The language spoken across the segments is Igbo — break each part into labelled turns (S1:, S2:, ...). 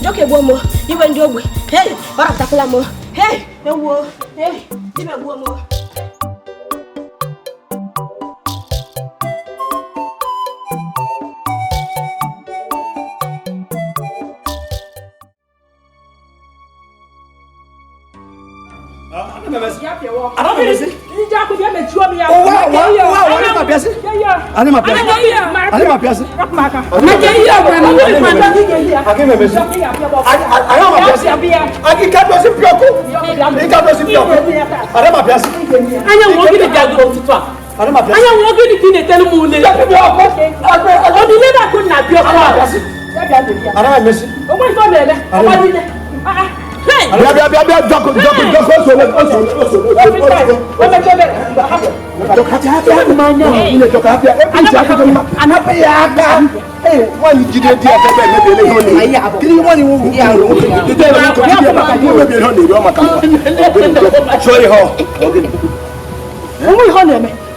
S1: Njọkụ egbuo m, iwe ndị ogbe. Hei, ọ rapụtakwala m. Hei, ewuo. Hei, ibe egbuo m.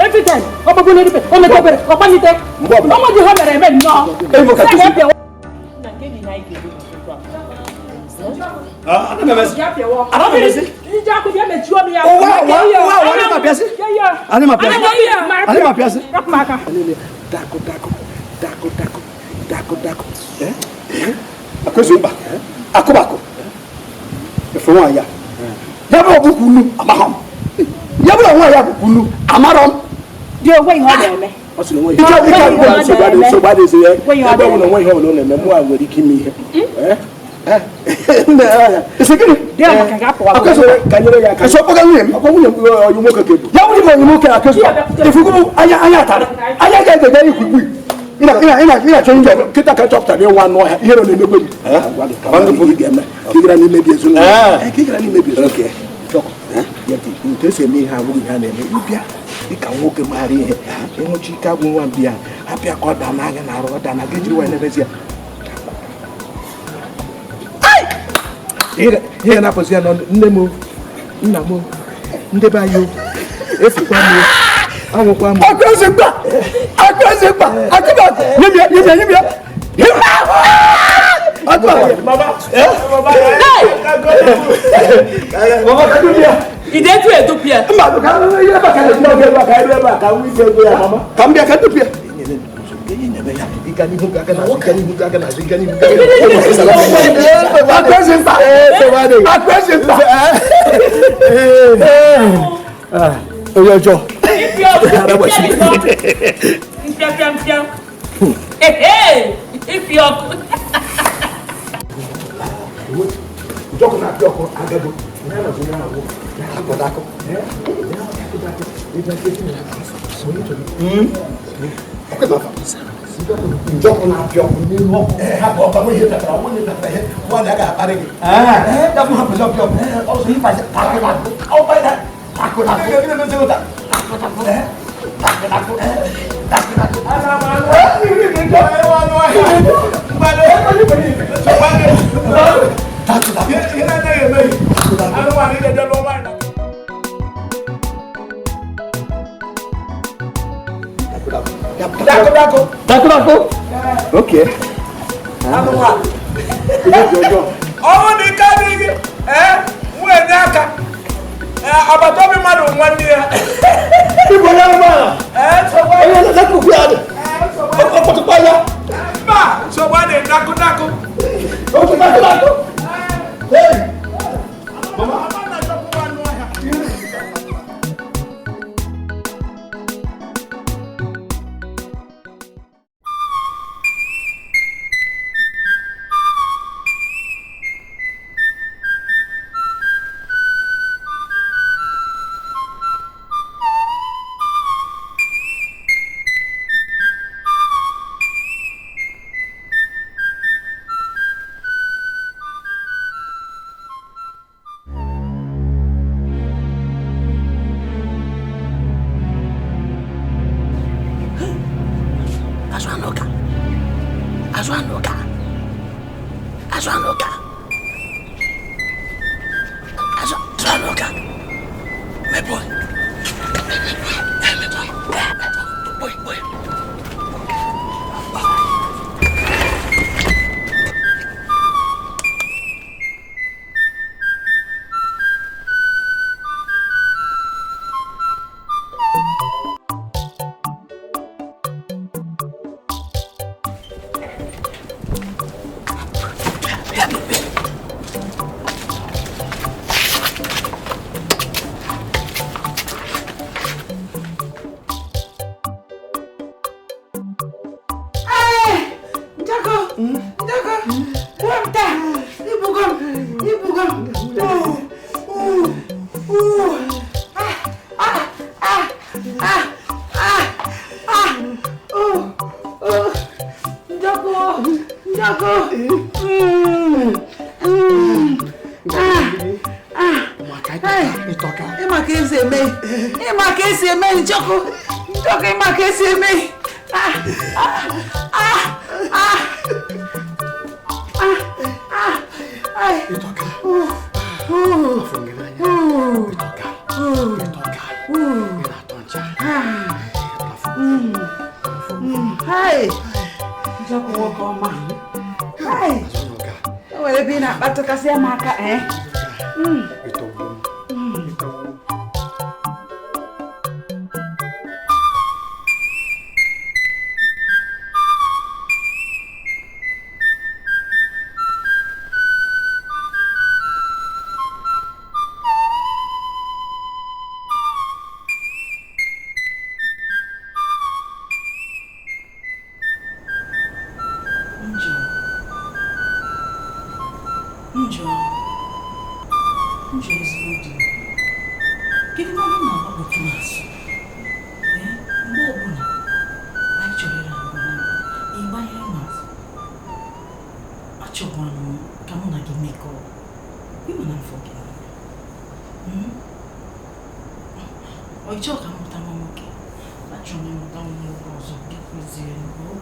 S1: Every time,
S2: Ịma ka esi eme, ịma ka esi eme. Njọkụ, Njọkụ, ịma ka esi eme. Ah, ah, ah, ah, ah, ah, ai. Uh, uh, uh, uh, uh. Ah, hai. Njọkụ, nwoke ọma. Hai. E nwere ebe ị na-akpatụkasị m aka, eh?
S1: Njọ, njọ, njọ, ezigbo di m. Kedu na anyị na-agbapụtụ azụ? Ee, mgbe ọbụla anyị chọrọ ịrahụ ụra, ịgbanyere m azụ. Achọkwara m ka mụ na gị mekọọ. Ịma na mfọ gị n'anya. Ọ chọọ ka m mụta nwa nwoke? Achọrọ m ịmụta nwa nwoke ọzọ. Gị kụziere m o.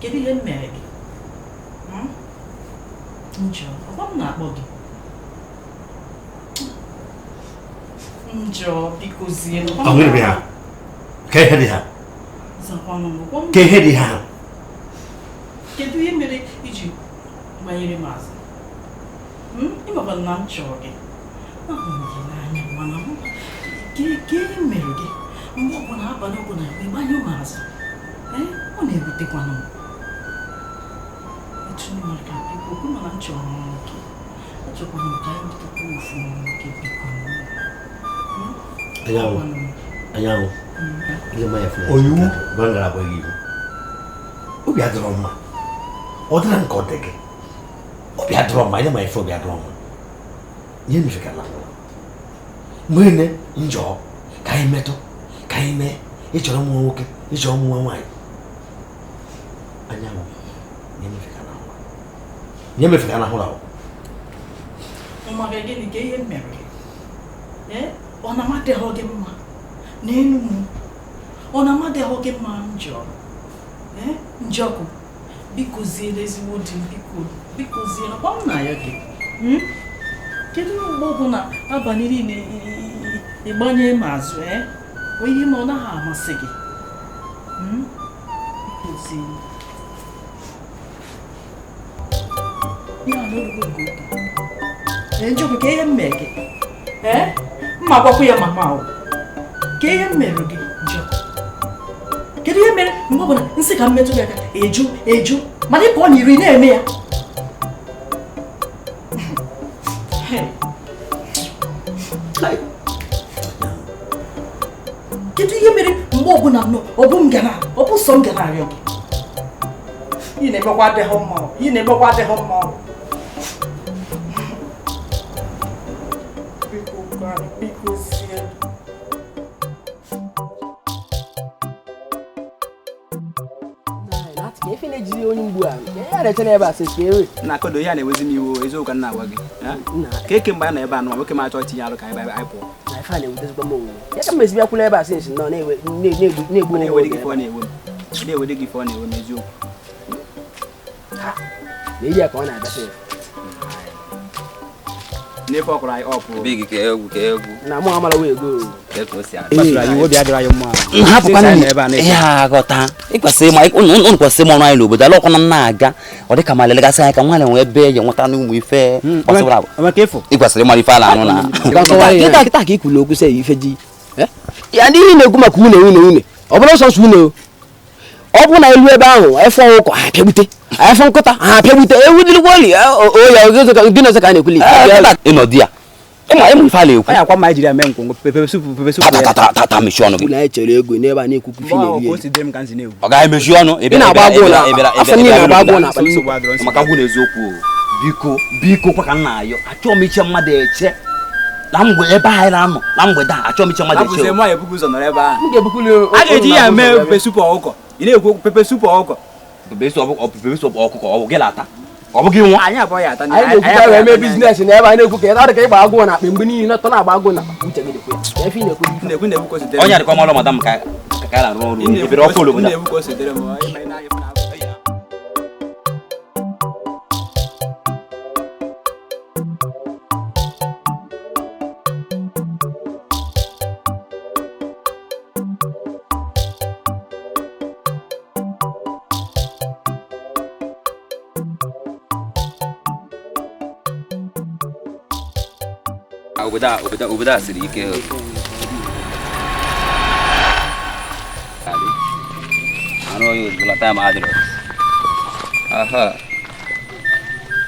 S1: Kedu ihe m mere gị? Hmm? Njọ, ọkwa m na-akpọ gị. Njọ, biko zie m.
S3: Ọ gịnị bụ ya? Ka ihe dị ha?
S1: Zakwanụ m, ọkwa m.
S3: Ka ihe dị ha?
S1: Kedu ihe mere iji gbanyere m azụ? Hmm? Ịmakwa na m chọrọ gị. Ahụrụ m gị n'anya, mana m ke ihe mere gị mgbe ọbụla, abalị ọbụla, ịgbanye m azụ. Ee, ọ na-ewutekwanụ m. Etu m aka, biko, kwụ mana m chọrọ nwa nwoke. Achọkwara m ka anyị mụtakwa ofu nwa nwoke, biko. Hmm?
S3: Anyanwụ.
S1: Akwanụ m.
S3: Anyanwụ. Ile mmanya fún
S4: Oyiwu.
S3: Gwa ngalaba gị ihu. Obi adịrọ mma. Ọ dịra nke ọ dị gị. Obi adịrọ mma, ile mmanya fún obi adịrọ mma. Ihe mefekala. Mwene njọ ka anyị metụ ka anyị mee. Ịchọrọ nwa nwoke, ịchọrọ nwa nwaanyị. Anyanwụ, ihe mefekala ahụ. Ihe mefekala ahụ ahụ.
S1: Maka gịnị ka ihe m mere gị? Ee, ọ na-amadịghị gị mma n'elu m? Ọ na-amadịghị gị mma, njọ? Ee, Njọkụ, biko ziere ezigbo di m, biko, biko ziere kwa m na ya gị. Hmm? Kedu mgbe ọbụla abalị niile ịgbanye m azụ? Ee, ọ ihe ma ọ naghị amasị gị. Hmm? Biko ziere ya na orugo nke ụtọ. Ee, Njọkụ, ka ihe m mere gị? Ee, mma gwakwa ya mama o. Ka ihe m mere gị, Njọkụ? Kedu ihe mere mgbe ọbụla nsị ka m metụ gị aka, eju eju, mana ị pụọ n'iri na-eme ya? Hey. Kedu ihe mere mgbe ọbụla nọ ọ bụ m gara, ọ bụ sọ m gara arịọ gị? Ị na-emekwa adịghị mma o. Ị na-emekwa adịghị mma o. Biko gwa m, biko zie.
S5: Ife na-ejiri onye mgbu a ya na-eche n'ebe a sị ka ewe.
S6: Na akodo ya na-ewezi m iwe, eziokwu ka m na-agwa gị. Ka eke mgbe a nọ ebe a nọ, nwoke m achọ itinye arụ ka anyị anyị pụọ.
S5: Na ife a na-ewutezikwa m onwe ya ka m mezi bịakwula ebe a sị nọ na-ewe na-egbu
S6: Ọ na-ewede gị ife ọ na-ewe m. Ọ na-ewede gị ife ọ na-ewe m, eziokwu.
S5: Na iri ya ka ọ na-abịa sef.
S6: N'ife ọ kụrụ anyị ọpụ.
S7: Big ka egwu ka egwu.
S5: Na mụ amara wee ego.
S7: Ka ka o si adị.
S6: Kpasuru anyị iwe, obi adịrọ anyị mma.
S7: Hapụkwana.
S6: Since anyị nọ ebe a na-eche.
S7: Ihe aghọta ịkwesịrị ịma unu kwesịrị ịma ọrụ anyị n'obodo ala ọkwana na-aga ọ dị ka ma lelegasị anya ka nwaanyị nwee ebe ya nweta n'ụmụ ife gbasara agwa.
S6: Maka ịfụ.
S7: Ị kwesịrị ịmara ife a na-anụ na
S5: Kịta kịta ka i kwuru okwu sị ife ji ya ndị ihe na-ekwu maka une une une, ọ bụrụ sọsọ une o, ọ bụ na elu ebe ahụ efe ọkụkọ ha apịagbute, efe nkụta ha apịagbute, ewu dịrịkwa oli o ya gị na ọzọ ka a na-ekwuli.
S7: Ịnọdụ ya ịma ịmụ ife a na-ekwu.
S6: Ọ ya akwa mma anyị jiri ya mee ngwongwo pepe supu, pepe supu ya.
S7: Ta ta ta ta, mechie ọnụ gị.
S5: Na anyị chere ego n'ebe a na-ekwukwu ife
S6: Mgbe ahụ
S5: na-eri
S6: ka o
S5: eri.
S6: si dịrị m ka m si na-egwu.
S7: Ọ gaghị emechi ọnụ.
S5: Ị na-agba agụụ na afọ niile, na-agba agụụ na akpa.
S6: Nsogbu adịrọ, nsogbu.
S7: Maka ngwụ na eziokwu o. Biko, biko kwa ka m na-ayọ, achọghị m iche mmadụ eche na mgbe ebe anyị na-anọ na mgbede a, achọghị m iche mmadụ eche
S6: Abụzie
S7: o.
S6: mụ anyị ebughị ụzọ nọrọ ebe ahụ.
S5: M ga-ebukwuli.
S6: A ga-eji ya mee pepe supu ọkụkọ. Ị na-ekwu okwu pepe supu ọkụkọ.
S7: Pepe soup ọkụkọ ọ bụ gị na-ata? Ọ bụghị nwa.
S6: Anyị abụọ ya ata.
S5: Anyị na-ekwuta wee mee business na ebe anyị na-ekwu ka ọ dị ka ịgba agụụ na akpa mgbe niile tọ na-agba agụụ na akpa uche gị dịkwa ya. Ife ị na-ekwu
S6: na-ekwu na-ekwu ka o si dịrị m.
S7: Onye adịkwa mọlụ madam ka ka a na-arụ ọrụ ebere ọkụ obodo.
S6: Na-ekwu ka o si dịrị m.
S7: Obodo a siri ike. Arụ onye ozugbo lọta ma adịrọ. Aha.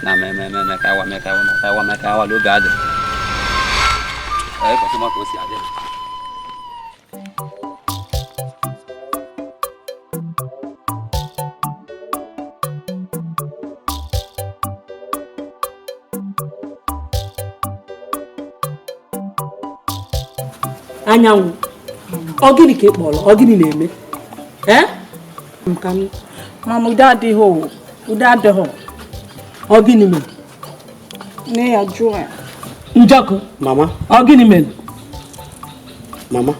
S7: Na me me me me ka wa me ka wa me ka wa me ka wa n'oge adịrọ. Ee, kwesị ma ka o si adị.
S1: Anyanwụ, ọ gịnị ka ị kpọrọ? Ọ gịnị na-eme? Mama, udo adịghị o. Udo adịghị. Ọ gịnị mere? Nne ya jụọ ya. Njọkụ.
S4: Mama.
S1: Ọ gịnị mere?
S4: Mama.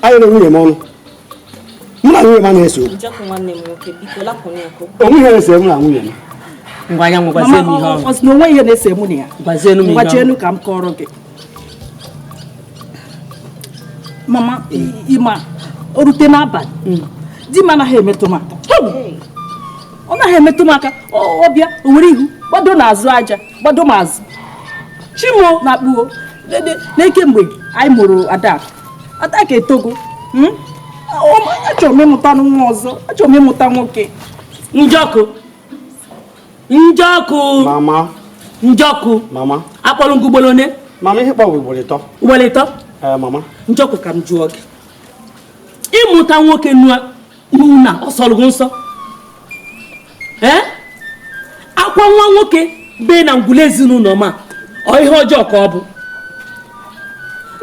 S4: Anyị na nwunye m ọnụ. Mụ na nwunye m anaghị ese okwu.
S8: Njọkụ nwanne m nwoke, biko lapụnụ ya ka
S4: O nweghị ihe na-ese mụ na nwunye m.
S1: Ngwa anyanwụ gwazie m ihe ọrụ. Ọ sị na o nweghị ihe na-ese mụ na ya. Gwazienụ m ihe ọrụ. Ngwa ka m kọrọ gị. Mama, ịma o rute n'abalị di m anaghị emetụ m aka. Ọ naghị emetụ m aka. Ọ bịa o were ihu gbado n'azụ aja, gbado m azụ. Chimo na-akpụo n'eke mgbe anyị mụrụ Adaka. Adaka etogo. Achọrọ m ịmụta nwa ọzọ. Achọrọ m ịmụta nwoke.
S9: Njọkụ. Njọkụ.
S4: Mama.
S9: Njọkụ.
S4: Mama.
S9: Akpọrọ ngụ ugboro one.
S4: Mama, ihe kpọrọ ugboro ịtọ.
S9: Ugboro ịtọ?
S4: Mama.
S9: Njọkụ ka m jụọ gị. Ịmụta nwoke n'ụna ọ sọrọ gị nsọ? Ee? Akwa nwa nwoke bee na ngwụla ezinụlọ ma ọ ihe ọjọọ ka ọ bụ.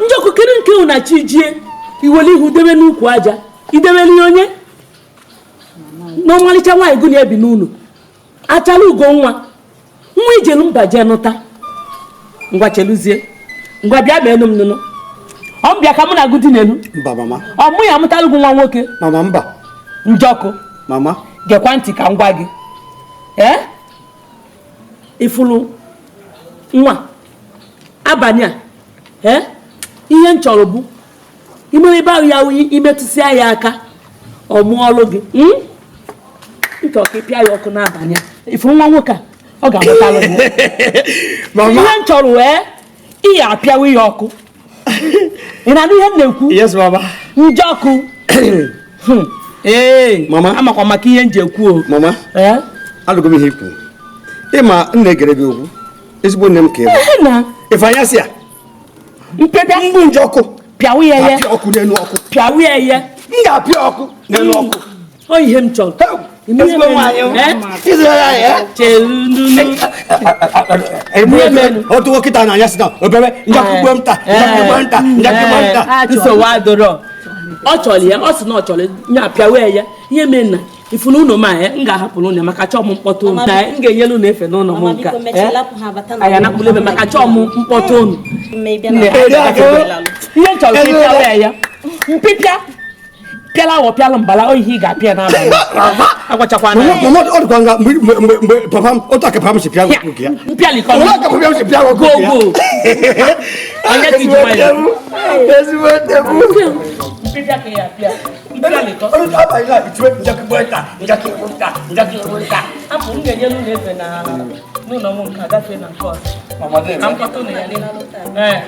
S9: Njọkụ kedu nke ụna chi jie iwere ihu debe n'ukwu aja idebere ihe onye na ọmalịcha nwaanyị gụ na-ebi n'ụlọ achala ugo nwa nwa ijelu mba jee nụta. Ngwa cheluzie, ngwa bịa mee enu m nụnụ. Ọ bịa ka mụ na gụ dị n'elu.
S4: Mba mama.
S9: Ọ mụ ya amụtalụ gị nwa nwoke.
S4: Mama mba.
S9: Njọkụ.
S4: Mama.
S9: Gekwa ntị ka m gwa gị. Ee? Ifulu nwa abalị a ee ihe m chọrọ bụ ime ebe ahụ ya imetụsịa ya aka ọ mụọlụ gị. Nke ọka ịpịa ya ọkụ n'abalị a. Ifuru nwa nwoke a ọ ga-amụtalụ gị.
S4: Mama.
S9: Ihe m chọrọ wee ị ya apịawa ya ọkụ. Ị na-anụ ihe m na-ekwu?
S4: Yes, mama.
S9: Njọkụ. Ee,
S4: mama.
S9: Amakwa maka ihe m ji ekwu o.
S4: Mama.
S9: Ee?
S4: Alụgo m ihe ikwu. Ịma m na-egere gị okwu. Ezigbo nne m ka ị bụ.
S9: Na.
S4: Ife anya si a.
S9: Mpịa
S4: mgbu njọkụ.
S9: Pịawa ya ya.
S4: Apịa ọkụ n'elu ọkụ.
S9: Pịawa ya ya.
S4: M ga-apịa ọkụ n'elu ọkụ.
S9: Ọ ihe m chọrọ.
S4: Ezigbo nwaanyị m.
S9: Chelunu.
S4: Otu nwoke na anya si na obere njọkụ gbuo m taa, njọkụ gbuo m taa, njọkụ gbuo m taa.
S9: Nsogbu adịrọ. Ọ chọrọ ya, ọ sị na ọ chọrọ ya apịawa ya. Ihe mee na ifunu ụlọ m a m ga-ahapụrụ ụnụ maka chọọ m mkpọtụ ụnụ. M ga-enyelu ụnụ efe n'ụlọ m nke a. Anyị anakpụrụ ebe maka chọọ m mkpọtụ ụnụ. Ihe m chọrọ ka ịpịawa ya. Mpịpịa pịala awọ pịala mbala ọ ihe ị ga-apịa n'abalị. Agwachakwana ya.
S4: Mama, ọ dịkwa nga mgbe papa m otu aka papa m si pịa nwoke ya.
S9: Mpịalikọ.
S4: Otu aka papa m si pịa nwoke ya.
S9: Go go. Onye ka iji nwayọ.
S4: Ezigbo nne m.
S9: Mpịpịa ka ya apịa. Mpịalikọ.
S4: Abalị a itiwe njọkụ gbuo taa, njọkụ gbuo taa, njọkụ gbuo taa.
S9: Apụ m ga-enyelu ụnụ efe na n'ụlọ m nke a gafee na nke ọzọ. Ka mkpọtụ ụnụ ya niile. Ee.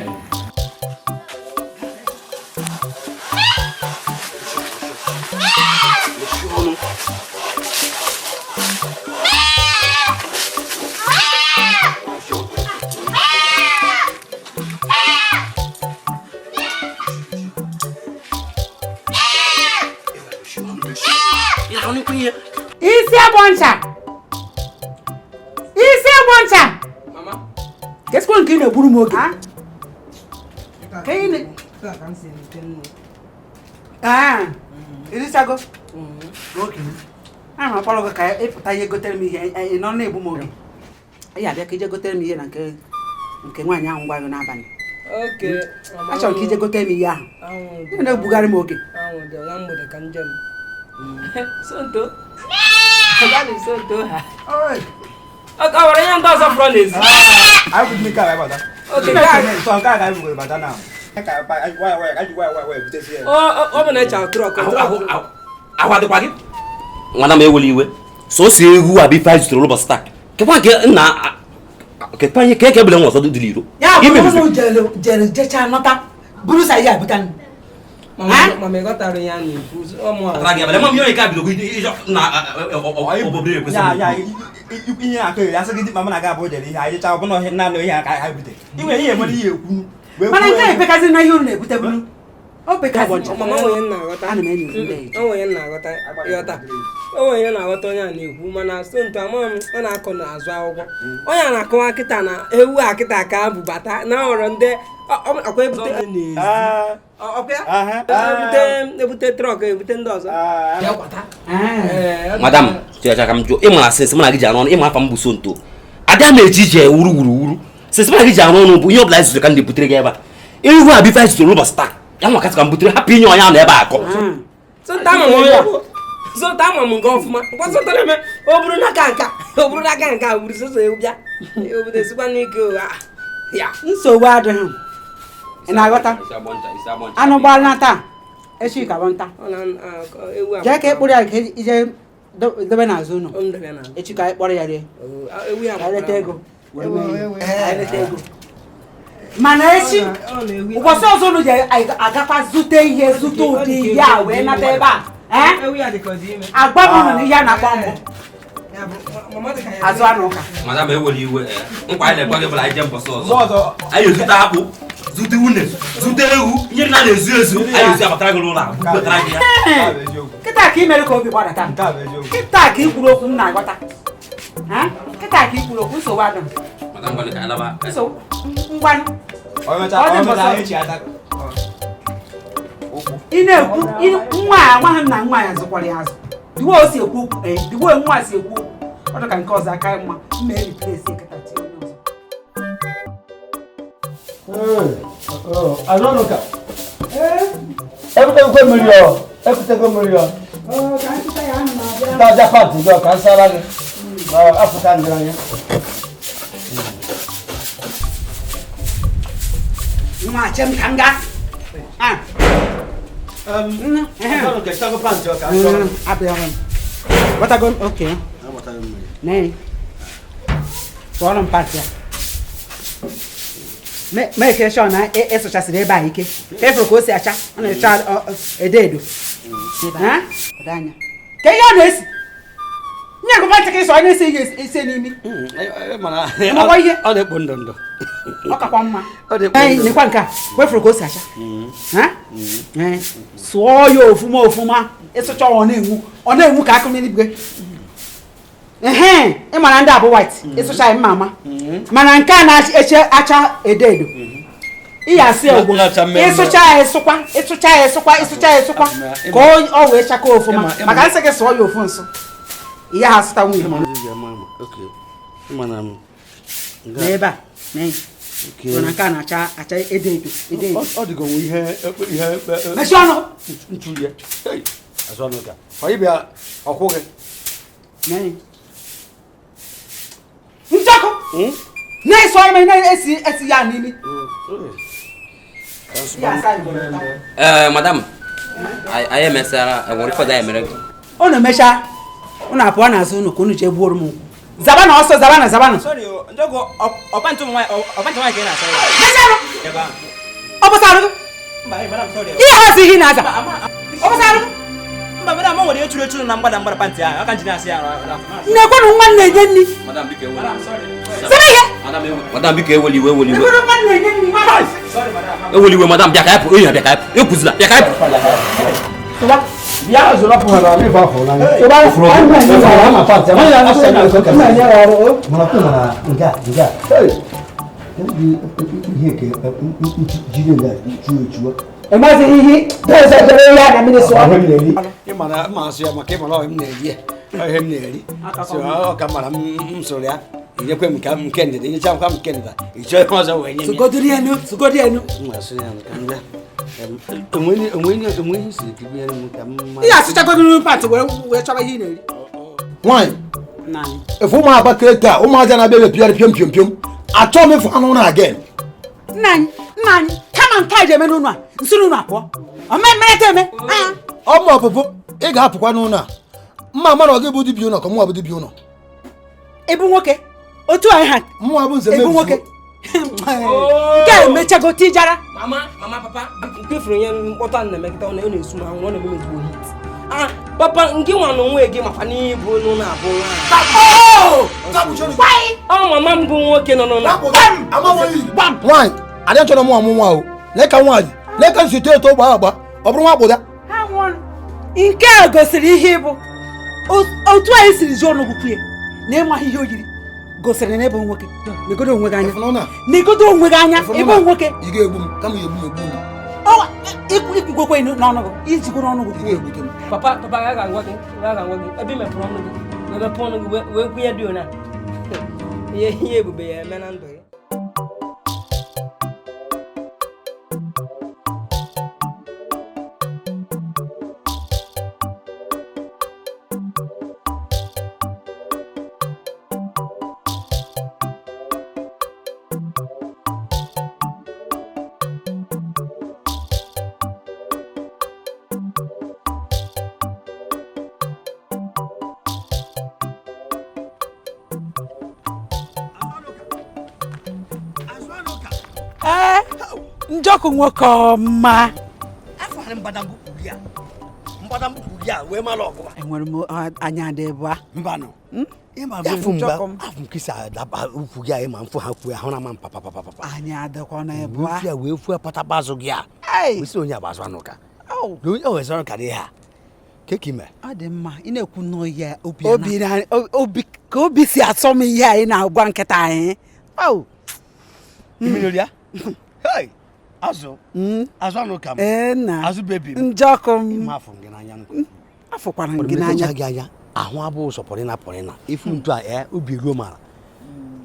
S2: Isi agbọ ncha. Isi agbọ ncha.
S5: Mama.
S2: Kesikwa nke ị na-egburu m oge. Ka ị na Ah, irichago? Okay. Ana m akpọrọ gị ka ịpụta ihe gotere m ihe ị nọ na-egbu m oge. Ị ya abịa ka ije gotere m ihe na nke nwaanyị ahụ gwa gị n'abalị. Achọrọ m ka ije gotere m ihe ahụ. Ị na-egbugharị m oge.
S9: Sonto. Sonto ha. Ọ nwere ihe ndị ọzọ fọrọ n'ezi.
S7: Ọ bụ na gị nwana m eweli iwe sọsọ ewu a bụ ife anyị zutere ụbọchị taa kekwa nke nna kekwa ihe ka eke ebele nwa ọzọ dị n'iro
S2: ya bụ jere jechaa nọta buru sa ya ebuta
S9: mama ị ghọtara ya na-ekwu
S6: ihe akụ ya asị gị mama na-aga abụ jere ihe anyị jechaa ọ bụna naanị ihe aka ha bute inwe ihe nwere ihe ekwu
S2: mana nke a epekazị na ihe unu na-ebutebulu o pekazị
S9: mama onye na-aghọta
S2: ana m enyi ndị
S9: onye na-aghọta ịghọta onye na-aghọta onye a na-ekwu mana Sonto ama m ọ na-akọ n'azụ akwụkwọ onye a na-akọwa kịta na ewu a kịta ka bubata na ọrụ ndị ọkwa ebute ebute trọk ebute ndị ọzọ.
S7: Madam checha ka m jụọ ịmara sịnsị mụ na gị ji arụ ọnụ ịma afa m bụ Sonto ada m eji ije wuru wuru wuru sịnsị mụ na gị ji arụ ọnụ bụ ihe ọbụla anyị zụrụ ka m na-ebutere gị ebe a ewu a bụ ife anyị zụtara ụbọchị taa ya nwa kasị ka m butere hapụ inye onye ahụ ebe a akọ.
S9: Sonto ama m nke ọfụma ngwa Sonto na-eme o buru n'aka nka o buru n'aka nka buru soso ewu bịa obodo esikwa n'ike ya
S2: nsogbu adịghị ị na-aghọta anụ gbaala taa echi ka bụ nta jee ka ịkpụrụ ya ka ije dobe n'azụ ụlọ echi ka anyị kpọrọ ya rie ka anyị leta ego mana echi ụbọchị ọzọ unu ji agakwa zute ihe zute ụdị ihe a wee nata ebe a agwa m unu na ihe a na-akpọ mbụ azụ anụ ụka.
S7: Madam ewere iwe nkwa anyị na-ekwe gị bụla anyị jee mbọsị ọzọ anyị ezute akpụ zute une zute ewu ihe na na-ezu ezu anyị ezi abatara gị n'ụlọ a bubatara gị ya.
S2: Kịta ka ị mere ka obi gbadata kịta ka ị kwuru okwu m na-aghọta kịta ka ị kwuru okwu nsogbu adịm ngwanụ ị na-ekwu nwa a amaghị m na nwa ya zụkwara ya azụ diwe o si ekwu okwu diwe nwa si ekwu okwu ọ dị ka nke ọzọ aka mma mma eriplesi kịta tinye onye ọzọ.
S4: Azọnụka ebutego mmiri ọ ebutego mmiri ọ ntaja pantị gị ọ ka nsara gị apụta ndị anya
S2: nwa chem ka nga tụọrọ m pantị a mee ka na ịsụchasịrị ebe a ike ka efere ka o si acha ọ na-echa edo edo ka ihe ọ na-esi nye gụba ntị ka ịsọ ọ na-esi ihe esi n'imi ịmakwa ihe
S4: ọ na-ekpo ndụ ndụ
S2: ọ kakwa mma nekwa nke a wefuru ka o si acha sụọ ya ofuma ofuma ịsụcha ọ na-enwu ọ na-enwu ka akụ n'eluigwe ehe ị mara ndị a bụ white ịsụcha ya mma ama mana nke a na-eche acha edo edo ị ya asị ogbo ịsụcha ya ịsụkwa ịsụcha ya ịsụkwa ịsụcha ya ịsụkwa ka ọ wee chakọ ofuma maka nsị gị sụọ ya ofu nsụ ihe ha asụta nwunye n'ebe a na nke a na-acha acha edo edo edo edo
S4: ọ dịgo ihe ihe
S2: mechie ọnụ
S4: nchulie ọ ịbịa ọkwụghị
S2: nchọkụ na-eso ọrụ na-esi esi ya n'imi.
S7: Madam anyị emesara enwere ife ọzọ anyị mere gị
S2: unu emechaa unu apụọ n'azụ unu ka unu jee gbuoro m nkwụ zabana ọsọ zabana zabana ọ bụsara gị ihe hazi ihe na-aza ọ bụsara gị
S6: mba madam o nwere ihe churu echuru na mgbada mgbada pantị ahụ aka njiri asị ya
S2: na-ekwenụ nwa na-enye nri
S7: Madam biko eweli
S2: sịrị ihe
S7: Madam biko eweli iwe eweli iwe
S2: ekwenụ nwa na-enye nri
S7: eweli iwe madam bịa ka anyị pụ enyi bịa ka anyị pụ ekwuzila bịa ka anyị pụ
S4: bịa zụrụ apụ hara n'ebe ahụ n'anya fụrụ ama pantị ama ya asị na nke ka mana kwụ mana nga nga ihe ke jide nga chuo chuo
S2: Emazi ihe dọzọ dọrọ ya na mmiri sụọ
S4: ịmara mma asụ ya maka ịmara ọ m na-eri ya Ihe m na-eri so ọ ka mara m soro ya nyekwe m nke ndịda nyecha m nke ndịda ịchọ ihe ọzọ wee nye m
S2: sụgodiri enu sụgodiri enu
S4: onwe ihe siri ka ibunye m ka m
S2: ị ga-asụchagodiri pantị wee chọba ihe ị na-eri.
S10: Nwaanyị efu ụmụ Abakaliki a ụmụaja na-abịa ebe pịarị pịom pịom pịom achọọ m ịfụ anụ ụlọ again.
S2: Nna anyị kama nke a ji eme n'ụlọ a nsi n'ụlọ a pụọ omemmereta eme.
S10: Ọ ma ọpụpụ ị ga-apụkwa n'ụlọ a mma mara ọ gị bụ dibịa ụlọ ka mụnwa bụ dibịa ụlọ.
S2: Ebu nwoke otu anyị ha
S10: mụnwa bụ nze
S2: ebu nwoke nke a emechago tijara.
S5: Mama mama papa nke furu onye mkpọtụ a na-emekịta ọ na-esu m ahụ ọ na-eme m ezigbo hit. Ah papa nke nwa na onwe gị makwa n'ihe bụ n'ụlọ abụ nwaanyị. Ọ mama m bụ nwoke nọ n'ụlọ.
S10: Nwaanyị adịghị chọrọ mụ amụ nwa o lee ka nwaanyị lee ka nsi eto eto gbaa agba ọ bụrụ nwa agbụda.
S2: Nke a gosiri ihe ịbụ otu anyị siri ji ọnụ kwuye na ịmaghị ihe o yiri gosiri na ịbụ nwoke. Negodo onwe gị anya negodo onwe gị anya ịbụ nwoke.
S10: Ị ga-egbu m kama ị ga-egbu m egbu m.
S2: Ikwugokwe n'ọnụ gị ijigoro ọnụ gị.
S5: Papa papa ya ga-agwa gị ebe mepere ọnụ gị wee mepee ọnụ gị wee kwunye dị ona ihe ebube ya eme na ndụ gị.
S2: Njọkụ nwoke ọma enwere m anya dị ebe a
S4: mbanụ afụ nkịsị adaba ukwu gị a ịma mfụ ha kwuo ahụ na ama mpapapapapa
S2: anya adịkwa n'ebe a
S4: wee wee fue patapa azụ gị a wee onye agbazụ anụ ka na onye wezụ anụ ka dị ha ka ime
S2: ọ dị mma ị na-ekwu nnọọ ya obi ka obi si asọ m ihe anyị na-agwa nkịta anyị.
S4: Mmiri ya azụ azụ anụ ka m azụ bebi m
S2: njọkụ m
S4: afụ gị n'anya
S2: afụkwara gị n'anya
S4: gị anya ahụ abụ ụzọ pọrịna pọrịna ifu ntu a ee obi ruo mara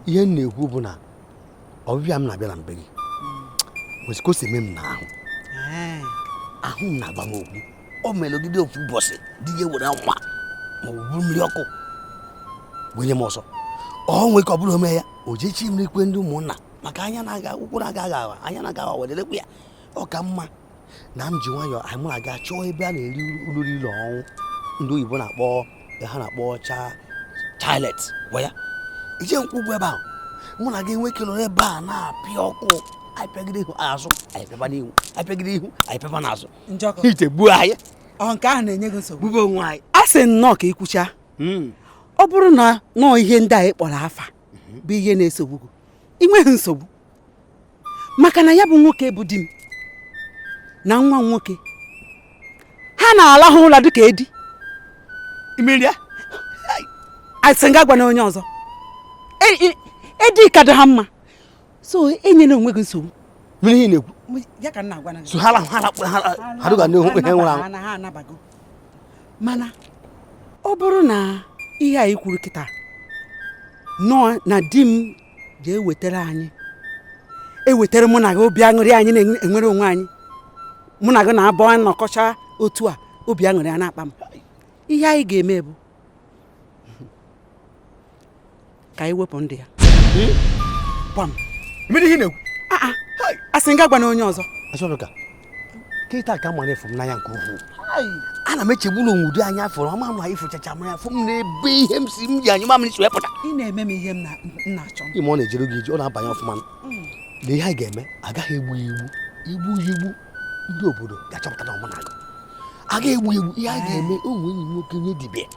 S4: ihe m na-ekwu bụ na ọbịbịa m na-abịa na mbe gị nwesị ka o si eme m n'ahụ ahụ m na-agba m okwu o melogide ofu ụbọchị di ya were nwa ma ọ bụ mmiri ọkụ wenye m ọsọ ọ nwee ka ọ bụrụ ome ya o jechi m n'ikwe ndị ụmụnna maka anya na-aga ụkwụ na-aga aga anya na-aga awa wedelekwa ya ọ ka mma na m ji nwayọọ anyị mụ na-aga chọọ ebe a na-eri oriri ụlọ ọnwụ ndị oyibo na-akpọ ha na-akpọ chalet gwa ya ije nkwụ ụgwọ ebe ahụ mụ na gị enwe ike nọrọ ebe a na-apịa ọkụ anyị pịagide ihu azụ anyị pịaba n'ihu anyị pịagide ihu anyị pịaba n'azụ ite gbuo anyị
S2: ọ nke ahụ na-enye gị nsogbu
S4: gbube onwe anyị
S2: a sị nnọọ ka ikwucha ọ bụrụ na nọọ ihe ndị anyị kpọrọ afa bụ ihe na-esogbu gị ị nweghị nsogbu maka na ya bụ nwoke bụ di m na nwa nwoke ha na-alahụ ụra dịka edi asị nga gwa na onye ọzọ edi ka dị ha mma so enyela onwe gị nsogbu mana ọ bụrụ na ihe anyị kwuru kịta nọọ na di m ga-ewetara anyị ewetara mụ na gị obi aṅụrị anyị na-enwere onwe anyị mụ na gị na-abụ nnọkọcha otu a obi aṅụrị a na-akpa m ihe anyị ga-eme bụ ka anyị wepụ ndụ ya gbam a sị nga gwa na onye ọzọ
S4: kịta ka mara efu m n'anya nke ukwuu ana m echegbu na onwudo anya fụrụ ọma m ifụchacha m ya fụ m n'ebe ihe m si m ji anyụ mamịrị si wepụta
S2: ị na-eme m ihe m na-achọ
S4: ime ọ na-ejere gị ije ọ na-abanye ọfụma na ihe a ga-eme agaghị egbu ya egbu igbu ya egbu ndị obodo ga-achọpụta na ọmụ na-agụ agaghị egbu egbu ihe a ga-eme onwe enyi nwoke nye dibịa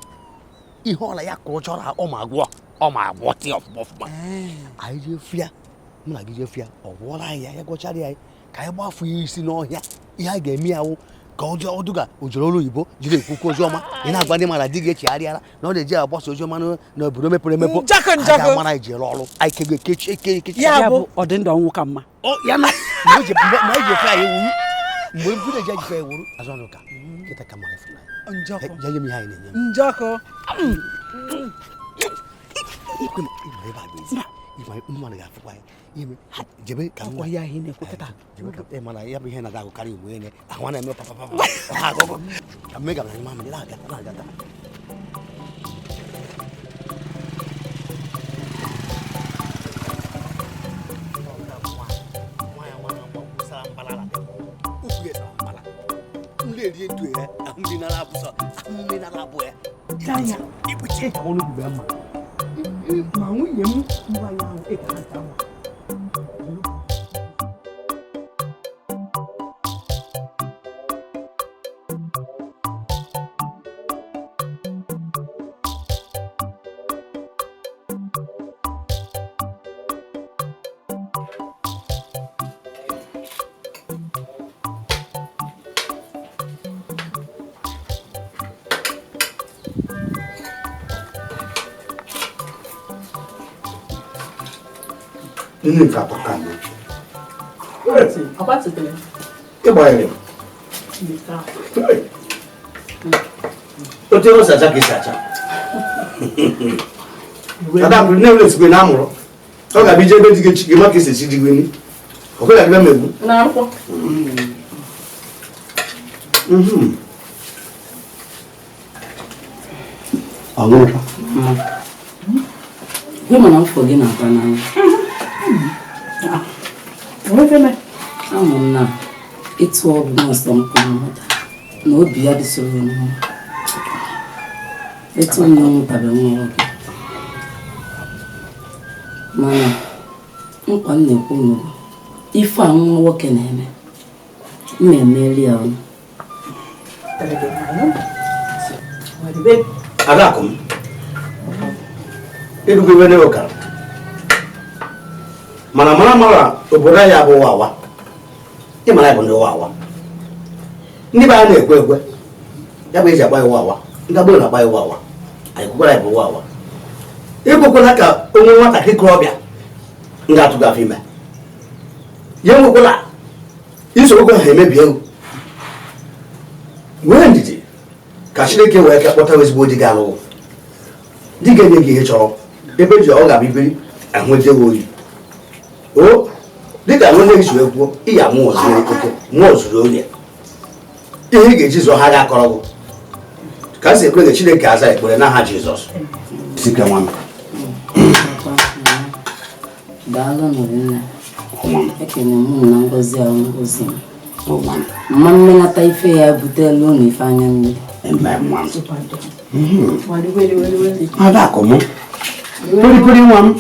S4: ihe ọla ya kụrụ chọrọ ọ ma agwọ ọ ma agwọ tị ọfụma ọfụma anyị jee fịa mụ na gị jee fịa ọ gwọọla anyị ya ya gwọchara ya ka anyị gbafu ya isi n'ọhịa ihe a ga-eme ya wụ ka ọ dụga ojoro ọrụ oyibo jiri ekwukwu ozi ọma ị na-agwa ndị mara di gị echegharịala na ọ na-eji agbasa ozi ọma n'obodo mepere emepe a ga-amara iji rụọ ọrụ anyị kego ekechi eke ekechi
S2: ya bụ ọdịndụ ọnwụ ka mma
S4: ya na mgbe eji efe anyị wuru mgbe vileji eji efe anyị wuru azụ ọnụ ka kịta ka mara efu
S2: Njọkụ.
S4: Ya nye m ihe anyị na-enye m.
S2: Njọkụ.
S4: Ikwe m ịma ebe a bụ ezi. Ịma mmadụ ga-afụkwa ya. Ihe mere, ha jebe ka m
S2: Ọkwa ya ihe na-ekwu kịta.
S4: Jebe ka ị mana ya bụ ihe na-ada agụkarị ugbo enye. Ahụ a na-eme papa papa. Ọha agụgụ. Ka m mee ga mamịrị na-agata na-agata.
S2: Ma nwunye m ngwa ya ahụ ị ga-ata nwa.
S10: Nne nke atọ ka mma. Ịgbanyere m. Otu ebe si acha ka esi acha. Ada bụ nne m na-esikwe na amụrụ. Ọ ga-abịa ije ebe dị gị echi gị ma ka esi esi ji gị nri. Ọ kwere adịbe m egwu. Ọṅụrụkwa.
S8: Gwe mana mfọ gị na-ata n'anya. Amụ m na ịtụ ọgwụ nọọsụ nkụ mmụta na obi ya dịsoro mma. Etu m na ọmụtabe nwa nwoke. Mana nkwa m na-ekwu unu bụ ife a nwa nwoke na-eme m na-emeli ya ọnụ.
S4: Adakụ m, erugo ebe n'ụka. Mana mara mara obodo anyị abụ ụwa awa. Ị mara ya bụ ndị ụwa awa. Ndị be anyị na-ekwe ekwe. Ya bụ eji agba ya ụwa awa. Ndị agbero na-agba ya ụwa awa. Anyị kwekwara ya bụ ụwa awa. Ekwekwala ka onwe nwatakịrị korobịa nga atụghị afọ ime. Ya enwekwala isoro ha emebi egwu. Nwee ndidi ka Chineke wee ka kpọta ezigbo di gị alụghụ. Di ga-enye gị ihe chọrọ. Ebe ji ọ ga-abịa iberi ahụ ejeghị oyi. O dịka nwanne gị si wee kwuo, ị ya mụọ zuru oke, mụọ zuru oye. Ihe ị ga-eji zụọ ha ga-akọrọ gị. Ka si ekpere gị Chineke aza ekpere n'aha Jizọs. Sike nwa m.
S8: Daalụ nne. Ekene m na ngọzi ahụ ngọzi m. Mma mmenata ife ya butelu unu ife anya mmiri.
S4: Amen nwa m. Adakụ m. Pụrịpụrị nwa m.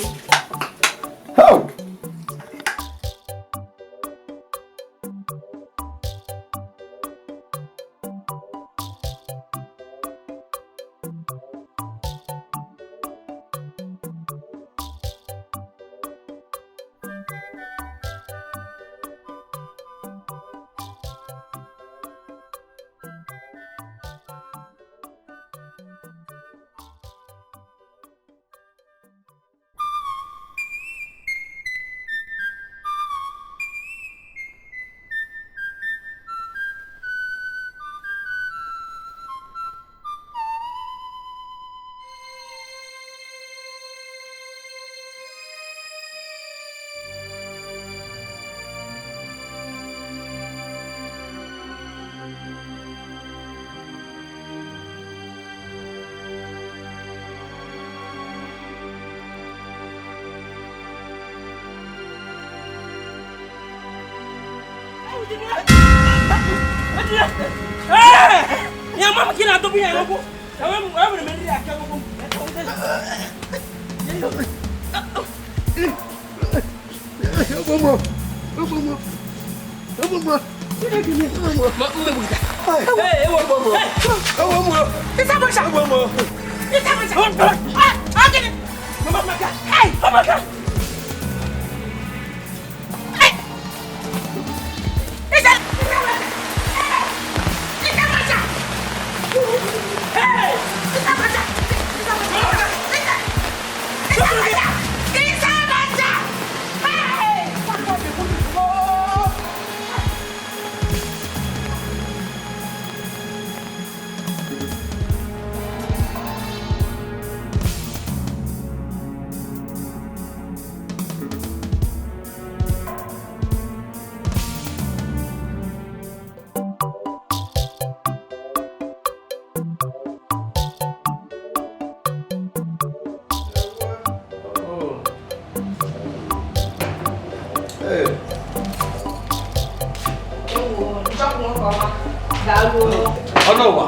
S7: Ọnụ ụwa.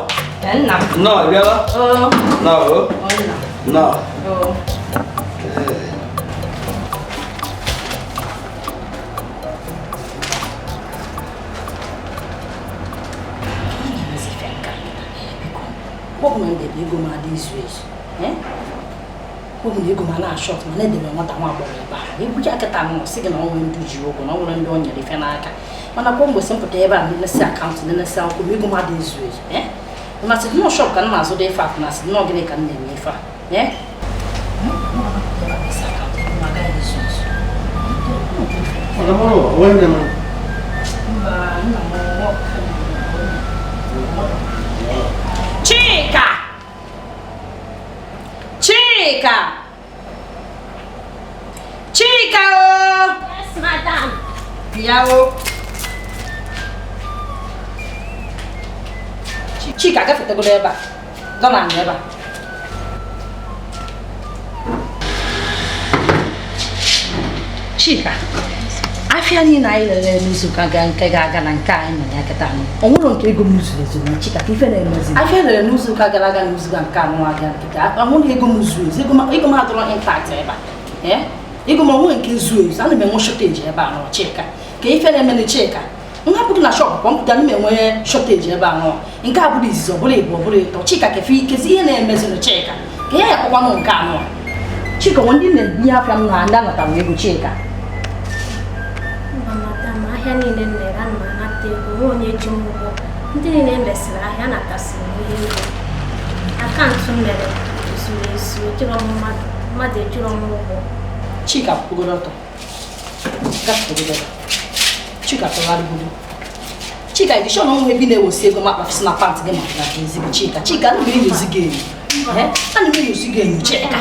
S7: Nnọọ, ị bịala? Nnọọ o. Nnọọ.
S1: Ọ bụ na ndebe ego m adị izu ezu. Ọ bụ na ego m na-ashọt ma na-edebe nwata nwa agbọghọ ebe a. Ebuja kịta m sị gị na ọ nwere ndị ji ụgwọ na ọ nwere ndị o nyere ife n'aka. Mana kwa mgbe sị m pụta ebe a nenesi akaụntụ nenesi akwụkwọ m ego m adị izu ezu. Na sị nọ shọp ka m na-azụ dị ife a na sị nọ gịnị ka m na-eme ife a. Chika! Chika! Chika!
S11: Yes, madam.
S1: Bịa o. Chika gafetegoro ebe a. Dọ na ebe a. Chika, afịa niile anyị lere n'izuụka nke ga-aga na nke anyị nọ ya kịta anụ. O nwere nke ego m zuru ezu na Chika ka ife na-emezi. Afịa lere n'izuụka gara aga na izuụka nke anụ aga nkịta. O nwere ego m zuru ezu, ego m adọrọ intact ebe a. Ego m onwe nke zuru ezu, ana m enwe shọteji ebe a nọ Chika. Ka ife na-eme na Chika, m hapụ gị na shọpụ kọmputa ana m enwe shọteji ebe a nọ. Nke a bụrụ izizi ọ bụrụ ịbụ ọ bụrụ ịtọ. Chika kefe ikezi ihe na-emezi na Chika. Ka ya akpọkwanụ nke anụ a. Chika nwe ndị na-ebinye afịa m na ndị anatara ego Chika.
S11: Ahịa niile m na-ere ana m anata ego nwa onye ji m ụgwọ ndị niile m resịrị ahịa anatasịrị m ihe ego akaụntụ m mere zuru ezu ejirọ m mmadụ ejirọ m ụgwọ.
S1: Chika kwụgoro ọtọ gafegodo Chika tụgharịgodo Chika edishọn ọnwụ ebe ị na-ewosi ego ma akpafisi na pantị gị maka na ezigbo Chika. Chika ana m enyozi gị enyo ana m enyozi gị enyo Chika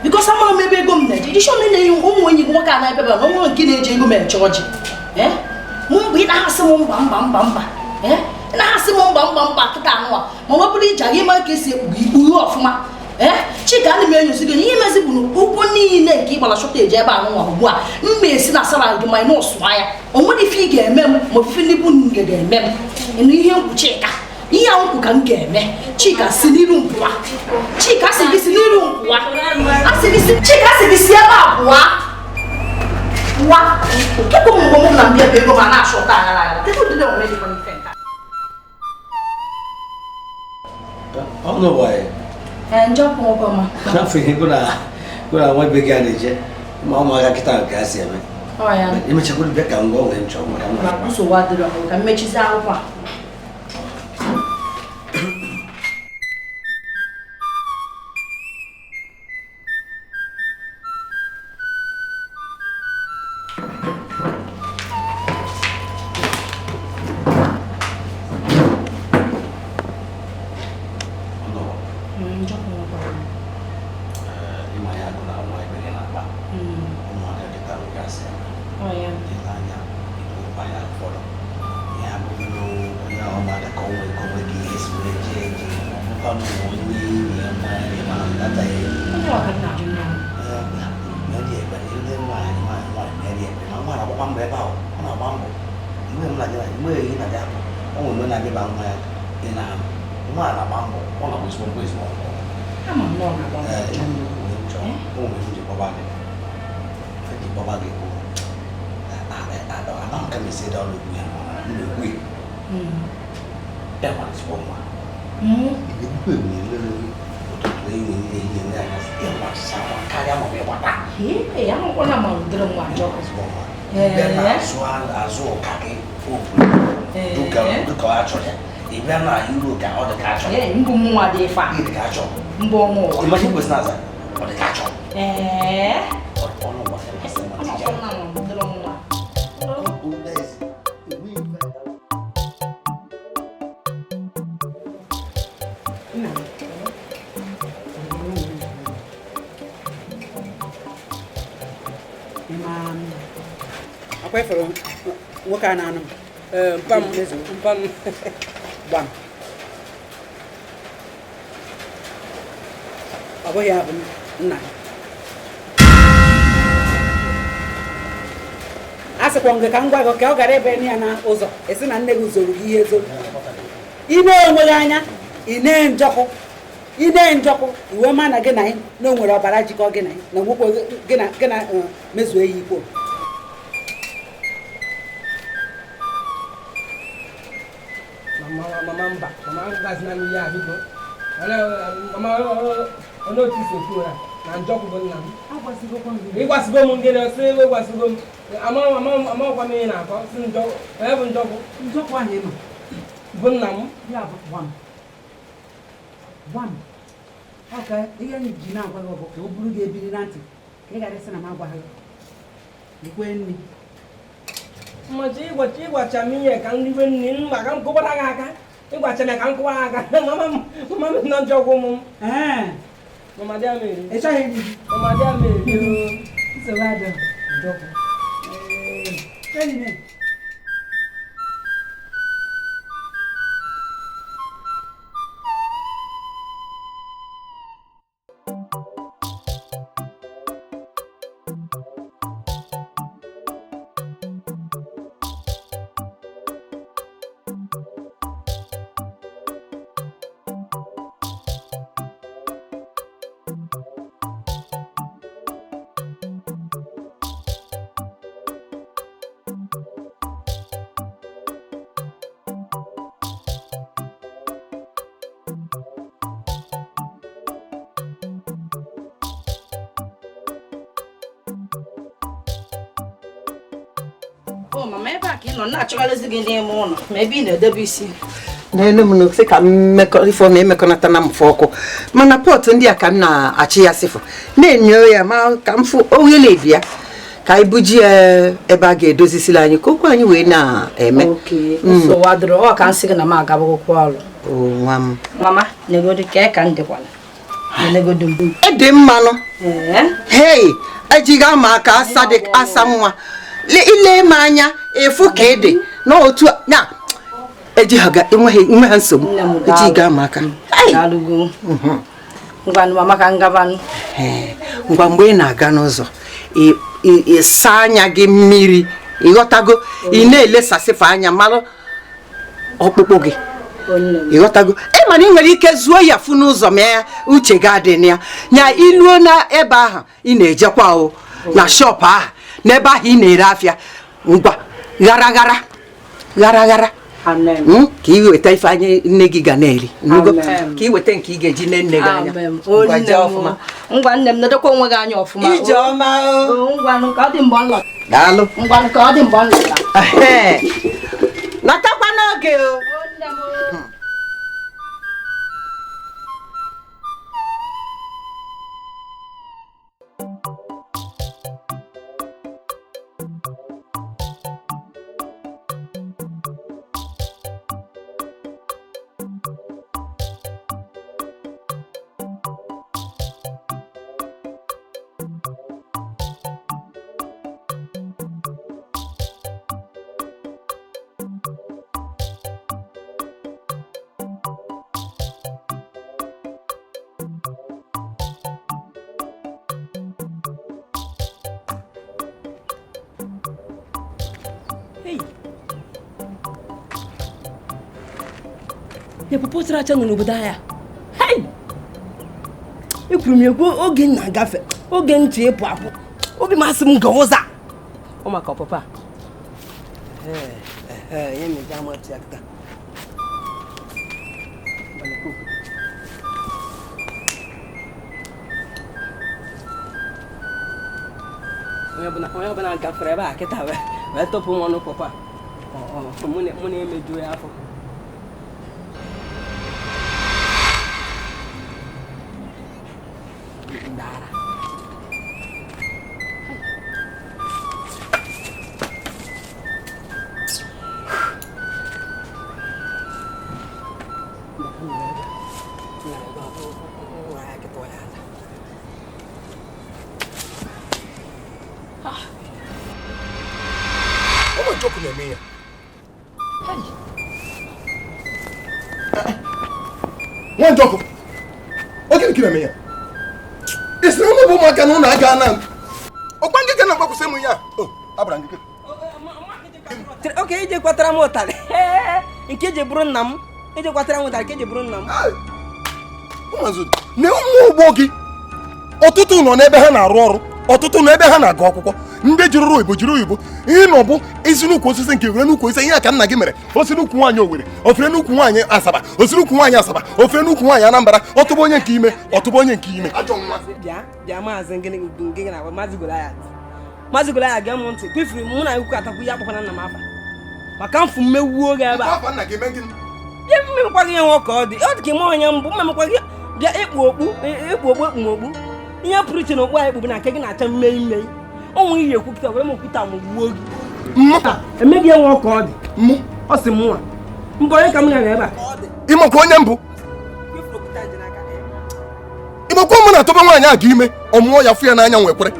S1: bikos amara m ebe ego m na-eje edishọn na-enye ụmụ enyi gị nwoke a na-ebe na onwere nke na-eji ego m eche ọjị. Mụ mgbe ị na-ahasị m mba mba mba mba ị na-ahasị m mba mba mba kịta anụwa ma ọ bụrụ iji aga ịma ka esi ekpughe ikpughe ọfụma. Chika ana m enyozi gị ihe mezi bụ na ụgwọ niile nke ị gbara shọteji ebe anụnwa ugbu a mma esi na salari gị minus ya o nwere ife ị ga-eme m ma ofufe ndị bụ nge ga-eme m ịnụ ihe nkwu Chika ihe a nkwu ka m ga-eme. Chika si n'iru nkwụwa Chika sị gị si n'iru nkwụwa Chika sị gị si ebe a pụwa pụwa kekwa mgbe mụ na mbịa bụ ego ma na-achọta aghara aghara kedu ụdịdị omume dịkwa n'ife nka.
S3: Ọnụ ụwa ya.
S1: Njọpụ nwoke ọma.
S3: N'afọ ihe gụ na nwa ibe gị a na-eje ma ụmụaka kịta nke a si eme. Emechakwuru bịa ka ngwa nwere nchọ nwere.
S1: Nsogbu adịrọ ka mmechizi akwụkwọ a.
S2: Nwoke a na-anụ m gbam ọ bụghị ya bụ nna gị. Asịkwa m gị ka m gwa gị ka ọ gara ebe ya na ụzọ esi na nne gị zoro gị ihe zoro. Ị na-enweghị anya, ị na-njọkụ, ị na-njọkụ, iwe ma na gị na na o nwere ọbara jikọ gị na na nwekwe gị na mezuo ya ikwo.
S12: Mama mba, mama gazina m ihe a biko. Mama olee otu isi ekwu na na njọkụ bụ nna m. Ịgwasịgo m ngene sị ịgwasịgo m. Amakwa m ihe na-akọ sị njọkụ, onye bụ njọkụ?
S2: Njọkụ ahụ ịma.
S12: Bụ nna m.
S2: Ya bụ gbam. Gbam. Ọ ka ihe m ji na-agwa gị bụ ka o buru gị ebiri na ntị ka ị ghara ịsị na m agwaghị gị. Likwe nri.
S12: Mmachi ịgwacha m ihe ka m riwe nri mba ka m kụbara gị aka. Ịgwacha m ya ka m kụwa aka. Mama m na njọkụ ụmụ m. Mama dị ama eri.
S2: Ị chọghị iri?
S12: Mama dị ama eri.
S2: Nsogbu adịghị.
S12: Njọkụ.
S2: Ee.
S8: Mama ebe a ka ị nọ na-achọgharịzi gị n'ime ụlọ ma ebe ị na-edebe isi
S13: n'elu m sị ka m ifeọma emekọnata na mfe ọkụ mana pọtụ ndị a ka m na-achị ya sịfụ na-enyo ya ma ka m fụ oghere dị ya ka anyị buji ya ebe a ga-edozisiri anyị ka okwu anyị wee na-eme.
S8: Nsogbu adịrọ, ọ ka m sị gị na m agabagokwa ọrụ.
S13: Nwa m.
S8: Mama negodu ka ka m dịkwala. Negodu m.
S13: Ede mmanụ. Hei, ejighị ama aka asa dị asa nwa. Ile m anya efu ka ede n'otu na ejighị enweghị nsogbu ejighị ama aka.
S8: Ngwanụ mama ka ngabanụ.
S13: Ngwa mgbe ị na-aga n'ụzọ ịsa anya gị mmiri ịghọtago ị na-elesasịfe anya malụ ọkpụkpụ gị ịghọtago ị mana ị nwere ike zuo ya fụ n'ụzọ ma ya uche gị adị na ya nya iluo na ebe ahụ ị na-ejekwa o na shọpụ ahụ n'ebe ahụ ị na-ere afịa ngwa ghara ghara ghara ghara ka ị weta ife anyị nne gị ga na-eri ka ị weta nke ị ga-eji nne nne gị anya.
S8: Ngwa nne m nedokwa onwe gị anya ọfụma.
S13: Ijeọma o.
S8: Ngwanụ ka ọ dị mgbe ọ lọtara.
S13: Daalụ.
S8: Ngwanụ ka ọ dị mgbe ọ lọtara.
S13: Natakwa n'oge o.
S12: Ya papa chara acha nọ n'obodo ahịa. Hei! Ekwuru m ekwu oge m na-agafe, oge m ji ịpụ apụ, obi masị m gaa ụzọ a. Ọ maka ọpapa. Onye ọbụla gafere ebe a kịta wee tọpụ m ọnụ papa. Mụ na-emejuo ya afọ.
S10: Njọkụ oge nke na-eme ya ị sịrị ụmụ bụ ụmụaka na ụlọ aga na ọkwa ngịga na mgbakwụsị m ya o abara ngịga
S12: Oke ije kwatara m ụtarị nke eji bụrụ nna m ije kwatara m ụtarị nke eji bụrụ nna m.
S10: Na ụmụ ụgbọ gị ọtụtụ nọ n'ebe ha na-arụ ọrụ, ọtụtụ nọ ebe ha na-agụ akwụkwọ, ndị jiri oyibo jiri oyibo, ihe na ọ bụ isi n'ukwu osisi nke were n'ukwu osisi, ihe a ka nna gị mere, osi n'ukwu nwaanyị Owere, ofere n'ukwu nwaanyị Asaba, osi n'ukwu nwaanyị Asaba, ofere n'ukwu nwaanyị Anambra, ọtụbụ onye nke ime, ọtụbụ onye nke ime. Ajọ nwa.
S12: Bịa bịa maazị ngịnị na maazị Goliath. Maazị Goliath gee m ntị, kwefuru mụ na ikwu atakwu ya akpọkwana nna m afa. Maka mfu mmegbu oge ebe a.
S10: Afa nna gị eme gịnị?
S12: Bịa mmemekwa gị ihe nwoke ọ dị. Ọ dị ka ime onye mbụ mmemekwa gị bịa ịkpụ okpu ịkpụ okpu ekpu okpu. Ihe pụrụ iche na okpu anyị kpụbụ na nke gị na-acha mmei mmei. O nwere ihe ekwupụta were m okwute ma gbuo gị. Emeghị ihe nwoke ọ dị. Ọ sị m nwa. Mbụ onye ka m na ebe a.
S10: Ịmakwa onye mbụ? Ịmakwa mụ na-atụba nwaanyị a ga ime ọ mụọ ya fụ ya n'anya nwekwere.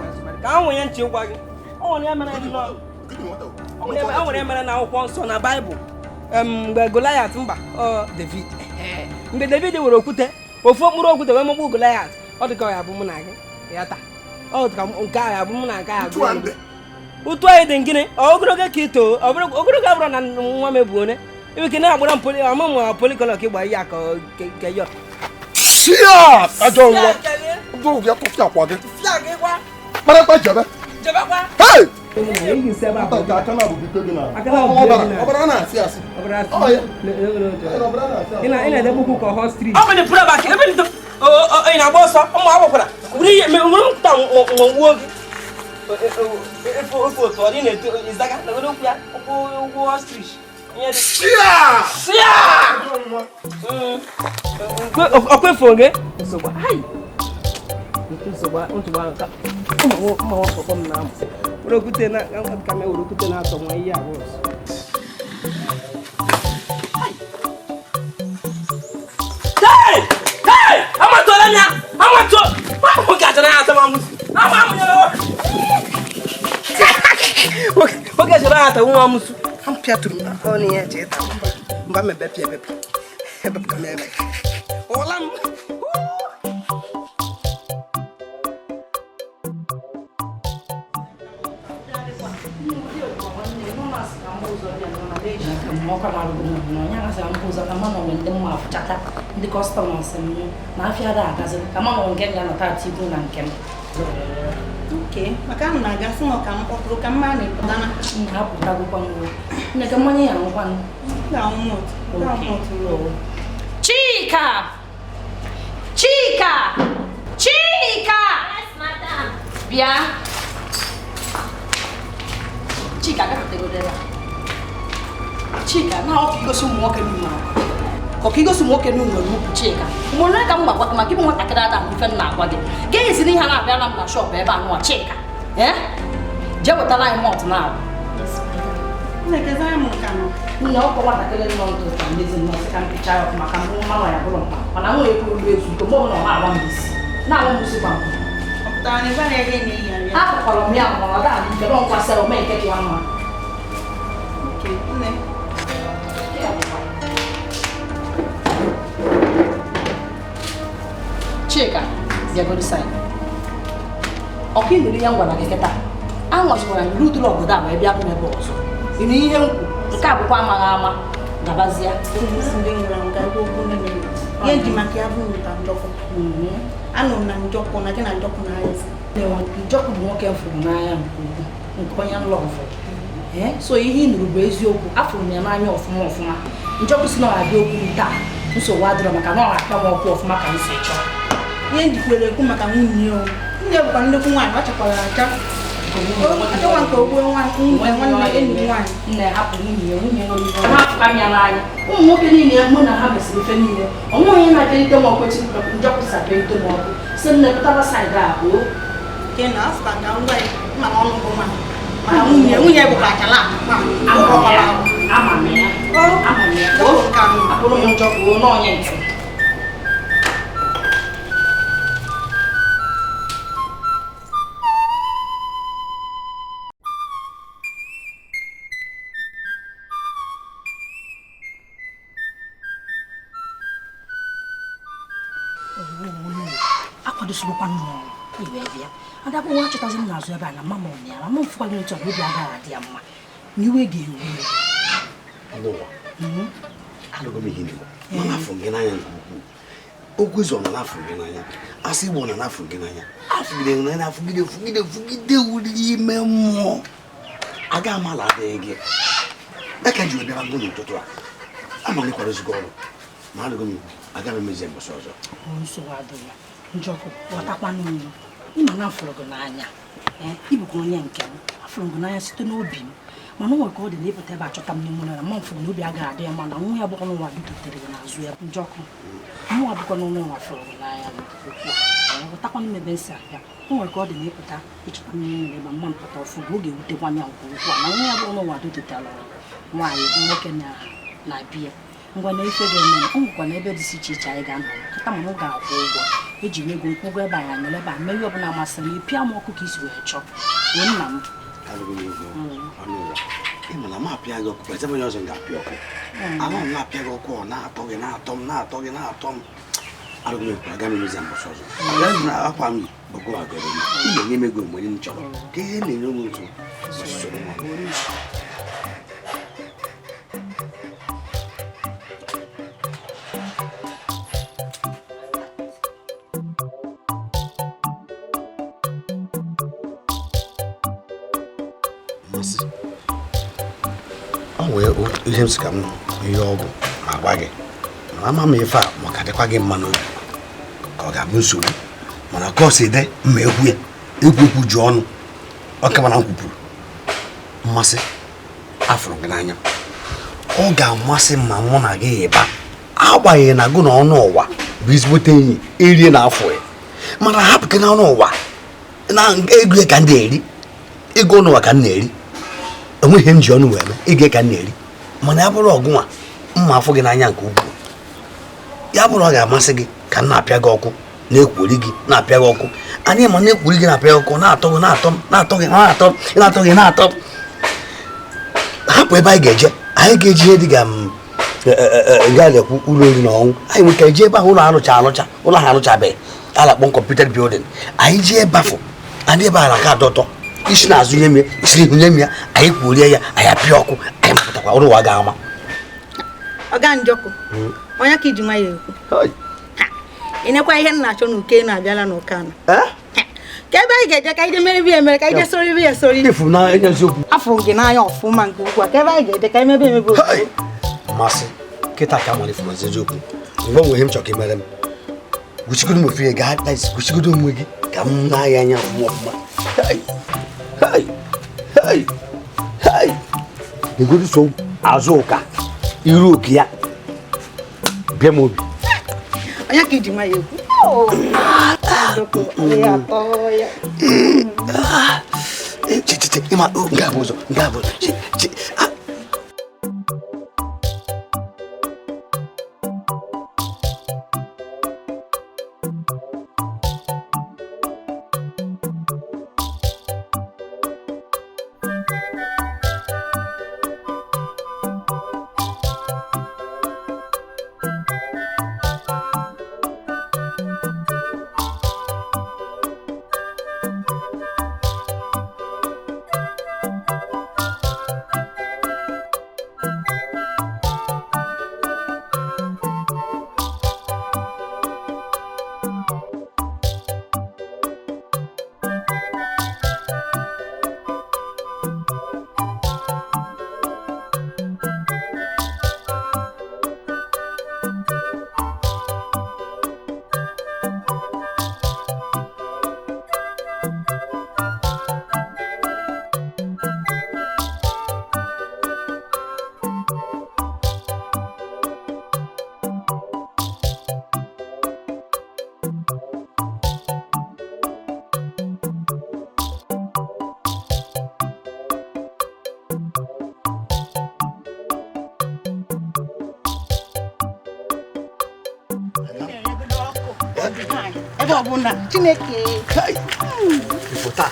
S12: Ka a nwere nchi gwa gị. O nwere mere na akwụkwọ nsọ na Baịbụl. Mgbe Goliath mba David. Mgbe David were okwute ofu okpuru okwute wee magbuo Goliath, ọ dị ka ọ ya bụ mụ na gị ya taa. Ọ dị ka nke a ya bụ mụ na nke a bụ. Ụtụ anyị dị gịnị? Ogologo ka ito ogologo abụrụ na nwa m ebu onye. Iwe ke na-agbara m poli ama m polikọlọ ka ịgba ihe ka ke yọ.
S10: Shia! Ajọ nwa. Ndụ gị atụfịa akwa gị. Kparakpa jebe.
S12: Jebekwa.
S10: Hey!
S12: Ị na-edebe ụkwụ ka ọhọ street. Ọ bụ na pụrụ abaka ebe ndo ị na-agba ọsọ ụmụ agbọkwara were ihe were mpụta nwụọ gị. Efu otu ọ dị na-eto ịzaga na were ụkwụ ya ụkwụ ụkwụ ostrich.
S10: Shia!
S12: Shia! Ọkwa efu gị nsogbu. Ai! Nsogbu ntụgbu ahụ ka ụmụ akwụkwọ m na-amụ. Were okwute na ka m were okwute na-atọ nwa ihe abụọ ọzọ. Hey! Hey! Amatola nya! Amato! Nwoke achọrọ ya atọ m amụsụ. Ama m ya! Nwoke achọrọ ya atọ nwa amụsụ. Am pịatụrụ m ọnụ ya ji ịta mba m ebepụ ebepụ. Ebepụ ka m ebe. Ụla m!
S1: Ndị kọstọmas m na afịa ada agazi ka ma nọ nke m ga-anata atiku na nke m.
S14: Okay, maka m na-aga sị ka m kpọtụrụ ka mma na-epụtana.
S1: Na-apụtagokwa m. Nne ka mmanya ya nwụkwanụ. Chika! Chika! Chika!
S11: Yes, madam.
S1: Bịa. Chika gafetegodo ebe a. Chika, na ọ ka igosi ụmụ nwoke n'ụlọ. Ka igosi nwoke n'ụlọ n'ukwu Chika. Mgbe ka m gwagwa gị maka ịbụ nwatakịrị ada m ife m na-agwa gị. Ga-esi n'ihe a na-abịala m na shọpụ ebe a nụwa Chika. Ee? Jee wetara anyị mọt na abụ. Nne ọkwa nwatakịrị nọ ndụ ka mmezi nnọọ sị ka m pịcha ya ọkụ maka mụ mmanụ ya bụrụ mkpa. Mana nwa ekwu olu ezu ike mgbe ọbụla ọ na-agwa m isi. Na-agwa m isi gwa m. Akọkọrọ m ya mana ọ daa nke nọ nkwasị ome nke dị ya mma. Chika, bịagoro saịd. Ọkụ ịnụrụ ihe m gwara gị kịta. Anwachikwara m iru ụdịrị ọgọdọ a wee bịa m ebe ọzọ. Ịnụ ihe m kwu, nke a bụkwa amaghị ama. Gabazie.
S14: Ihe nji maka ya bụ nta njọkụ. Anụ na njọkụ na gị na njọkụ na-ayịzi.
S1: Njọkụ bụ nwoke m fụrụ n'anya nke ukwuu, nke onye m lọvụ. So ihe ị nụrụ bụ eziokwu, afụrụ m ya n'anya ọfụma ọfụma. Njọkụ si na ọ ga-abịa okwu m taa, nsogbu adịrọ maka na ọ na-apịa m ọkụ ọfụma ka m si chọọ.
S14: Ihe njikwere ekwu maka nwunye ya. Nwunye bụkwa nnukwu nwaanyị, ọ chakwara acha. Achọkwa nke ogbuo nwanne enyi nwaanyị.
S1: Nne hapụ nwunye ya, nwunye nwere ihe ọ hapụka m ya n'anya. Ụmụ nwoke niile mụ na ha mesịrị ife niile. Ọ nweghị onye na-apịalite m ọkụ etu Njọkụ si apịalite m ọkụ. Sị m na-epụtaba saịdị a o.
S14: Nke na asụta ka ngwa ya mana ọnụ bụ nwaanyị. Mana nwunye bụkwa achala
S1: Ama m ya. Ama m ya. Akpụrụ m Njọkụ n'onye nke m. Ada bụ nwa chọtazi m n'azụ ebe a na mama m ya ma m fụkwa gị otu a obi agaghị adị ya mma. Na iwe ga-ewu ya.
S4: N'ụwa alụgo m ihe n'Igbo mana afọ gị n'anya nke ukwuu. Okwu ụzọ nọ n'afọ gị n'anya, asị Igbo nọ n'afọ gị n'anya, afụgide n'anya, afụgide fụgide fụgide wuli ime mmụọ aga amala adịghị gị. Aka ji bịara gụ n'ụtụtụ a amalikwara ezigbo ọrụ ma alụgo m agaghị m ezi mbọsị ọzọ.
S1: Nsogbu adịghị. Njọkụ ghọtakwanụ m. Ịma na afụrụ gị n'anya, ịbụkwa onye nke m, afụrụ gị n'anya site n'obi m. Mana o nwere ka ọ dị na ịpụta ebe achọta m n'ime ụlọ ya, ma m fụrụ na obi agaghị adị ya mma na nwa ya bụkwa n'ụwa dutere gị n'azụ ya. Njọkụ mụnwa bụkwa n'ụlọ nwa fụrụ gị n'anya nke ukwuu. Ghọtakwanụ m ebe m si abịa. O nwere ka ọ dị na ịpụta ịchọta m n'ime ụlọ ebe mma m pụta ọfụ gị, ọ ga-ewutekwa ya nke ukwuu na nwa ya bụkwa n'ụwa dutetara nwaanyị nwoke na-abịa. Ngwa na ife ga-eme o nwekwa na ebe dị iche iche anyị ga-anọ kịta, mana m ga-akwụ ụgwọ eji m ego nkwụgwọ ebe anyị nọrọ ebe a mee ihe ọbụla masịrị m, ịpịa m ọkụ ka isi wee chọọ. Wee nna m
S4: ịma na m apịa gị ọkụ kwesịrị onye ọzọ ga-apịa ọkụ ala m na-apịa gị ọkụ ọ na-atọ gị na-atọ m na-atọ gị na-atọ m. Alụgo m ekwu aga m emezi mbọsị ọzọ. Na akwa m ọgụ agọrọ m ị ga-enye m ego mgbe m chọrọ ka ihe na-enye m otu soro m. Ihe m sị ka m ihe ọgwụ ma gwa gị mana ama m ife a maka dịkwa gị mma n'obi ka ọ ga-abụ nsogbu, mana ka ọ si dị mma ekwu ya ekwu okwu ju ọnụ ọ ka mana m kwupụrụ. Mmasị afụrụ gị n'anya, ọ ga-amasị m ma mụ na gị ịba agbanyeghị na gụ na ọnụ ụwa bụ ezigbote enyi erie na afọ ya, mana hapụ gị n'ọnụ ụwa na ego ya ka m na-eri, ego ọnụ ụwa ka m na-eri, enweghị m ji ọnụ wee mee ego ka m na-eri. Mana ya bụrụ ọgụnwa mma afọ gị n'anya nke ukwuu, ya bụrụ ọ ga-amasị gị ka m na-apịa gị ọkụ na-ekwuri gị na-apịa gị ọkụ anyị ma na-ekwuri gị na-apịa gị ọkụ na-atọ gị na-atọ m na-atọ gị na-atọ m na-atọ gị na-atọ m. Hapụ ebe anyị ga-eje, anyị ga-eji ihe dị ka ga-ekwu ụlọ oriri na ọṅụṅụ anyị nwere ka eje ebe ahụ ụlọ arụcha arụcha ụlọ ahụ arụchabeghị a na-akpọ kọmputa bildin anyị jee ebe afọ anyị ebe ahụ aka atọ ụtọ isi n'azụ nye m ya isi n'ihu nye m ya anyị kwurie ya anyị apịa ọkụ anyị mapụtakwa ọrụ ụwa ga-ama.
S14: Ọga Njọkụ, onye ka iji nwayọọ ekwu ị nekwa ihe m na-achọ n'uke na-abịala n'ụka na ka ebe anyị ga-eje ka anyị mere bi emere ka anyị jee sori bi esori. Afọ gị n'anya ọfụma nke ukwuu ka ebe anyị ga-eje ka anyị mebe emebe ozugbo.
S4: Mmasị kịta ka amalite m eziokwu mgbe onwe ihe m chọrọ ka imere m gwuchigodo m ofe gaa gwuchigodo onwe gị ka m na-anya anya ọfụma ọfụma. Egodu so azụ ụka iru oke ya bịa m obi.
S14: Onye ka iji nwayọọ ekwu?
S4: Che ịma nke a bụ ụzọ nke a bụ ụzọ.
S14: Ebe ọ bụ na Chineke
S4: Ifo taa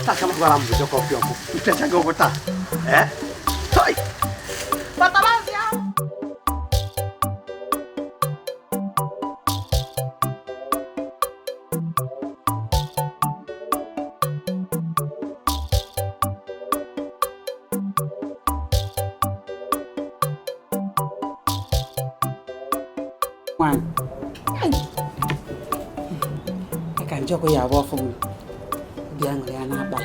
S4: taa ka m gwara m bụ kọfị ọkụ ntecha gị ọgwụ taa ee tai
S14: kpatara
S2: Nwaanyị ka Njọkụ ya abụ ọfụ m obi aṅụrị ya na-akpa.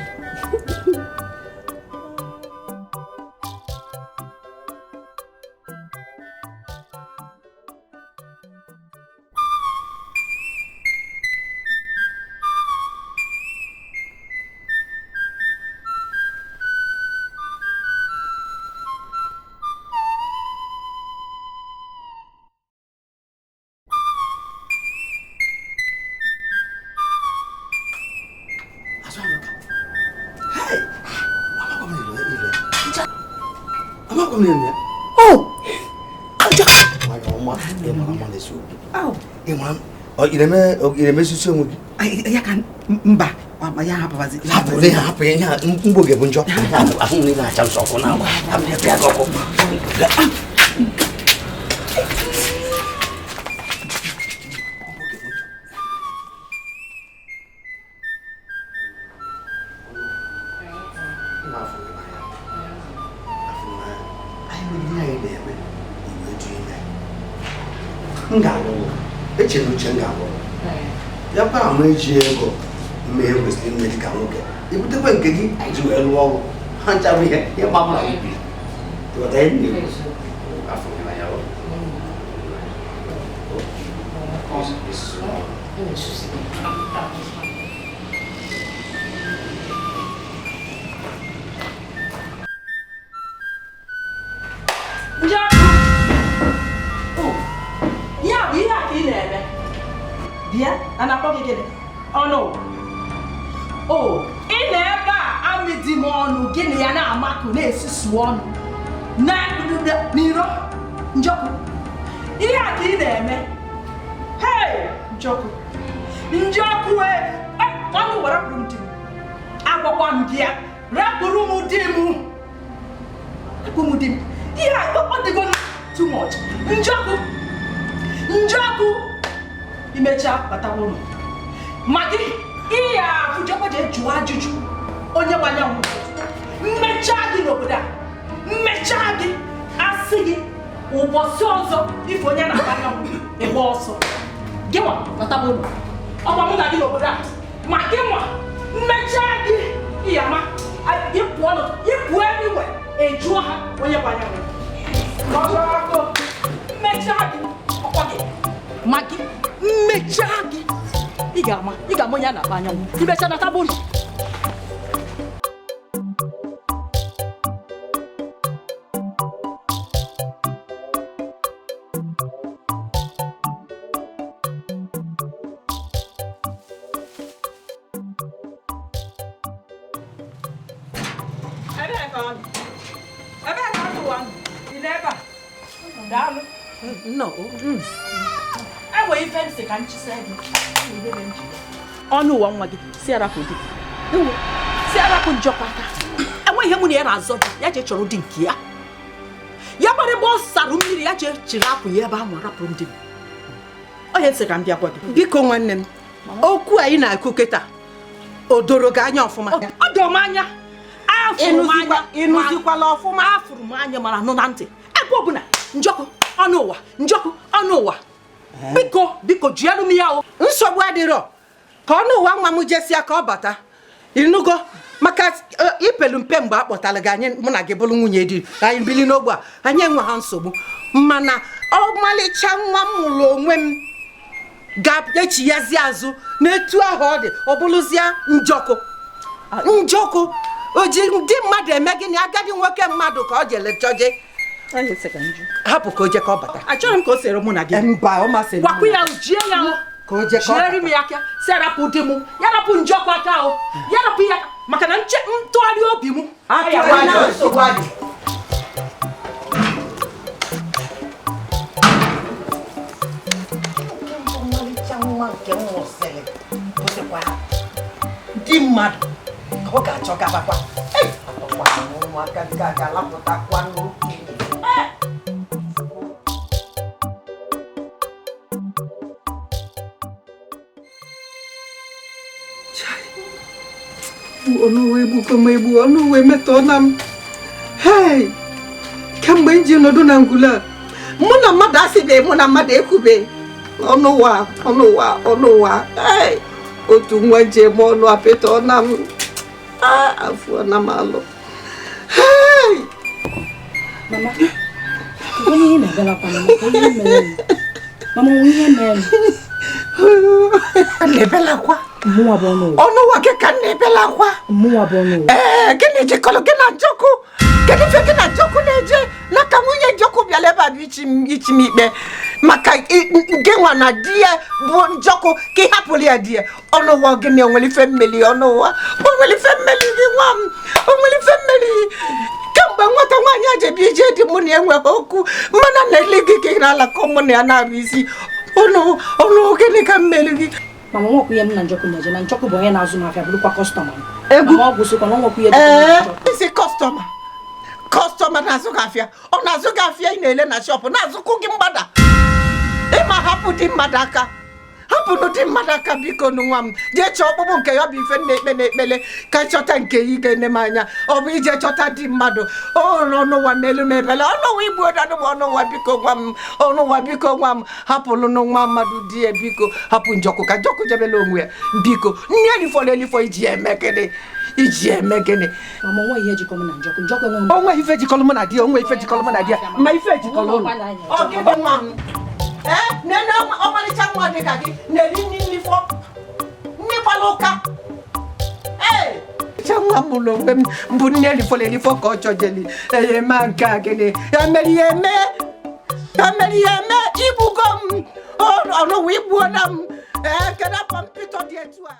S4: Ị na-emesisi onwe gị?
S2: Ya ka mba, ya hapụbazi.
S4: Hapụrụ ya, hapụ ya, ihe a mgbo gị bụ njọ. Ahụ niile na-acha nsọ ọkụ na agba. Hapụ ya, pịa gị ọkụ. M ga-alụ ụlọ. Eche na uche m ga-alụ ụlọ. Ya kwa ama eji ego mmehie kwesịrị ime dị ka nwoke. Ibutekwe nke gị anyị ji wee lụọ ọrụ. Ha ncha bụ ihe ihe gbapụrụ anyị biri. Ịghọta ihe m na-ekwu? Afọ gị na ya ọ.
S1: Ya bụ ihe a ka ị na-eme. Bịa, a na-akpọ gị gịnị? Ọnụ. O, ị nọ ebe a amị di m ọnụ, gị na ya na-amakụ na-esusu ọnụ. N'iro, Njọkụ. Ihe a ka ị na-eme. Hei, Njọkụ. Njọkụ e, ọnụ ụwa rapụrụ m di m. Agwakwa m gị ya, rapụrụ m di m. Rapụrụ m di m. Ihe a, ọ dịgo too much. Njọkụ. Njọkụ. Imecha batawa ụlọ. Ma gị ihe a Njọkụ ji jụọ ajụjụ onye gbanye nwụ. Mmechaa gị n'obodo a, mmechaa gị, asị gị ụbọchị ọzọ ife onye na-agbanye nwụ ịgba ọsọ. Gị nwa batawa ụlọ. Ọkwa mụ na gị n'obodo a. Ma gị nwa mmechaa gị ihe ama ịpụọ ịpụọ anywhere ejụọ ha onye gbanye nwụ. Mmechaa gị ọkwa gị ma gị mmechaa gị ị ga-ama onye a na-akpa anyanwụ imecha nata bụ ụlọ. Ebee ka ọ nọ? Ị nọ ebe a? Daalụ. Enwere ife nsị ka nchịsa gị. Ọnụ ụwa nwa gị si arapụ di gị. Si arapụ Njọkụ aka. Enweghị ihe mụ na ya na-azọ gị, ya jee chọrọ di nke ya. Ya gbara ebe ọ sara mmiri ya jee chịrị apụ ya ebe ahụ rapụrụ di m. Onye nsị ka m bịa gwa gị.
S13: Biko nwanne m, okwu anyị na-ekwu kịta o doro gị anya ọfụma?
S1: Ọ doro m anya. Afụrụ m anya.
S13: Ịnụzikwala ọfụma?
S1: Afụrụ m anya mara nụ na ntị. Ebe ọbụla Njọkụ ọnụ ụwa, Njọkụ ọnụ ụwa. Biko, biko jielu m ya o.
S13: Nsogbu adịrọ. Ka ọnụ ụwa nwa m jesia ka ọ bata. Ịnụgo maka ipelu mpe mgbe a kpọtara gị anyị mụ na gị bụrụ nwunye di anyị bili n'ogbe a anyị enwe ha nsogbu mana ọmalịcha nwa m mụrụ onwe m ga-echighazi azụ n'etu ahụ ọ dị ọ bụrụzie Njọkụ. Njọkụ o ji ndị mmadụ eme gịnị agadi nwoke mmadụ ka ọ jele chọje. Hapụ ka o je ka ọ bata.
S1: Achọrọ m ka o sere mụ na gị.
S13: Mba, ọ masịrị m.
S1: Gwakwu ya jie ya o.
S13: Ka o je ka ọ
S1: Jiere m ya aka, si arapụ di m, ya rapụ Njọkụ aka o. Ya rapụ ya aka maka na nche ntụgharị obi m.
S13: Nsogbu adị. Ọmalịcha nwa nke m mụsịrị bụzikwa di mmadụ ka ọ ga-achọ gabakwa. Atọkwa m ụmụaka nke a ga-alapụtakwa n'okenye. Ọnụ egbugo m egbu, ọnụ uwe metọọ na m. Hei, kemgbe m ji nọdụ na ngwụla a, mụ na mmadụ asịbeghị, mụ na mmadụ ekwubeghị. Ọnụ ụwa ọnụ ụwa ọnụ ụwa. Ee, otu nwa ji eme ọnụ apịta ọna m. Afọ na m alụ.
S9: Mama, onye ihe na-abịalakwa m, onye mere m. Mama, onwe ihe mere m.
S13: Na-ebelakwa.
S9: Mụnwa bụ ọnụ ụwa.
S13: Ọnụ ụwa gị ka na-ebelakwa.
S9: Mụnwa bụ ọnụ ụwa.
S13: Ee, gịnị jikọrọ gị na Njọkụ? Kedu ife gị na Njọkụ na-eje? N'aka nwunye Njọkụ bịara ebe a bụ ichi m ikpe maka gị nwa na di ya bụ Njọkụ ka ị hapụrụ ya di ya. Ọnụ ụwa gịnị onwere ife mmeli ọnụ ụwa? Onwere ife mmeli gị nwa m? Onwere ife mmeli? Kemgbe nwata nwaanyị a jebi ije dị mụ na enweghị okwu mana na-ele gị ka ị na-alakọ mụ na ya na-abụ isi. Ọnụ gịnị ka mmeli gị?
S9: Mama, nwekwu ihe m na Njọkụ na-eje na Njọkụ bụ onye na-azụ m afịa bụrụkwa kọstọma m.
S13: Egwu.
S9: Mama, ọ gwụsịkwa na nwekwu ihe dị
S13: Ee, isi kọstọma. Kọstọma na-azụ gị afịa. Ọ na-azụ gị afịa ị na-ele na shọpụ na-azụkwu gị mgbada. Ịma hapụ di mmadụ aka. Hapụnụ di mmadụ aka biko nụ nwa m. Jee chọọ ọkpụkpụ nke ya bụ ife na-ekpe na-ekpele ka chọta nke ya ị ga-ene m anya. Ọ bụ ije chọta di mmadụ. Ọnụ ụwa melu m ebele. Ọnụ ụwa igbu ọdanụ m ọnụ ụwa biko nwa m. Ọnụ ụwa biko nwa m. Hapụlụ nụ nwa mmadụ di ya biko. Hapụ Njọkụ ka Njọkụ jebela onwe ya. Biko nne elifọrọ elifọ iji eme gịnị? Iji eme gịnị?
S9: Mama, onwe ihe jikọrọ m na Njọkụ. Njọkụ enweghị m.
S13: Onwe ife jikọrọ mụ na di ya, onwe ife jikọrọ mụ na di ya. Ma ife jikọrọ ụnụ. Ọ gịnị nwa m? Ee, nene ọmarịcha nwa dị ka gị na-eri nri nlifọ. Nne gbara ụka. Ee! Nwa m mụrụ onwe m bụ nne elifọrọ elifọ ka ọ chọjeli. Ee, ma nke a gịnị? Ya mere ya eme. Ya mere ya eme. Igbugo m. Ọnụwa igbuola m. Ee, kedu afọ mpịtọ dị etu a?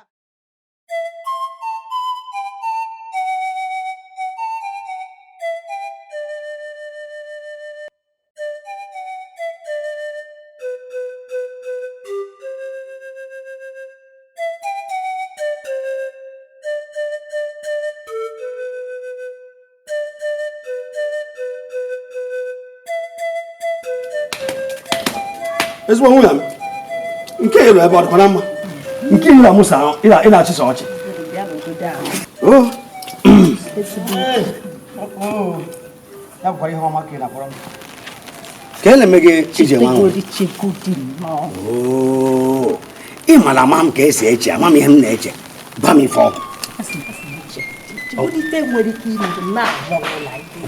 S4: Ezigbo nwunye m nke ịlụ ebe ọ dịkwa na mma nke ị na-amụsa ị na-achịsa ọchị. Ya bụkwara ihe ọma ka ị na-akpọrọ m. Ka e na-eme gị ije nwa ahụ. Ị mara ama m ka esi eche, ama m ihe m na-eche. Gwa m ife ọgwụ.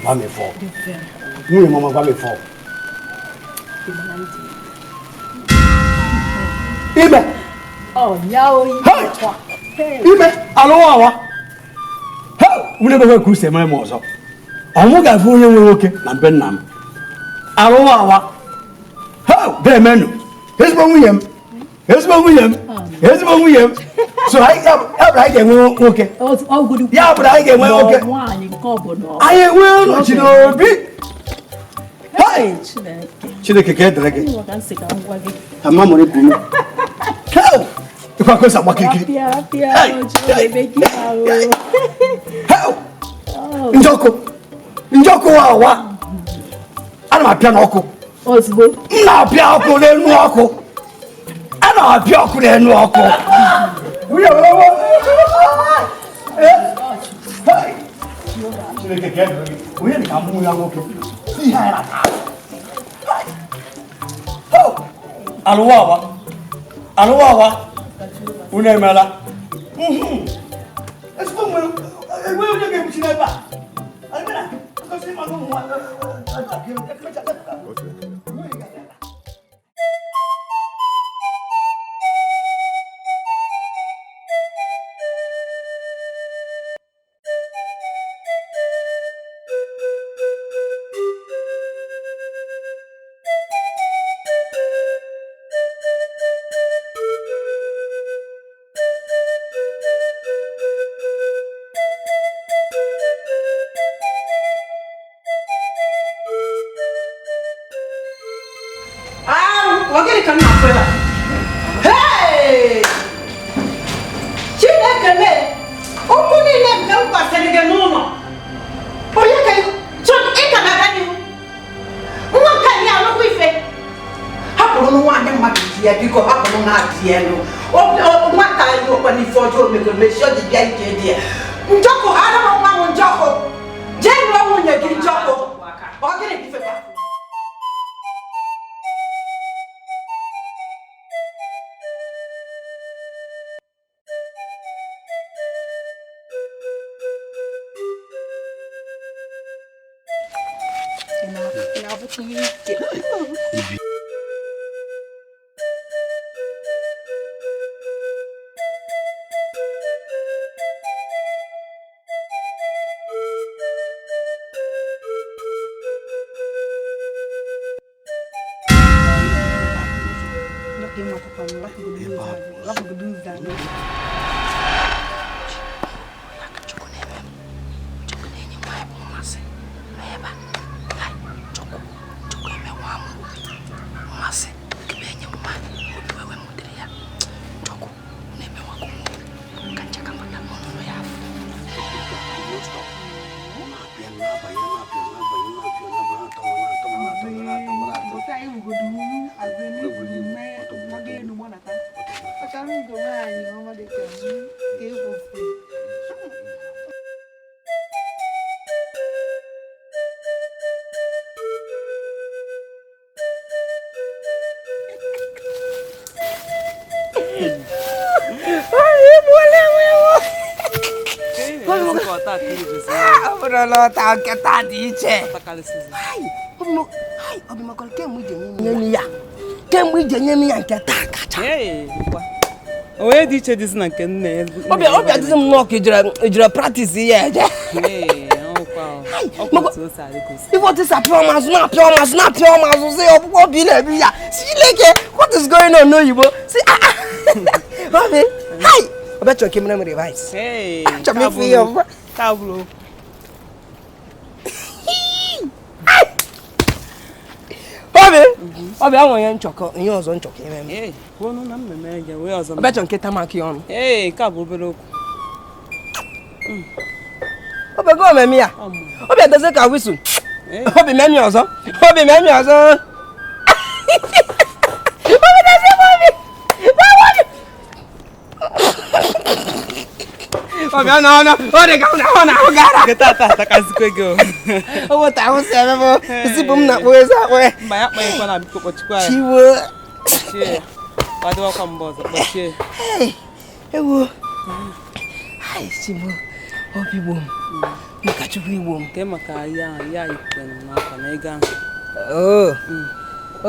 S4: Gwa m ife ọgwụ. Nwunye m ọma, gwa m ife ọgwụ. Ime. Ime alụwa awa. Nwunye m ka usi emere m ọzọ. Ọnwụ ga-abụ onye nwe nwoke na mbe nna m. Alụwa awa. Bemenu. Ezigbo nwunye m. Ezigbo nwunye m. Ezigbo nwunye m. So anyị ga-enwe nwoke. Ya bụrụ anyị ga-enwe nwoke. Anyị enwe ụlọchi n'obi. Chineke ka edere gị. Ama mụrụ iku ume. Ịkwa kosa agba kirikiri. Njọkụ. Njọkụ wa awa. Ana m apịa n'ọkụ. M na-apịa ọkụ n'enu ọkụ. Ana m apịa ọkụ n'enu ọkụ. Chineke ka edere gị. Onye dị ka mụ ya nwoke. Ihe anyị na-ata. Alụwa awa. Alụwa awa. Unu emeela. Ezigbo nwere enweghị onye ga-ebuchi n'ebe a.
S13: Njọkụ ara m nwa m Njọkụ jee lụọ nwunye gị Njọkụ ọ gịnị ka ife
S14: Na-abụkwa ihe ike.
S5: Nkịta dị iche kemgbe ije nye m ya nke taa kacha
S12: onye dị iche dịzi na nke nne
S5: ọbịa dịzi m nnọọ ka ejiri praktisi ya eje ife otu si apịa ọmazụ na-apịa ọmazụ na-apịa ọmazụ si ọkpụkpọ obi na-ebi ya si Chineke, what is going on n'oyibo si obi hai ọbịa chọrọ ka emere m revise achọrọ m ịfụ ihe ọfụma. Obi ahụ onye nchọkọ ihe ọzọ nchọkọ ime m. Ọbịa chọrọ nkịta maka ya ọnụ. Obi go omeme ya. Obi edozi ka wisu. Obi memi ọzọ. Obi memi ọzọ. Obi dozi m obi. Obi ọ nọ ọ dị ka ọ na-ahụ gara.
S12: Nkịta taa atakazikwe gị o.
S5: Owó ta ahụ si eme m zipụ m na akpụ ezi akpụ.
S12: Mba ya kpanyekwa na biko kpọchikwa ya.
S5: Chiwo.
S12: Kpọchie. Kwadowakwa mgbe ọzọ kpọchie.
S5: Ewo. Hai chiwo. Obi gbo m. Maka Chukwu igbo m.
S12: Nke maka ya ya ikwere m n'aka na ego ahụ.
S5: Oh.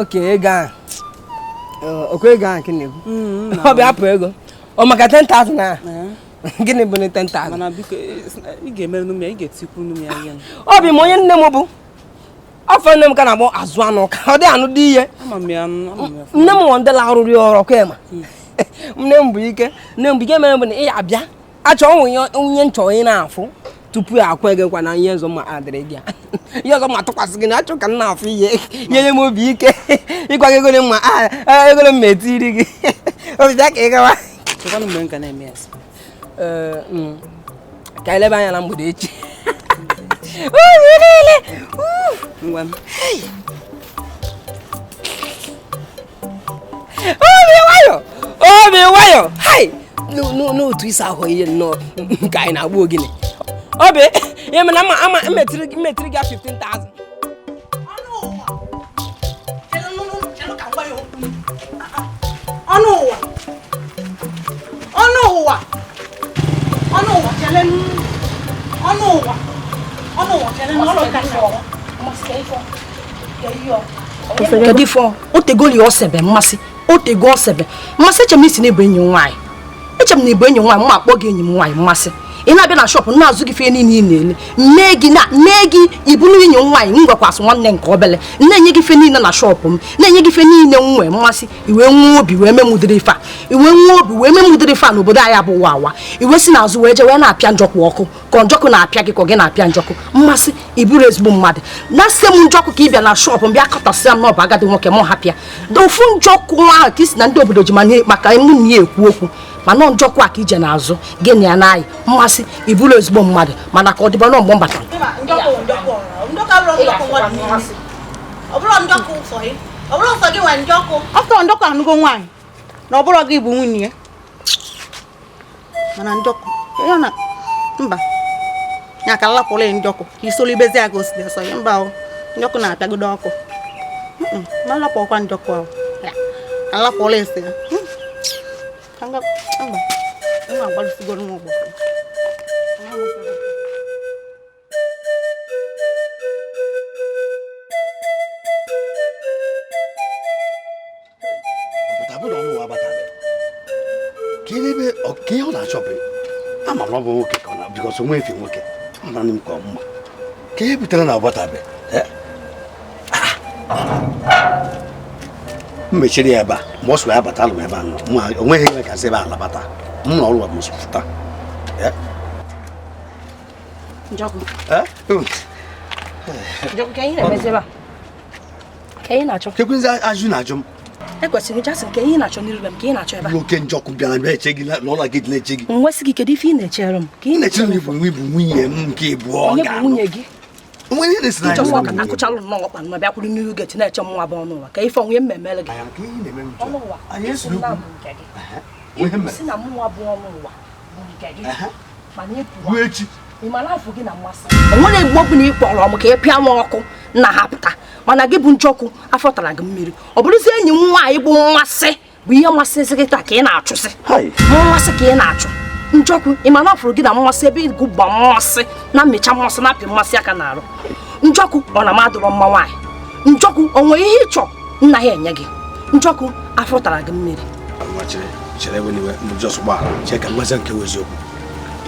S5: Okay, ego ahụ. Okwe ego ahụ nke na-ekwu. Ọ bịa apụ ego. Ọ maka 10,000 na. Gịnị bụ 10,000?
S12: Mana biko ị ga-emere m ya, ị ga-etikwu m ya ihe.
S5: Obi m onye nne m bụ afọ nne m ka na-akpọ azụ anụ ka ọ dị anụ dị ihe. Nne m nwa ndị la-arụrụ ya ọrụ kwa ma. Nne m bụ ike, nne m bụ ike mere bụ na ị abịa achọ onye nchọ onye na-afụ tupu ya akwa gị nkwa na ihe ọzọ ma adịrị gị. Ihe ọzọ ma tụkwasị gị na achọ ka m na-afụ ihe nye m obi ike ịgwa gị ego mma ego m ma etiri gị. Obi bịa ka ị gawa.
S12: Chekwanụ mgbe m ga na-eme ya.
S5: Ka anyị lebe anya na mgbede echi. Obi nwayọ! Obi nwayọ! Hai! N'otu isi ahụ ihe nnọọ nke anyị na-agba ogene. Obi, ihe mere ama ama mmetiri gị 15,000.
S14: Ọnụ ụwa! Ọnụ ụwa! Ọnụ ụwa chere ọnụ ụwa ọnụ ụwa chere n'ụlọ ka
S1: kedu ife otegoli osebe mmasị otego osebe mmasị eche m isi na ịbụ enyi m nwaanyị eche m na ịbụ enyi m nwaanyị mma akpọ gị enyi m nwaanyị mmasị ị na-abịa na shọpụ na-azụ gị fe niile ị na-ele mee gị na mee gị ibulu enyi m nwaanyị m gwakwasị nwanne nke obele na-enye gị fe niile na shọpụ m na-enye gị fe niile m nwee mmasị iwe nwee obi wee memudiri ife a iwe nwee obi wee memudiri ife a n'obodo anyị abụ ụwa awa iwe si n'azụ wee jee wee na-apịa njọkụ ọkụ ka njọkụ na-apịa gị ka gị na-apịa njọkụ mmasị iburu ezigbo mmadụ na sị m njọkụ ka ị bịa na shọpụ m bịa kọtasịa m n'ọbụ agadi nwoke m hapịa ofu njọkụ ahụ ka isi na ndị obodo ji maka mụ na ya ekwu okwu mana njọkụ a ka ije n'azụ gị na ya na-ayị mmasị iburu ezigbo mmadụ mana ka ọ dịba na mgbe m batara
S14: ọtọ njọkụ anụgo nwaanyị na ọ bụrụ gị bụ nwunye ya mana njọkụ ya na mba ya ka lapụrụ ya njọkụ ka isolu ibezi ya ka o si dị sọ ya mba njọkụ na-apịagodo ọkụ ma lapụkwa njọkụ ahụ ya ka lapụrụ ya si ya mba mma agbalụsigoro m ụgbọ.
S4: Ama m na ọ bụ nwoke ka ọ na because onwe efe nwoke. Ọ na m ka ọ mma. Ka ihe butere na ọbatabe. M mechiri ya ebe a mgbe ọ sị ya bata alụ m ebe a nọ. O nweghị ihe ka sị ebe a labata. M na ọrụ m pụta.
S9: Njọkụ. Njọkụ, ka ihe na-emezi ebe a? Ka ihe na-achọ?
S4: Kekwezi ajụ na-ajụ m.
S9: Ekwesịrị ịjụ asị m ka ihe na-achọ n'iru m, ka ihe na-achọ ebe a.
S4: Nwoke Njọkụ bịara bịa eche gị n'ụlọ gị na-eche gị.
S9: M nwesị gị kedu ife ị na-echere m? Ka ị
S4: na-echere m ịbụ nwunye m nke ịbụọ
S9: Onye bụ
S4: ga-anụ.
S9: nwunye gị?
S4: Onwe ihe na-esi na
S9: Njọkụ ọka na-akụchalụ nnọọ ọkpa ma bịakwuru n'ihu geti na-eche m nwa bụ ọnụ ụwa ka ife onwe mmemmele gị. Ọnụ ụwa
S4: Anyị
S9: na bụ nke gị. Isi na mụnwa bụ ọnụ ụwa bụ nke gị. Mana ị pụọ.
S4: Ruo echi.
S9: Ị mara afọ gị na mmasị. O nwere mgbe ọbụla ị kpọrọ m ka ị pịa m ọkụ na ha pụta mana gị bụ Njọkụ afọ tara gị mmiri ọ bụrụzi enyi m nwaanyị bụ mmasị bụ ihe masịzi gị taa ka ị na-achụsị mmasị ka ị na-achụ Njọkụ ị ma na afụrụ gị na mmasị ebe ịgụ gba mmasị na mmecha mmasị na apị mmasị aka na-arụ Njọkụ ọ na m adụrọ mma nwaanyị Njọkụ o nwere ihe ịchọ nna ya enye gị Njọkụ afọ tara gị mmiri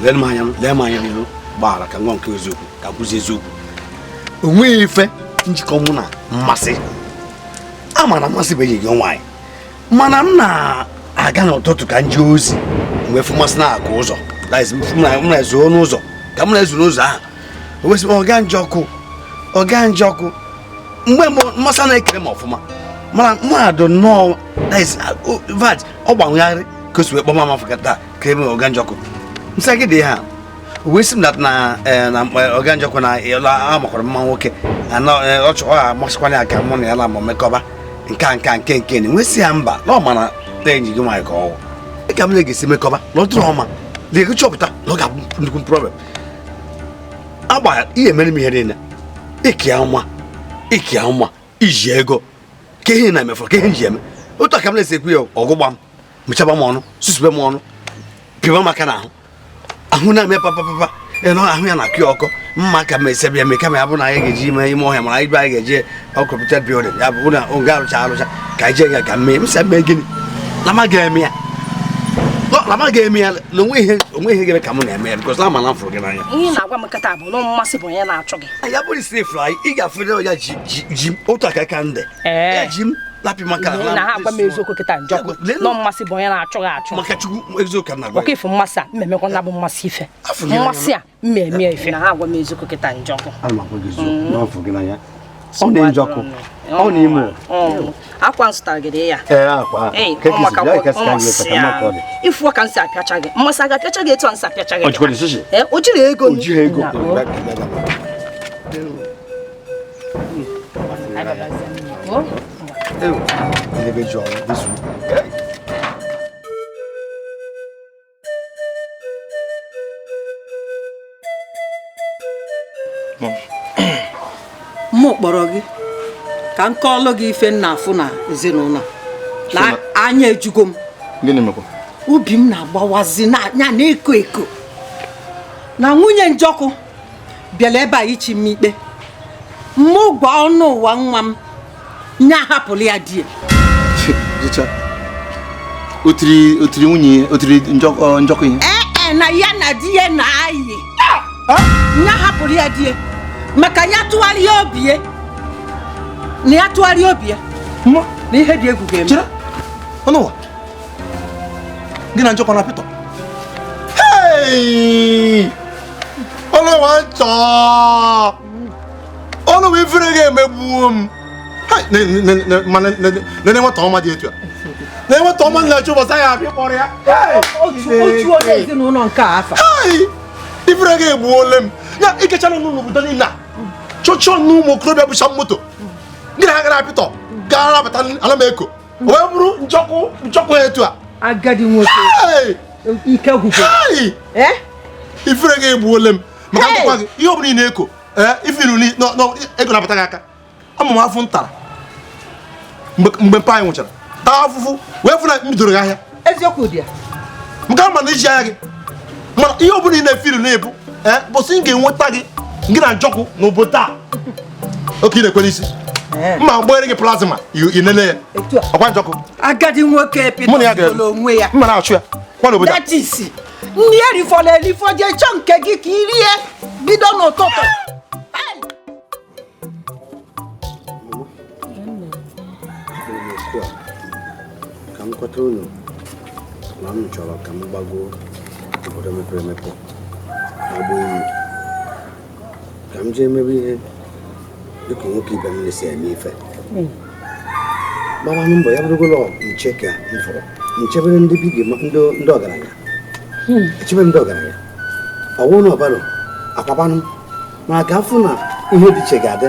S4: Lee m anya n'iru gbaghara ka nwa nke eziokwu ka kwụzi eziokwu o nweghị ife njikọ mụ na mmasị ama na mmasị bụ enyi gị nwaanyị mana m na-aga n'ụtụtụ ka m jee ozi mgbe fụ mmasị na-akụ ụzọ m na-ezuo n'ụzọ ka m na-ezu n'ụzọ ahụ o wesị m ọga Njọkụ mgbe mbụ mmasị na-ekele m ọfụma mana mmadụ nnọọ vat ọ gbanwegharị ka o si wee kpọọ m afọ taa ka eme ọga Njọkụ nsị gị dị ha wee sị m na ọga Njọkụ na amakwara mma nwoke ọ chọrọ amasịkwana ya ka mụ na ya la ma mekọba nke a nke nke nke na nwesị ya mba na ọ mana na enyi gị nwaanyị ka ọwụ ka m na-egesi mekọba na ọ dịrị ọma na chọpụta na ọ ga-abụ nnukwu problem agba ihe mere m ihe niile ịkịa nwa iji ego ka ihe na-emefọ ka ihe nji eme otu aka m na-esi ekwu ya ọgụgba m mechaba m ọnụ susube m ọnụ pịba m aka n'ahụ ahụ na-eme papapapa ịnọ ahụ ya na-akụ ya ọkọ mma ka m ese bịa mee kama ya bụ na anyị ga-eji ime ime ọhịa mana anyị bịa anyị ga-eje ọkọpụta bildin ya bụ na oge arụcha arụcha ka anyị jee ya ka mee m sị mee gịnị na ma ga-eme ya na ma ga-eme ya na onwe ihe ga-eme ka mụ na-eme ya bikọs na ama na m fụrụ gị n'anya
S9: ihe na-agwa m nkata bụ na mmasị bụ onye na-achụ gị
S4: ya bụrụ isi fụrụ anyị ị ga-afụ ya ji otu aka ka ndị ya ji m lapị maka
S9: na ha agwa m eziokwu kịta Njọkụ nọ mmasị bụ onye na-achụ gị achụ
S4: maka Chukwu eziokwu ka na-agwa
S9: oke ifu mmasị a mmemekwa na bụ mmasị ife mmasị a mmemme ife na ha agwa m eziokwu kịta Njọkụ
S4: ọ na Njọkụ ọ na ime
S9: akwa m zụtara gị ya ifu ka m si apịacha gị mmasị a ga-apịacha gị etu a m si apịacha gị o jiri ego
S13: Mụ kpọrọ gị ka m kọọlụ gị ife nna afụ na ezinụlọ na anya ejugo m.
S10: Gịnị mekwa?
S13: Obi m na-agbawazi ya na-eko eko na nwunye Njọkụ bịara ebe a ichi m ikpe mụ gwa ọnụ ụwa nwa m nya ahapụla ya di ya.
S10: Otiri nwunye otiri Njọkụ ihe?
S13: Ee na ya na di ya na-ayị nya hapụrụ ya di ya maka ya tụgharịa obi ya na ya tụgharịa obi ya na ihe dị egwu ga-eme.
S10: Ọnụwa gị na Njọkụ na Pita ọnụwa nchọ ọnụwa ifere ga-emegbuo m nene nwata ọma dị etu a na nwata ọma na-achọ ụbọchị anyị abịa kpọrọ ya
S13: otu onye ezinụlọ nke a afa
S10: ifere ga-egbuole m ya ikechara n'ụlọ obodo niile a chọchọ n'ụmụ okorobịa bụcha moto ndị na ha gara apịtọ gara abata ala m eko wee bụrụ Njọkụ ha etu a
S13: agadi nwoke ike gwụgwụ
S10: ifere ga-egbuole m maka ntụkwa gị ihe ọ bụla ị na-eko ifiru ego na-abata gị aka ama m afụ ntara mgbe mpa anyị nwụchara taa afụfụ wee fụ na m bidoro gị ahịa
S13: eziokwu dị ya
S10: nke ama na iji ahịa gị mana ihe ọ bụla ị na-efiru na-ebu bụsị m ga-enweta gị gị na Njọkụ n'obodo a oke ị na-ekwe n'isi mma gbanyere gị plasma ị nene ya ọkwa Njọkụ
S13: agadi nwoke Pita onwe ya
S10: mma na-achụ ya kwa n'obodo a
S13: datisi Nri erifọrọ erifọ, jee chọọ nke gị ka i rie bido n'ụtụtụ.
S4: Ka m kwata unu na m chọrọ ka m gbagoo obodo mepere emepe agba enyi ka m jee mebe ihe dịka nwoke ibe m na-esi eme ife gbawanụ mbọ ya bụrụgolo nche ka m fọrọ nchebere ndị bigi ndị ọgaranya echebe ndị ọgaranya ọwụ na ọbanụ akwabanụ mana ka afụ na ihe dị iche ga-adị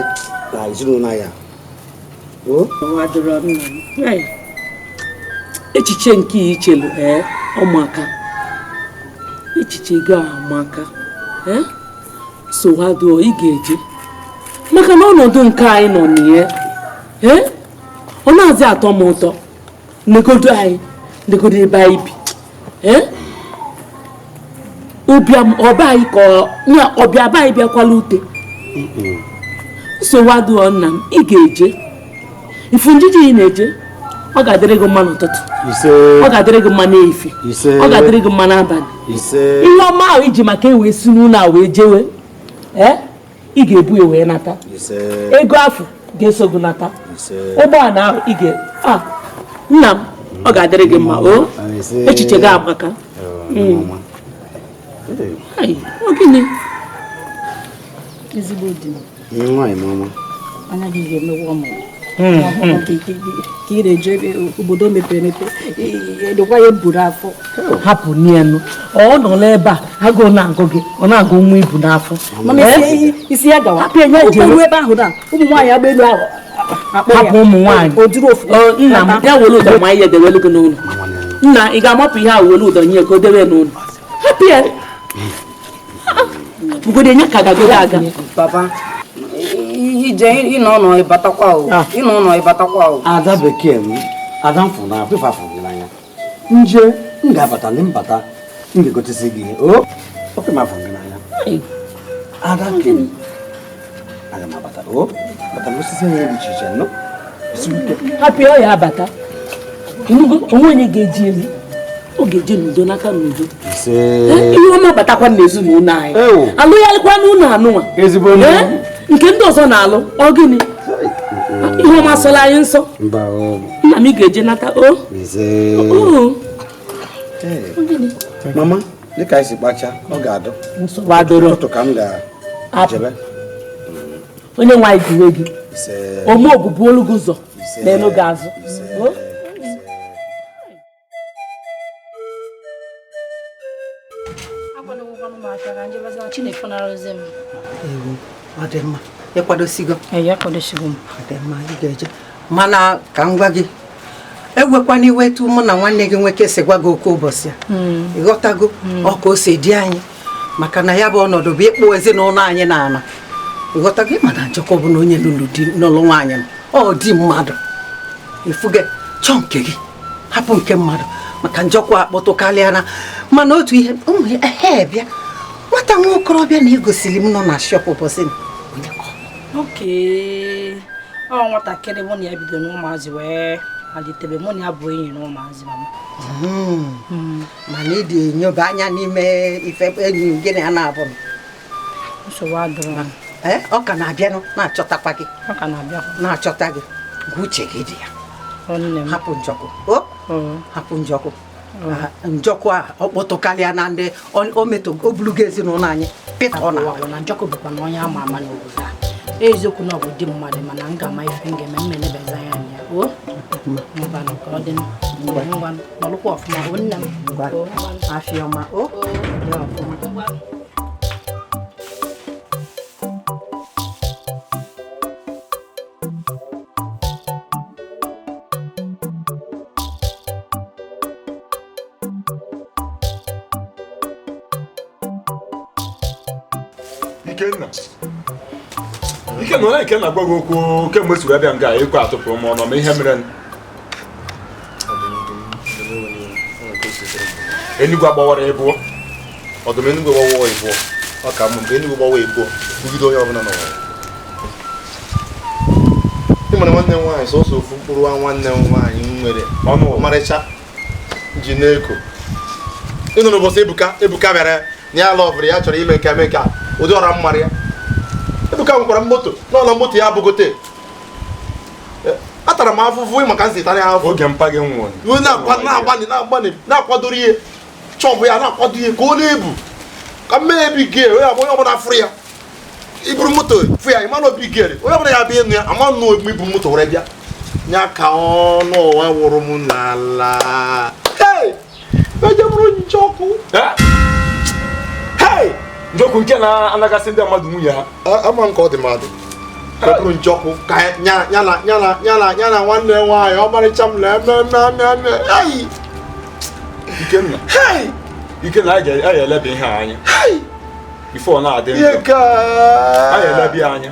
S4: na ezinụlọ ya.
S9: Echiche nke ichelu ụmụaka echiche gị amaka sowado ị ga-eje maka na ọnọdụ nke anyị nọ n'ihe ọ na-azị atọ m ụtọ negodo anyị negodo ebe anyị bi ọba anyị ka ọbịa be anyị bịakwala ute nsogbu nna m ị ga-eje ifu njiji ị na-eje ọ ga-adịrị gị mma n'ụtụtụ ọ ga-adịrị gị mma n'efi ọ ga-adịrị gị mma n'abalị ihe ọma ahụ iji maka e wee si n'ụlọ a wee jewe ị ga-ebu ya wee nata ego afọ ga-eso gị nata ụgbọala ahụ ị ga nna m ọ ga-adịrị gị mma o echiche gị amaka. Gịnị
S1: ezigbo di
S4: m
S1: anya gị ga-emewe ọmụ ka ị na-eje obodo mepere emepe dịkwa ya buru afọ
S9: hapụ n'elu ọ nọ n'ebe a agụụ na-agụ gị ọ na-agụ nwa ibu n'afọ
S1: mana isi ya gawa ụkwụ ebe ahụ na ụmụ nwaanyị agba elu ahụ
S9: hapụ ụmụ nwaanyị nna m ya were ụdọ ma ihe dewelu gị n'ụlọ nna ị ga-amapụ ihe ahụ were ụdọ nye ka o dewe n'ụlọ hapụ ya bugodi enye ka gagodo aga
S8: papa ije ịnọ ụlọ ịbatakwa o ịnọ ụlọ ịbatakwa o
S4: ada bekee m ada mfụ na afụ afụ gị n'anya nje m ga-abata ndị mbata m ga-egotesi gị ihe o oke m afụ gị n'anya ada nke m aga m abata o bata m osisi ihe dị iche iche nọ
S9: hapụ ya abata onwe onye ga-eji elu ọ ga-eje n'udo n'aka n'udo ihe ọma batakwa n'ezinụlọ anyị alụgharịkwa n'ụlọ anụnwa nke ndị ọzọ na-alụ ọ gịnị ihe ọma sọrọ anyị nsọ nna m ị ga-eje nata o
S4: mama dịka anyị si kpacha ọ ga-adụ ụtụtụ ka m ga-ejebe
S9: onye nwaanyị duwe gị ome obubu olu gị ụzọ n'elu gị azụ.
S13: Ọ dị mma ịkwadosigo mana ka m gwa gị ewekwana iwe etu mụ na nwanne gị nwoke si gwa gị oke ụbọchị a ịghọtago ọ ka o si dị anyị maka na ya bụ ọnọdụ bụ ịkpụ ezinụlọ anyị n'ala ịghọtago mana njọkọ bụ na onye lụrụ di n'ụlọ nwaanyị ọ di mmadụ ifuge chọọ nke gị hapụ nke mmadụ maka njọkwa akpọtụ karịa na mana otu ihe ụmụ ehe bịa nwata nwa okorobịa na-egosiri m nọ na shọpụ ụbọchị
S1: oke ọ nwatakịrị mụ na ya bido n'ụmụazị wee malitebe mụ na ya bụ enyi n'ụmụazị mama
S13: mana ịdị enyoba anya n'ime ife enyi gị na ya na-abụ
S1: nsogbu adịrọ
S13: ọ ka na-abịanụ na-achọtakwa gị
S1: ọ ka na-abịa
S13: na-achọta gị gwa uche gị dị ya hapụ njọkụ o hapụ njọkụ njọkụ a ọ kpọtụkarịa na ndị o bulugo ezinụlọ anyị pịta ọ
S1: na njọkụ bụkwa na onye ama ama n'obodo a eziokwu na ọ bụ di mmadụ mana m ga-ama ife m ga-eme m elebezi anya anya o ngwanụ ka ọ dị ngwanụ nọrụkwa ọfụma o nne m
S13: afịọma o dị ọfụma.
S15: Ikenna onye nke na-agwa gị okwu kemgbe siri abịa nga ekwe atụpụrụ m ọnụ ma ihe mere Enugwu agbawara ịbụọ
S10: ọdụm Enugwu gbawa ịbụọ ọ ka mma mgbe Enugwu gbawa ịbụọ bugide onye ọbụla n'ụwa. Ị mara nwanne m nwaanyị sọsọ ofu mkpụrụ nwanne m nwaanyị m nwere ọnụ ọmarịcha ji na-eko
S16: Ịnụ n'ụbọchị Ebuka Ebuka bịara na ya lọvụrụ ya chọrọ ime nke mee nke a ụdị ọra mmarị ya. Ebuka nwekwara moto n'ọla moto ya abụgote. Atara m afụfụ maka nsị tara ya afụ.
S15: Oge mpa gị nwụrụ.
S16: Na-agbanị na-agbanị na-akwadoro ihe chọbụ ya na-akwado ihe ka ọ na-ebu ka mmee big onye onye ọbụla fụrụ ya iburu moto fụ ya ịma na obi gere onye ọbụla ya bịa ịnụ ya ama nnụ egbu ibu moto were bịa nya ka ọnụ ụwa wụrụ m n'ala. Hey! Eje bụrụ Njọkụ.
S15: Hey! Njọkụ nke na-anagasị ndị mmadụ nwunye ha.
S16: Ama nke ọ dị mmadụ. Ka bụrụ Njọkụ ka ya ya na ya na ya na ya na nwanne nwaanyị ọmarịcha m na eme. Hey!
S15: Ikenna.
S16: Hey!
S15: Ikenna anyị ga-eleba ihe a anya. Before na-adị
S16: njọ.
S15: Anyị eleba ya anya.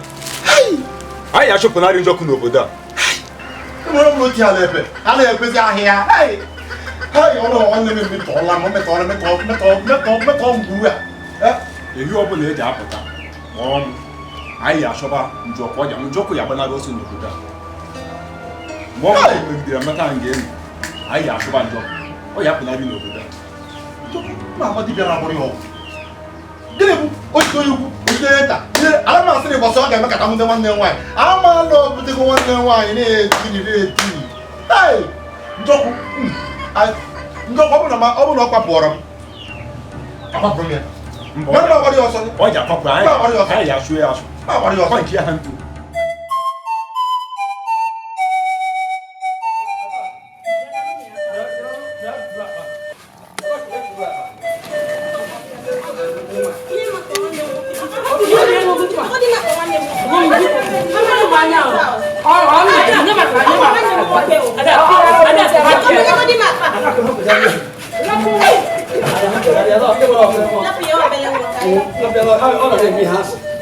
S15: Anyị achụpụnarị Njọkụ n'obodo a.
S16: Nwere m otu ala ebe a na-ekwezi ahịa. Hey! Hey, ọnụ nwanne m emetọọla m metọọrọ metọọ metọọ metọọ metọọ mgbu a.
S15: Ehi ọbụla eji apụta ma ọnụ anyị achọba Njọkụ ọja Njọkụ ya gbanarị ọsọ n'obodo a. Mgbe ọ bụla megidere mmata anyị ga-enu anyị achọba Njọkụ ọ ya apụnarị n'obodo a.
S16: Njọkụ ma dibịa na-agbụrụ ya ọgwụ. Gịnị bụ ojide onye ukwu ojide onye nta ala m asị na ịgbasa ọ ga-eme ka nwute nwanne nwaanyị amaala obutego nwanne nwaanyị na-etiri na-etiri. Hey! Njọkụ Njọkụ ọ bụrụ na ọ kwapụrụ m akwapụrụ m ya.
S15: Ọ ji akwapụ anyị ya asụ ya asụ. Ọ ji ya ha ntu.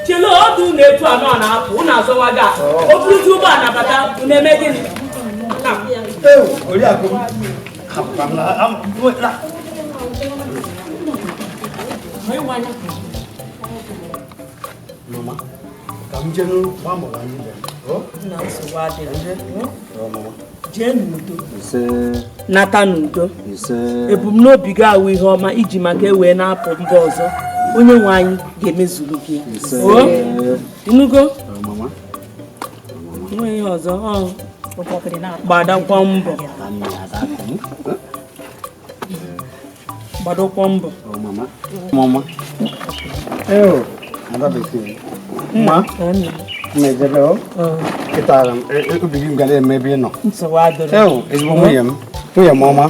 S9: Chelo ọdụ na-etu anọ na-apụ unu azọwaga o buruzi ụgbọala bata unu eme gịnị?
S4: Mama, ka m jee gbaa mbọ ka anyị bịa.
S9: Nna nsogbu adịghị. Jee n'udo. Nata n'udo. Ebumnobi gị awụ ihe ọma iji maka e wee na-apụ mba ọzọ. Onye nwe anyị ga-emezuru gị ya. Inugo? Nwe ihe ọzọ ọ gbadakwa mbọ. Gbadokwa mbọ.
S4: Mama. Ada bekee. Ma. Na-ejebe o. Kịtara m obi gị m ga na-eme ebe ị nọ.
S9: Nsogbu adịrọ.
S4: Ezigbo nwunye m. Nwunye m ọma.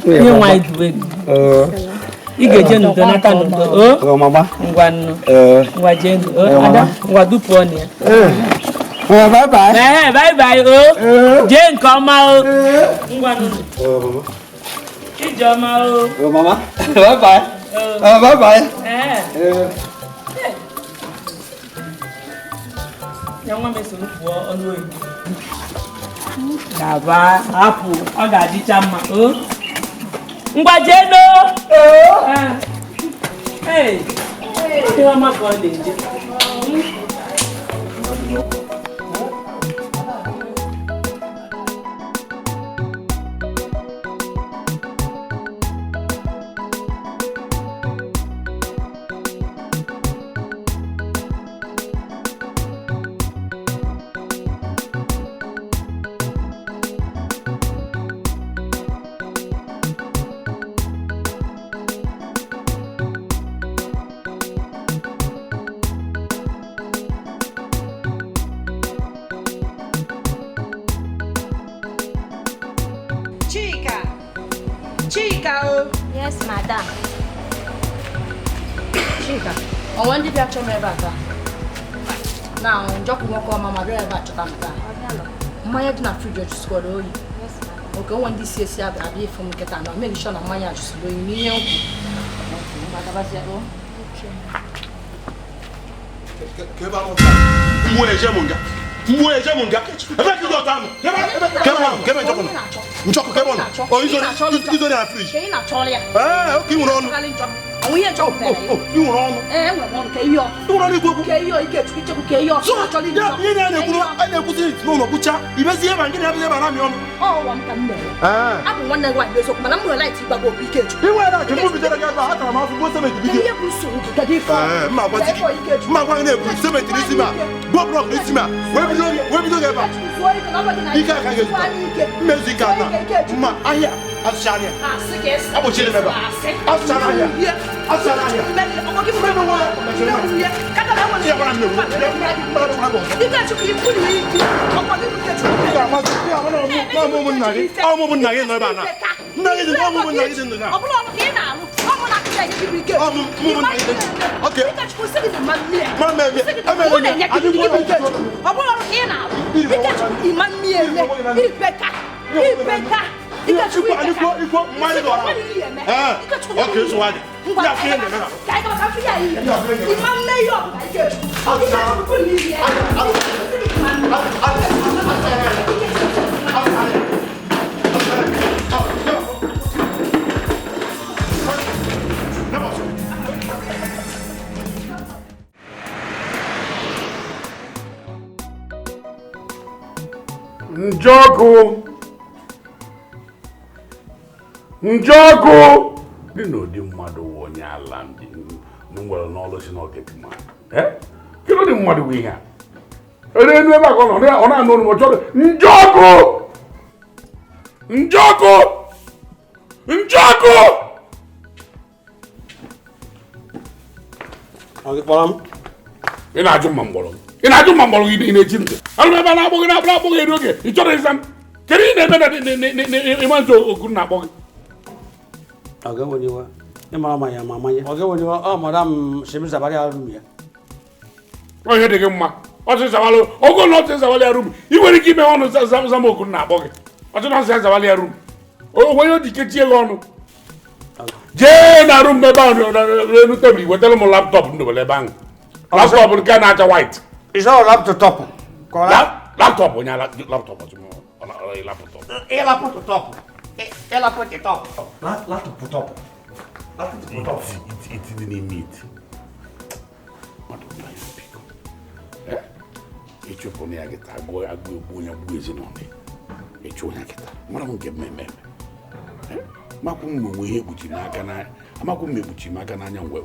S9: Onye nwe anyị duwe gị. Ị ga-eje n'udo nata n'udo. O. Ngwa nnu. Ngwa jee n'udo. Ada ngwa dupuo na ya.
S4: Bye bye.
S9: Bye bye o. Jee nke ọma o. Ngwa nnu. Ijeọma o.
S4: Mama. Bye bye. Bye bye.
S9: Ya nwa m esoro pụọ ọnụ oyibo. Gaba hapụ ọ ga-adịcha mma o. Ngwa jee no. Ee. Ihe ọma ka ọ na-eje.
S11: Yes, madam.
S1: Chika, onwe ndị bịa chọọ m ebe a taa. Na Njọkụ nwoke ọma ma bịa ebe a chọta m taa. Mmanya dị na friji ọjụsikwara oyi. Oke onwe ndị si esi abịa abịa ịfụ m nkịta na make sure na mmanya ajụsiri oyi n'ihe nkwụ.
S16: Mmụọ eje m nga. Ebe ka ị dọta anụ? Kebe Njọkụ nọ? Njọkụ kebe ọ nọ? O izori na friji.
S1: Ka ị na-achọrọ ya.
S16: Ee, oke ị nwere ọnụ.
S9: Onwe ihe chọpụtara ya.
S16: Ị nwere ọnụ.
S9: Ee, enwere m ọnụ ka ihe ọ.
S16: Ị nwere ọnụ ikwu okwu.
S9: Ka ihe ọ Ikechukwu Ichekwu ka ihe ọ.
S16: So,
S9: Achọrọ
S16: ya ihe na-ekwuru a na-ekwuzi n'ụlọ kwucha ibezi ihe ma nke na-abịa ebe a na-amị ọnụ.
S9: Ọ ụwa m ka m na-ere. Abụ nwanne gị nwaanyị n'eziokwu mana m nwere light ịgbago okwu Ikechukwu.
S16: Ị nwere aka mụ bidoro gị ebe a atara m afọ gbuo sementi bido.
S9: Ihe bụ nsogbu gị kedu ife ọ?
S16: Ee, mma agwazi gị mma agwa gị na-ebu sementi n'isi m a gbuo blọk n'isi m a wee bido gị ebe a. Ike aka ga-ezụta mmezu ike ana mma ahịa azụcha ahịa akpọchiri m ebe a azụchara ahịa azụchara ahịa. Ọmụmụ nna gị nọ ebe a na nna gị dị ọmụmụ nna gị dị na ọmụmụ nna gị dị oke ma
S17: Njọkụ Njọkụ dị n'ụdị mmadụ wụ onye ala ndị nwere n'ọlụ si n'ọgeti mmadụ. Kedu ụdị mmadụ bụ ihe a? Ere enu ebe a ka ọ nọ ọ na-anụ olu ma ọ chọrọ Njọkụ Njọkụ Njọkụ. Ị na-ajụ mma mgbọrọ ị na-ajụ mma mgbọrọ gị ị na-echi ntị alụ ebe a na-akpọ gị na-akpọ akpọ gị eru oge ị chọrọ ịza m kedu ihe na-eme na ịma ntị okwu na-akpọ gị. Ọ ihe dị gị mma ọsị zawalụ ogo na ọsị zawalụ ya rum ị nwere ike ime ọnụ zama okwu na-akpọ gị ọsị na ọsị zawalụ ya rum onye o ji kechie gị ọnụ jee na rum ebe ahụ n'elu tebụl wetara m laptọpụ ndobere ebe ahụ laptọpụ nke na-acha white.
S4: Laptọpụ
S17: laptọpụ onye laptọpụ
S4: laptọpụ
S17: iti dị n'ime iti ịchụpụ na ya kịta agụ agụ egbu onye gbuo ezinụlọ ịchụ onye kịta mara m nke mmemme makwu m onwe ihe ekpuchi m aka n'anya amakwu m ekpuchi m aka n'anya mgbe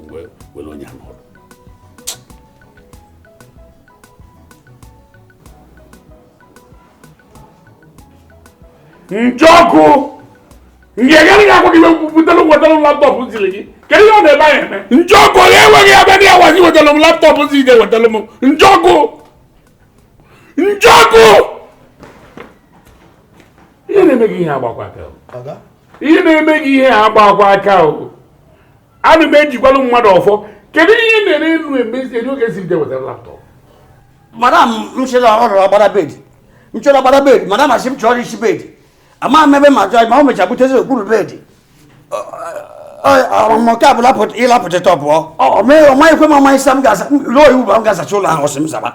S17: mgbe were onye a n'ọrụ. Njọkụ nke gịnị ga-akwa gị butere wetara m laptọpụ ziri gị kedu ihe ọ na-ebe anyị eme Njọkụ enweghị ebe ndị awazi wetara m laptọpụ ziri gị wetara m Njọkụ Njọkụ ihe na-eme gị ihe agbakwa aka ihe na-eme gị ihe agbakwa aka o ana m ejikwalụ mmadụ ọfọ kedu ihe na-ere elu emezi elu oge siri gị wetara laptọpụ.
S4: Madam m sịrị ọrụ agbara bed m chọrọ agbara bed madam asị m chọrọ isi bed ama m ebe ma jọọ ma o mecha butezi okpuru bed nke a bụ ịlapụta tọpụ ọ maghịkwe m amaghị sa m ga-asa ruo iwu ba m ga-asacha ụlọ ahụ ọsị m zaba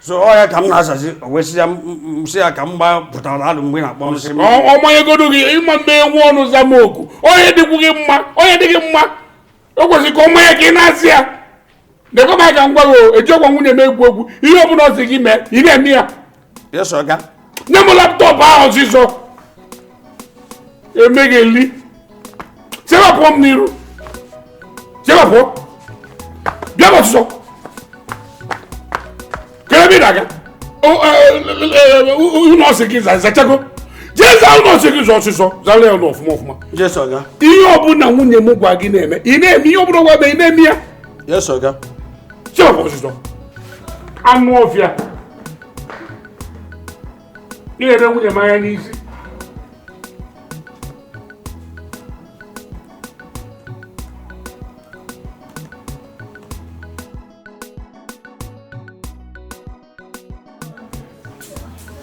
S4: so ọ ya ka m na-azazi o wee sị ya m sị ya ka m gba pụtara alụ mgbe na-akpọ m sị m
S17: ọ manyegodo gị ịma mgbe enwe ọnụ zama oku onye dịkwu gị mma onye dị gị mma o kwesịrị ka ọ manye ka ị na-asị ya dekọ m ka m gwa gị eji ọgwa nwunye m egwu egwu ihe ọ bụla ọ sị gị mee ị na-eme ya. Nye m laptọpụ ahụ ọsịsọ emegheli sebapụọ m n'iru sebapụọ bịa m ọsịsọ kere ebe ị na-aga ụlọ ọsị gị zachago jee zaa ụlọ ọsị gị zọ ọsịsọ zara ya ụlọ ọfụma ọfụma ihe ọbụla nwunye m gwa gị na-eme ị na-eme ihe ọbụla gwa ị na-eme ya. Sebapụọ ọsịsọ anụ ọfịa ị na-ere nwunye m anya n'isi.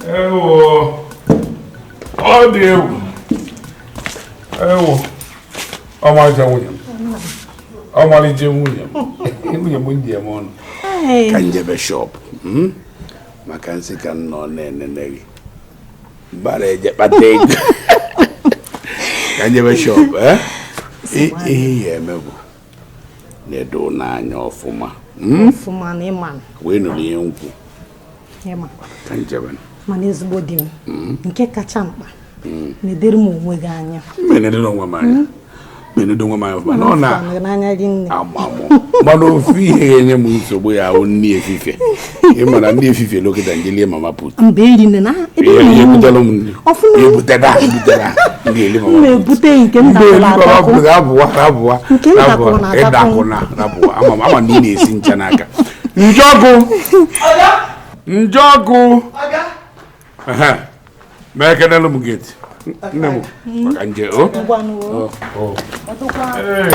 S17: Ewo, ọ dị egwu. Ewo, ọmalịcha nwunye m. Ọmalịcha nwunye m. Nwunye m ndị m ọnụ. Ka njebe shọpụ maka nsị ka m nọ na-enene gị. Mbara eje kpata ego. Ka njebe shọpụ, eh? Ihe ya eme bụ na-edo n'anya ọfụma.
S14: Ọfụma na ịma.
S17: Wee nụrụ ihe nkwụ.
S14: Ịma.
S17: Ka njebe.
S14: Mana ezigbo di m. Nke kacha mkpa. Na-edere m onwe gị anya.
S17: M na-edere onwe m anya. M na-edo onwe m anya ọfụma. Nọ na
S14: n'anya rinne.
S17: Amamụ. Mana ofu ihe ga-enye m nsogbu ya ahụ nni efife. Ị mara ndị efife lokịta njelie mama put.
S14: Mba erinne na ebe
S17: Ihe ebutela m nri.
S14: Ọfụma.
S17: Ebutela ebutela. M ga-eli mama
S14: M
S17: put.
S14: na-ebute nke m
S17: Mgbe
S14: dakụrụ adakụ.
S17: rabụwa rabụwa
S14: Nke m dakụrụ na adakụ.
S17: ịdakụna rabụwa ama ama na ị na-esi ncha n'aka. Njọkụ. Njọkụ. Mee kenelu m gate. Nne m maka nje o.
S14: Ngwanụ o.
S17: O.
S14: Ọdụkwa.
S17: Ee.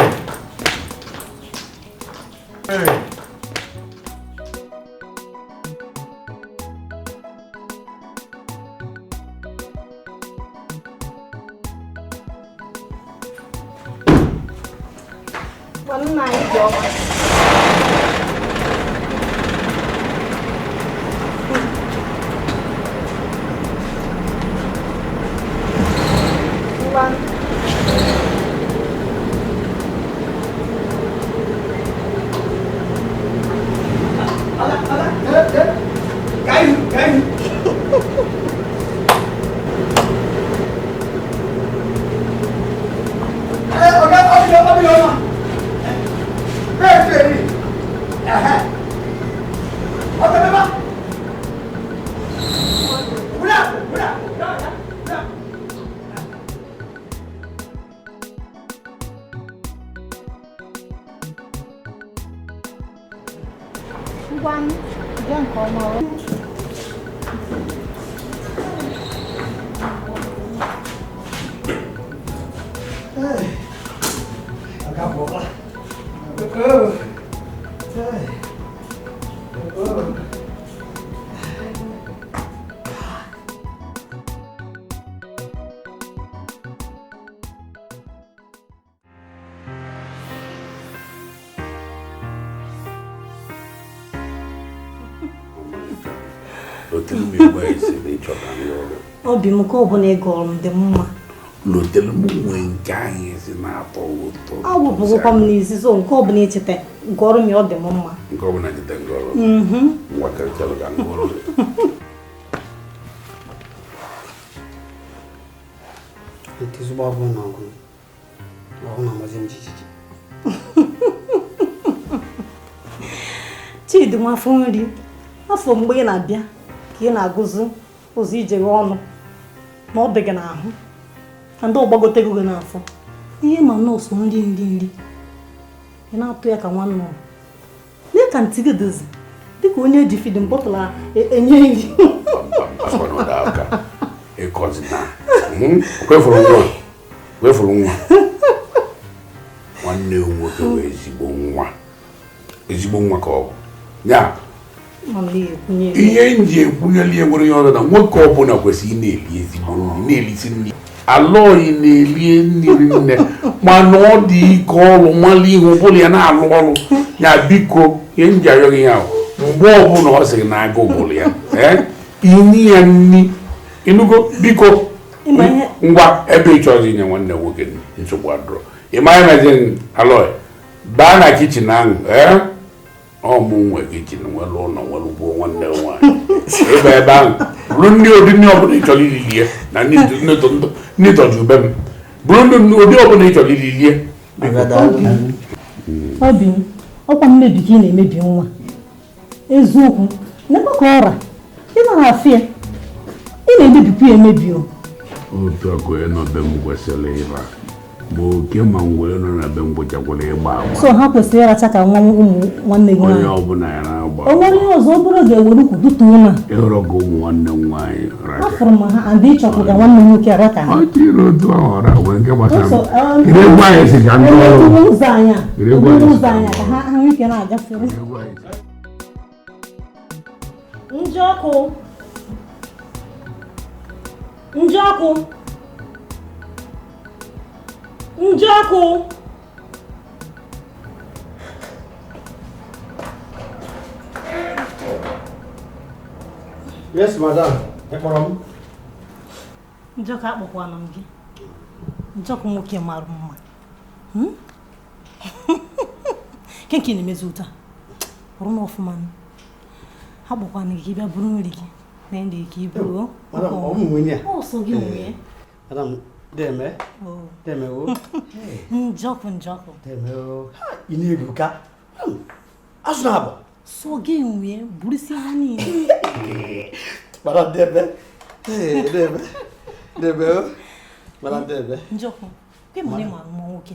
S17: Ee.
S14: Ngwanụ nna anyị dị ọma. Ngwanụ. Ngwanụ, bịa nke ọma o.
S17: Lotelu m igwe esi na ịchọta ndị ọrụ.
S14: Obi m ka ọ bụla ị gụrụ m dị mma.
S17: Lotelu m nwe nke ahụ esi na-atọ ụtọ.
S14: Awụpụgokwa m n'isi so nke ọbụla icheta gụọrọ m ya ọ dị m mma.
S17: Nke ọbụla cheta nke ọrụ. Ngwa karịchalụ ka nke ọrụ.
S4: Ezigbo agụụ na-agụ m. Ahụ na-amazi m jijiji.
S14: Chidi nwa afọ nri afọ mgbe ị na-abịa ka ị na-agụzụ ụzọ ije gị ọnụ na ọ dị gị n'ahụ na ndị ọgbagotego gị n'afọ ihe ma nọọsụ nri nri nri ị na-atụ ya ka nwanne ụlọ lee ka ntị gị dozi dịka onye eji fidin bọtụlụ enye nri.
S17: Asọrọ ụda aka ịkọzina. Kwefuru nwa. Kwefuru nwa. Nwanne m nwoke bụ ezigbo nwa. Ezigbo nwa ka ọ bụ. Ya
S14: Mana ị ga-ekwunye ya.
S17: Ihe m ji ekwunyeli ya nwere ihe ọzọ na nwoke ọbụla kwesịrị ị na-eli ezigbo nri, na-elisi nri. Alọghị na-eli nri nne mana ọ dị ike ọrụ nwale ihu bụrụ ya na-alụ ọrụ ya biko ihe m ji arịọ gị ya mgbe ọbụla ọ sịrị na agụụ gụrụ ya inye ya nri ịnụgo biko ngwa ebe ị chọrọ inye nwanne nwoke nsogbu adọrọ ị mara na alọghị baa na kichin ahụ ọ mụ nwe kichin nwere ụlọ nwere ugbo nwanne nwaanyị ịba ebe ahụ bụrụ ndị ụdị nri ọbụla ị chọrọ iri lie na ndị tọju ube m bụrụ ndị ụdị ọbụla ị chọrọ iri lie.
S14: Obi m ọkwa mmebi ka ị na-emebi nwa eziokwu nekwa ka ọra ị nara afụ ya ị na-emebikwa ya emebi o.
S17: Otu ọkụ nọ be m kwesịrị ịba ma oke ma ngwere nọ na be m gwụchakwara ịgba agba.
S14: So ha kwesịrị ịracha ka nwa ụmụ nwanne gị
S17: onye
S14: nwaanyị.
S17: ọbụla ya na-agba.
S14: O nwere ihe ọzọ obere oge ewere ukwu dutuo na
S17: ịhụrụ ka ụmụ nwanne m nwaanyị racha.
S14: Afụrụ m ha and ịchọpụ ka nwanne m nwoke ara ka ha.
S17: Ọ jiri otu ahụ ọra nwee nke gbasara m.
S14: Ụzọ,
S17: Kedu egwu anyị si ka ndị ọrụ?
S14: Obere ụzọ anyị a,
S17: Kedu egwu
S14: obere
S17: anyị si
S14: ụzọ
S17: ka
S14: anyị a
S17: ndị
S14: ka
S17: ọrụ?
S14: ha nwee ike na-agafere. Njọkụ. Njọkụ. Njọkụ.
S4: Yes, madam. Ị kpọrọ m?
S14: Njọkụ akpọkwana m gị. Njọkụ nwoke mara mma.
S9: Ke nke ị na-emezi ụta ọrụ m ọfụma nụ. Ha gbakwana gị ka ị bịa buru nri gị na ndị ka i buru.
S4: Madam, ọ mụ nwe ya?
S9: Ọsọ gị nwe.
S4: Madam, deme. Deme o.
S9: Njọkụ njọkụ.
S4: Deme o. Ị na-ebuka. Azụ na-abụ.
S9: Sọ gị nwe burusi ha niile.
S4: Madam, deme. Deme. Deme o. Madam, deme.
S9: Njọkụ. Gị ma na ị mara mma nwoke.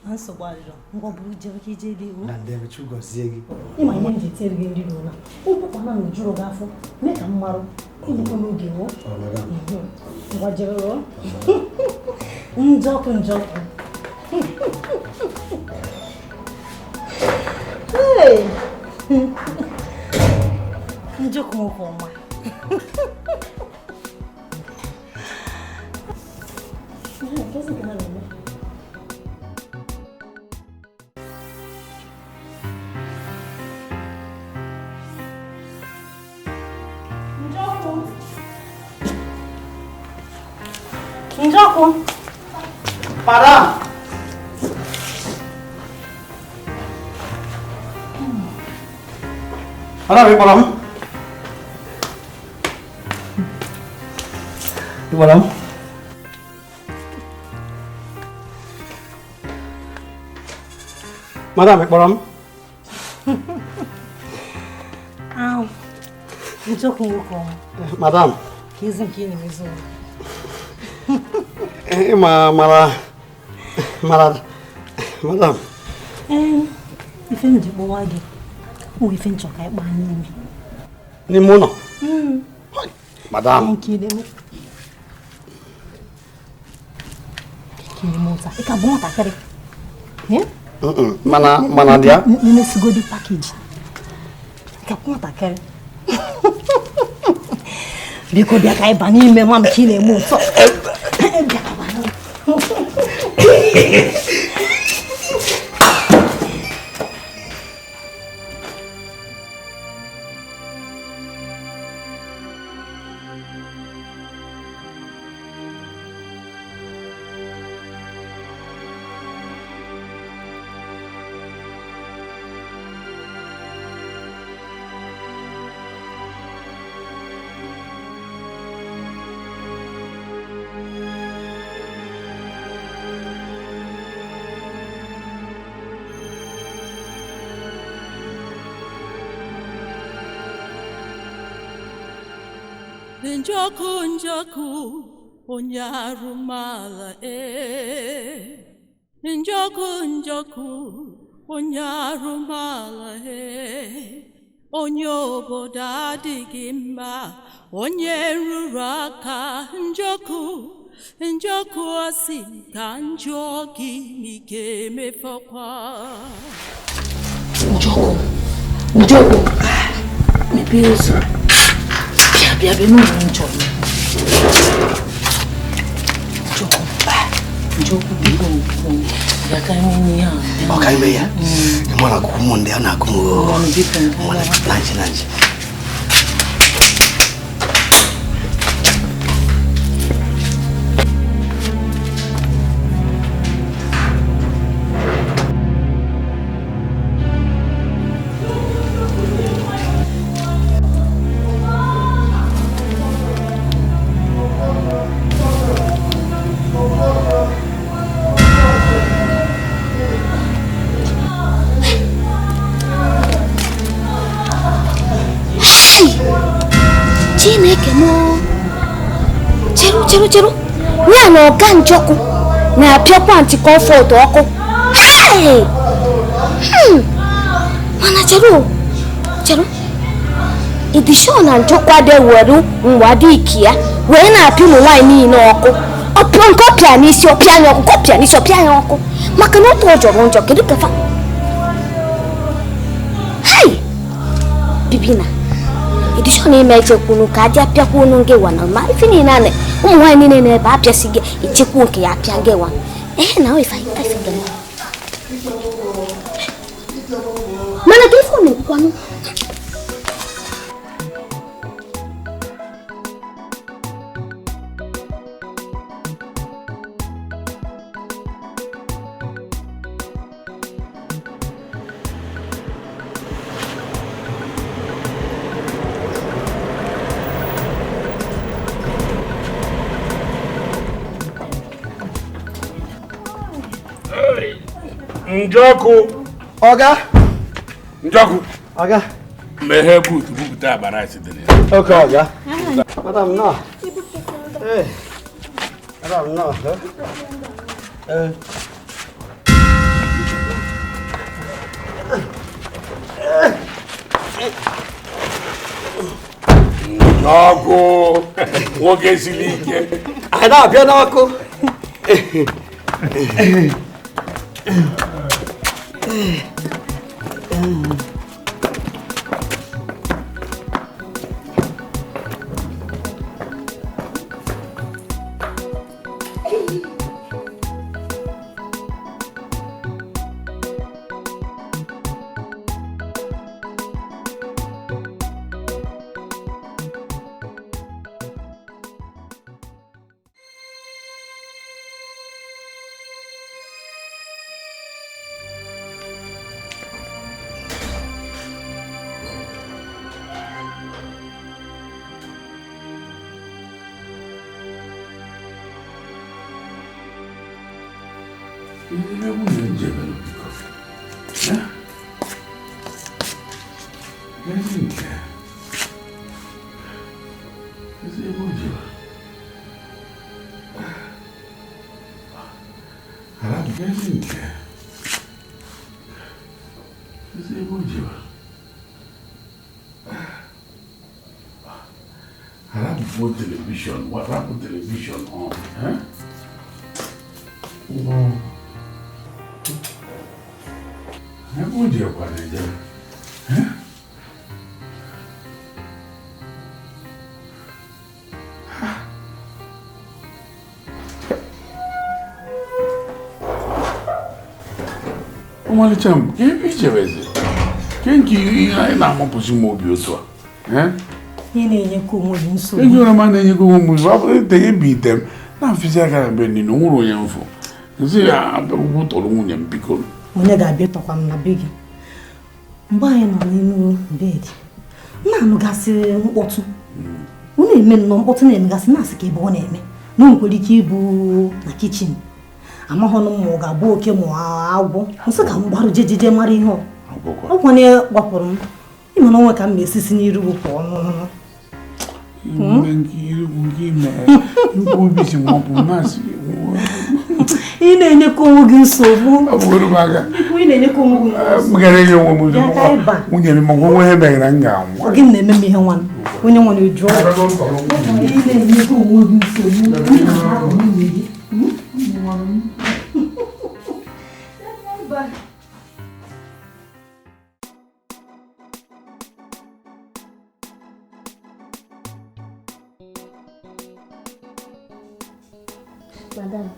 S9: Nsogbu adịrọ, ngwa buru jebe ka ije ebe iwu.
S4: Na ndebe Chukwu gọzie gị.
S9: Ịma ihe m ji etinyere gị nri n'ụlọ. Ụbụkwa na jụrụ gị afọ, mee ka m marụ. Ịbụkwa n'oge wo. Ngwa jebe wo. Njọkụ njọkụ. Hey! Njọkụ nwoke ọma. Njọkụ.
S4: Madam. Madam, ị kpọrọ m? Ị kpọrọ m? Madam, ị kpọrọ m?
S9: Ahụ. Njọkụ nwoke ọma.
S4: Madam.
S9: Ka ezi nke ị na-emezi ụlọ.
S4: Ịma mara mara madam.
S9: Ife m ji kpọwa gị, o ife nchọ ka ịkpa n'ime.
S4: N'ime ụlọ? Madam.
S9: Nke ị na-eme ụta, ị ka bụ nwatakịrị.
S4: Mana mana dị ya?
S9: N'emesigodi pakeji. Ị ka bụ nwatakịrị. Biko bịa ka ịba n'ime nwa m ka ị na-eme ụtọ. Bịa ka ba n'ime.
S18: Njọkụ njọkụ onye arụmala ee. Njọkụ njọkụ onye arụmala ee. Onye obodo adịghị mma, onye rụrụ aka njọkụ njọkụ asị ka njọ gị n'ike emefọkwa.
S1: Njọkụ njọkụ mepee ụzọ. Bịa bịa n'ụlọ njọkụ. Njọkụ njọkụ biko bịa ka anyị mee ihe a.
S4: Ọ ka anyị mee ya? Mụ na-agụkwu mụ ndị a na-agụ m oo. Na nje na nje.
S11: Chineke m cheru cheru cheru ya na ọga Njọkụ na-apịakwa ntị kọmfọt ọkụ. Mana cheru cheru ịdị sure na Njọkụ adịghị were ngwa dị ike ya wee na-apịa ụmụ nwaanyị niile ọkụ. Ọpịa nke ọpịa n'isi ọpịa anya ọkụ, ọpịa n'isi ọpịa anya ọkụ maka na ọ jọrọ njọ. Kedu ka fa hai bibina edishon ime echekwunu ka adị apịakwunu gị wa na ma ife niile a ụmụ nwaanyị niile na-ebe apịasị gị echekwu nke ya apịa gị wa ee na ife ife gị mana ka ife ọ na-ekwukwanụ.
S17: Njọkụ.
S4: Ọga.
S17: Njọkụ.
S4: Ọga.
S17: Meghee buut bupụta akpa rice dị na ya.
S4: Okay, ọga. Madam, no. Hey. Madam, no. Eh.
S17: Njọkụ. Nwoke siri ike.
S4: Anyị na-abịa n'ọkụ.
S17: Television, what happened television on? Huh? No. Huh? Ọmalịcha m, ka ebe ichebezi? Ke nke ihe anyị na-amapụzi m obi otu a?
S1: Ị na-enyekwa onwe gị nsogbu.
S17: Ego oroma na-enyekwa onwe m nsogbu. Ọ bụrụ ite ebi ite m na-afịzi aka na be niile, o nwere onye mfụ. Nsị ya ugwu tọrọ nwunye m biko.
S1: Onye ga-abịa ịtọkwa m na be gị? Mgbe anyị nọ n'elu bed, m na-anụgasị mkpọtụ. Ọ na-eme nnọọ mkpọtụ na-emegasị na-asị ka ebe ọ na-eme. Na o nwekwara ike ịbụ na kichin. Amaghọnụ m ma ọ ga-abụ oke ma agwọ. Nsị ka m gbarụ jejeje mara ihe ọ. Ọkwa na gbapụrụ m. Ịma na onwe ka m ma-esisi n'iru gị pụọ n'ọnụ. Ị na-enyekwa onwe gị nsogbu. Ị na-enyekwa onwe gị nsogbu.
S17: Nwunye m maka onwe ihe megara m ga-anwụ.
S1: Ọ gị na-eme m ihe nwa onye nwa na-eju ọrụ. Ị na-enyekwa onwe gị nsogbu.
S11: Madam,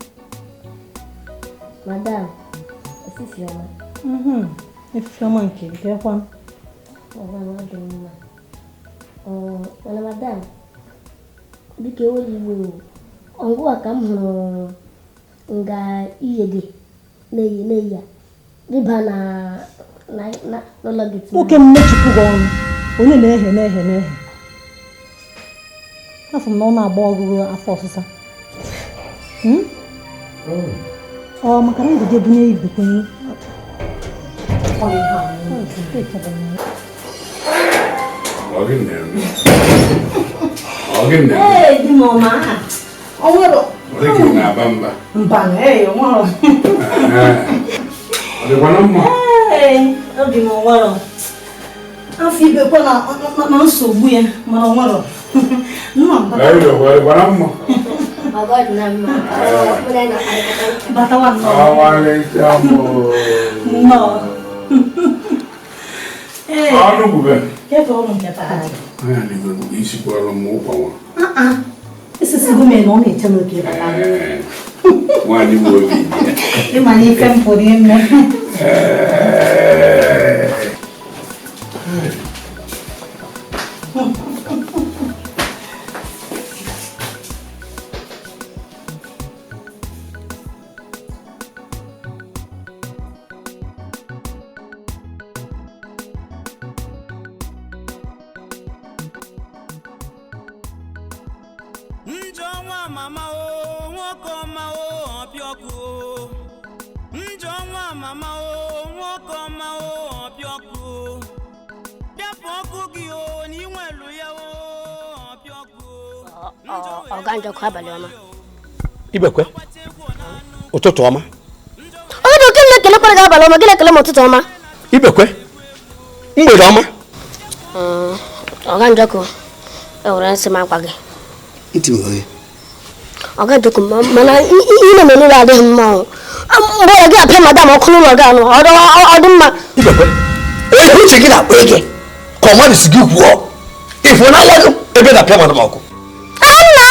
S11: Madam, Efifioma.
S1: Efifioma nke bịakwa.
S11: Madam, ọ dị mma. Mana madam, biko ewela iwe o. Ngwa ka m hụrụ nga ihe gị na-eyi na-eyi ya rịba na n'ụlọ gị.
S1: Nwoke m mechipụ gị ọnụ. Onye na-ehe na-ehe na-ehe. Afọ m na ọ na-agba ọgụgụ afọ ọsịsa. Ọ maka na ngige bunye ibekwenye.
S17: Ọ gị na-eme?
S1: Ee, di m ọma. Ọ nwere.
S17: Ọ dị ka ị na-aba mba.
S1: Mba, ee, ọ nwere.
S17: Ọ dịkwa na mma?
S1: Ee, obi m nwere. Afọ ibekwe na nsogbu ya, mana ọ nwere. Nna m.
S17: Ọ dịkwa na mma?
S1: Batawa nnọọ.
S17: Ọmalịcha m.
S1: Nnọọ.
S17: Ọnụ gwube.
S1: Kedu ọrụ nke taa?
S17: Anya n'igwe bụ isikwara m ụkwa nwa.
S1: Isisigo m na ọ na-eche m oge bata.
S17: Nwaanyị bụ obi.
S1: Ịma na ife m pụrụ ime.
S19: Mama o, nwoke ọma o, ọbịa ọkụ o. Njọ nwa mama o, nwoke ọma o, ọbịa ọkụ. Bịapụ ọkụ gị o, na inwelu ya o, ọbịa ọkụ.
S11: Ọga Njọkụ, abalị ọma.
S4: Ibekwe, ụtụtụ ọma.
S11: Onye dị oke na-ekelekwara gị abalị ọma, gị na-ekele m ụtụtụ ọma.
S4: Ibekwe, mgbede ọma.
S11: Ọga Njọkụ, ewere nsị m akwa gị.
S4: Ntị m onye.
S11: Ọga Njọkụ, mana ihe na-eme n'ụlọ adịghị mma o. Mgbe ọ gị apịa madam ọkụ n'ụlọ gị anụ, ọ dị mma.
S4: Ibekwe, ihe uche gị na-akpa ege ka ọ mmadụ si gị kwuo ịfụ na nwa gị ebe na-apịa madam ọkụ.
S11: Nna,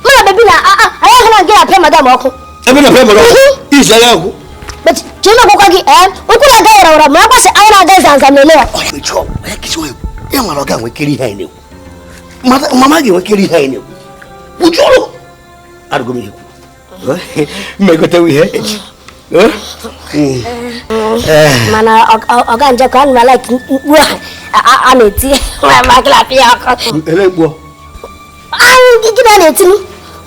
S11: mụ na bebi na anyị ahụ na gị na-apịa madam ọkụ.
S4: Ebe na-apịa madam ọkụ, iji anya ọkụ.
S11: Chee na ọgwụkwa gị, ụkwụ na-aga wara wara ma a gbasị anyị na-aga zamzam na-ele ya.
S4: Ya mara ọ ga-enwekere ihe anyị na-ekwu. Mama ga-enwekere ihe anyị na-ekwu. Kwuju ọrụ. Arụgo m ihe kwu. Mmegotewo ihe echi.
S11: Mana Ọga Njọkụ, ana m alaiki mkpu a na-eti ma gị na-apịa ọkụ.
S4: Ele mkpu?
S11: Gị na na-etinu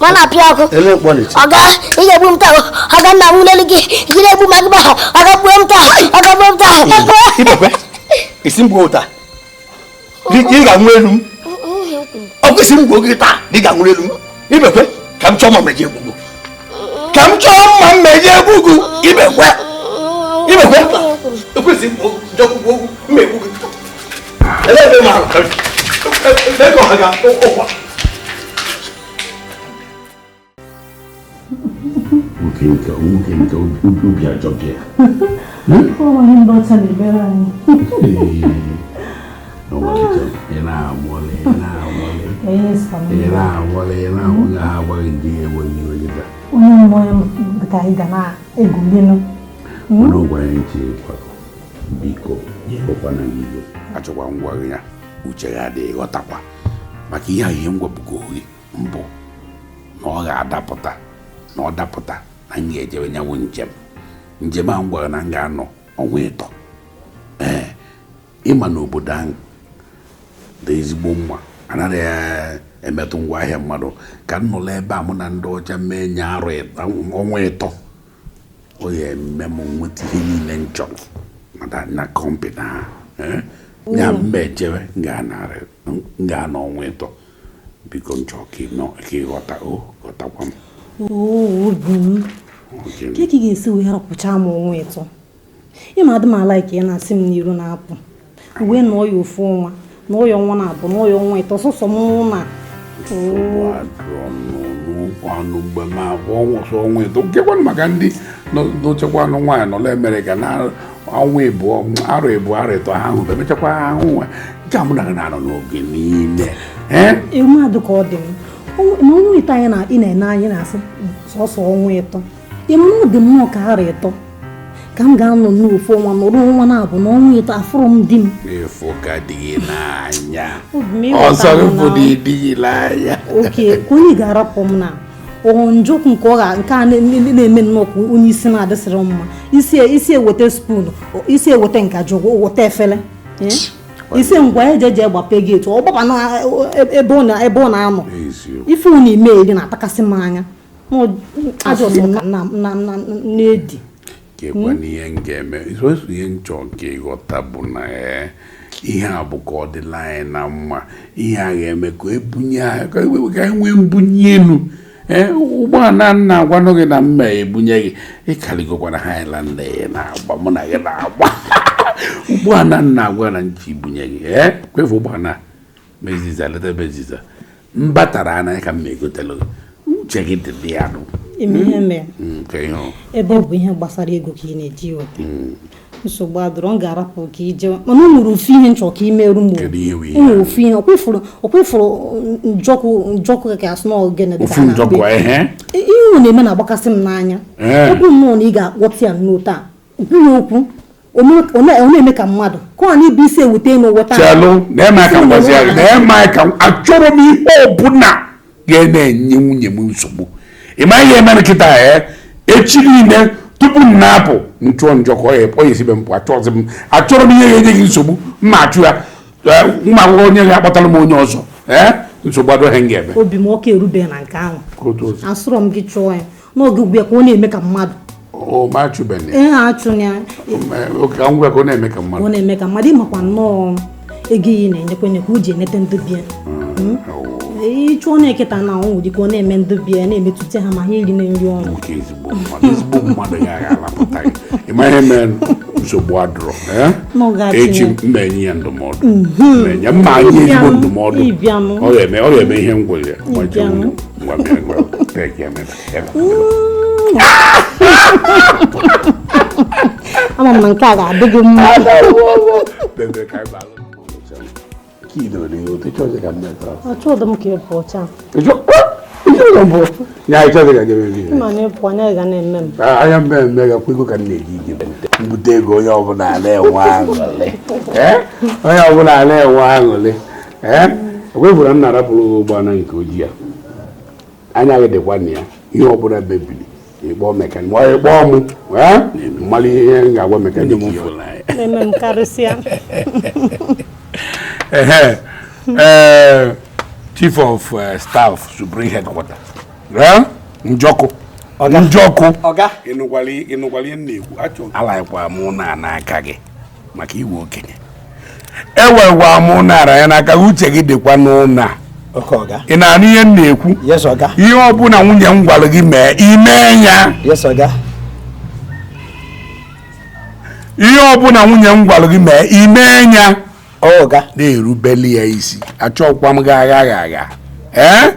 S11: ma na-apịa ọkụ.
S4: Ele mkpu ọ na-eti?
S11: Ọga, ị ga-egbu m taa. Ọga, nna m n'elu gị, gị na-egbu m agụba. Ọga, gbuo m taa. Ọga, gbuo m taa.
S4: Ibekwe, isi m gbuo taa. Ị ga-anwụ elu m. Ọ kwesịrị m gbuo gị taa, ị ga-anwụ elu m. Ibekwe, ka m chọọ mma mmeji egbugu. Ka m chọọ mma mmeji egbugu. Ibekwe. Ibekwe. Ekwesịrị m gbuo Njọkụ gbuo mma egbu gị. Ele ebe m ahụ. Ebe ka ọ ga ụkwa.
S17: Nwoke nke nwoke nke obi ajọ gị.
S1: Ọ ndị ọcha na-emere anyị.
S17: Ị na-amụlị, ị na-amụlị. Ị na-amụlị, ị na-amụlị, ha agwaghị ndị enweghị iwe gị taa.
S1: Onye mmụọ ka anyị ga na-egwurinụ.
S17: Mana ụgwọ anyị ji kwakọ, biko, ụkwana gị igwe. Achọkwa ngwa gị ya, uche ya adịghị ghọtakwa. Maka ihe ahụ ihe m gwapụgo gị mbụ na ọ ga-adapụta na ọ dapụta na m ga-ejebe nyanwụ njem. Njem ahụ m gwara na m ga-anọ ọnwa 3. Ee, ịma na obodo ahụ dị ezigbo mma, anaghị emetụ ngwaahịa mmadụ. Ka m nọrọ ebe a mụ na ndị ọcha mee nya arụ ọnwa 3, ọ ga-eme m nweta ihe niile m chọrọ na kọmpanị ahụ. Ya mba echebe m ga-anọ ọnwa 3. Biko nchọ ka ị ghọta o ghọtakwa m.
S1: Obi m, ka ị ga-esi wee rapụcha m ọnwa 3? Ịma adị m ala ka ị na-asị m n'iru na-apụ wee nọọ ya ofu ọnwa, nọọ ya ọnwa na-abụ, nọọ ya ọnwa 3, sọsọ m na
S17: ọnụ mgbe m abụọ ọnwa ọnwa 3 nkekwanụ maka ndị nọchekwa anụ nwaanyị nọla Amerịka na ọnwa 2 arọ 2 arọ 3 ha hụ emechakwa ahụ nwa nke a mụ na gị na-anọ n'oge niile.
S1: Emadụ ka ọ dị m ma ọnwa 3 anyị na ị na-ene anyị na-asị sọsọ ọnwa 3, ịma na ọ dị nnọọ ka arọ 3 ka m ga-anọ n'ofu ọnwa nọrọ ọnwa na-abụ na ọnwa 3 afụrụ m di m.
S17: Ịfụ ka dị gị n'anya ọsọ bụ dị gị n'anya.
S1: Oke ka onye ga-arapụ m na Njọkụ nke ọ ga nke a na-eme nnọọ ka onye isi na-adịsịrị mma, isi eweta spoon, isi eweta ngaji, weta efere, isi ngwa eje eje gbape geeti ọ gbaba na ebe ọ na-anọ. Ife ọ na-eme eri na-atakasị m anya ajọ na-edi.
S17: Kekwana ihe m ga-eme sọsọ ihe m chọrọ ka ịghọta bụ na ihe a bụ ka ọ dịla anyị na mma. Ihe a ga-eme ka ebunye anyị ka anyị nwee mbunye elu. Ụgbọala nna agwanụ gị na mma ebunye gị ịkarịgokwana Highlander ị na-agba mụ na gị na-agba ụgbọala nna agwa na nchi ibunye gị kwefu ụgbọala meziza leta meziza mbatara anya ka m egotelu gị uche gị dị ya nụ.
S1: Ime ihe ebe ọ bụ ihe gbasara ego ka ị na-eji weta nsogbu adọrọ m ga-arapụ ka ije, mana o nwere ofu ihe nchọ ka imerụ m. O nwere ofu ihe ọkwefụrụ njọkụ ka asị na ogene dị ihe ọ na-eme na-agbakasị m n'anya. Ọ bụ nnọọ na ị ga-akpọta ya nnọọ taa kwuo okwu ọ na-eme ka mmadụ ka ọ na-ebu isi eweta enu weta.
S17: Chelụ na-eme aka ngwazi ya na-eme aka achọrọ m ihe ọbụla ga na-enye nwunye m nsogbu. Ị ma ihe mere kịta echi niile tupu m na-apụ nchụọ njọkọ ọ ya esibe m pụ. Achọghịzị m achọrọ m ihe ga-enye gị nsogbu mma achụ ya mma akwụkwọ onye ga-akpọtara m onye ọzọ nsogbu adọghị m ga-eme.
S1: Obi m ọka erubeghị na nke ahụ, asụrọ m gị chụọ ya n'oge ugbu a ka ọ na-eme ka mmadụ
S17: O ma achụbeghị.
S14: Ee, achụ ya.
S17: Ka m gwa ka ọ na-eme ka mmadụ.
S14: Ọ na-eme ka mmadụ ịmakwa nnọọ ego iyi na-enyekwa enyekwa uji enete ndị bịa. Ịchụọ na-eketa na ọnwụ dịka ọ na-eme ndị bịa na-emetụta ha ma ha eri na nri ọnụ.
S17: Ezigbo mmadụ ya ga-alapụta gị. Ị ma ihe mere nsogbu adịrọ. Echi mma enye ya ndụmọdụ. Mma mma anyị ezigbo ndụmọdụ. Ọ ga-eme ihe m gwere ya. Ngwa bịa ngwa tek ya mebe.
S14: Ama m na nke a ga-adị gị mma. Achọghị m ka ị pụọ chaa. Ịma na ịpụ anya ga na-eme m.
S17: Anya mmemme gakwa ego ka m na-eji ije mbute ego onye ọbụla na-enwe aṅụrị. Onye ọbụla na-enwe aṅụrị. Ekwefuru m na-arapụrụ gị ụgbọala nke ojii ya. Anya gị dịkwa na ya ihe ọbụla mebiri ịkpọọ mekanik ma ọ ịkpọọ mụ mmalụ ihe m ga-agwa mekanik
S14: na-eme m karịsịa.
S17: Chief of Staff Supreme Headquarters Njọkụ Njọkụ ịnụkwala ihe m na-ekwu achọ alaghịkwa mụ na n'aka gị maka iwe okenye ewekwa mụ nara ya n'aka uche gị dịkwa n'ụlọ a. Ị na-anụ ihe m na-ekwu? Ihe ọ bụla nwunye m gwara gị mee ime ya. Ihe ọ bụla nwunye m gwara gị mee ime ya. Na-erubeli ya isi achọkwa m gị agha agha. Ee,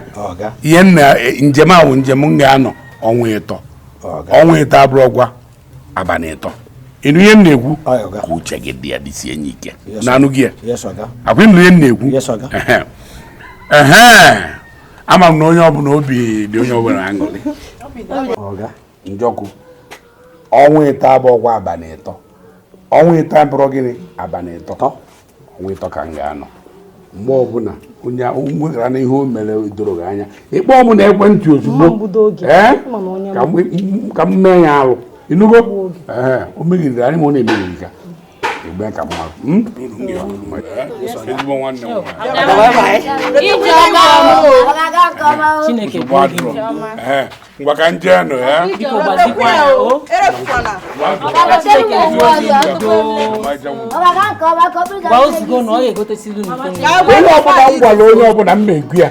S17: ihe njem ahụ njem m ga-anọ ọnwa ịtọ ọnwa ịtọ abụrụkwa abalị ịtọ. Ịnụ ihe m na-ekwu ka uche gị dị ya dịsie enyi ike na-anụ gị ya akwa ịnụ ihe m na-ekwu. Ehe, ama m na onye ọbụla obi dị onye ọbụla aṅụrị. Njọkụ ọnwa ịtọ abụọkwa abalị ịtọ ọnwa ịtọ abụrụ gịnị abalị ịtọ ọnwa ịtọ ka m ga-anọ. Mgbe ọbụla onye nwegara na ihe o mere doro gị anya ịkpọ m na ekwentị ozugbo ka m mee ya alụ ịnụgo. Ee, o megidere anyị ma ọ na-emegide ka igbe ka mmadụ ezigbo nwanne m nwaanyị. Ngwa ka nje nụ ya. Onye ọbụla m gwara onye ọbụla m na-ekwu ya.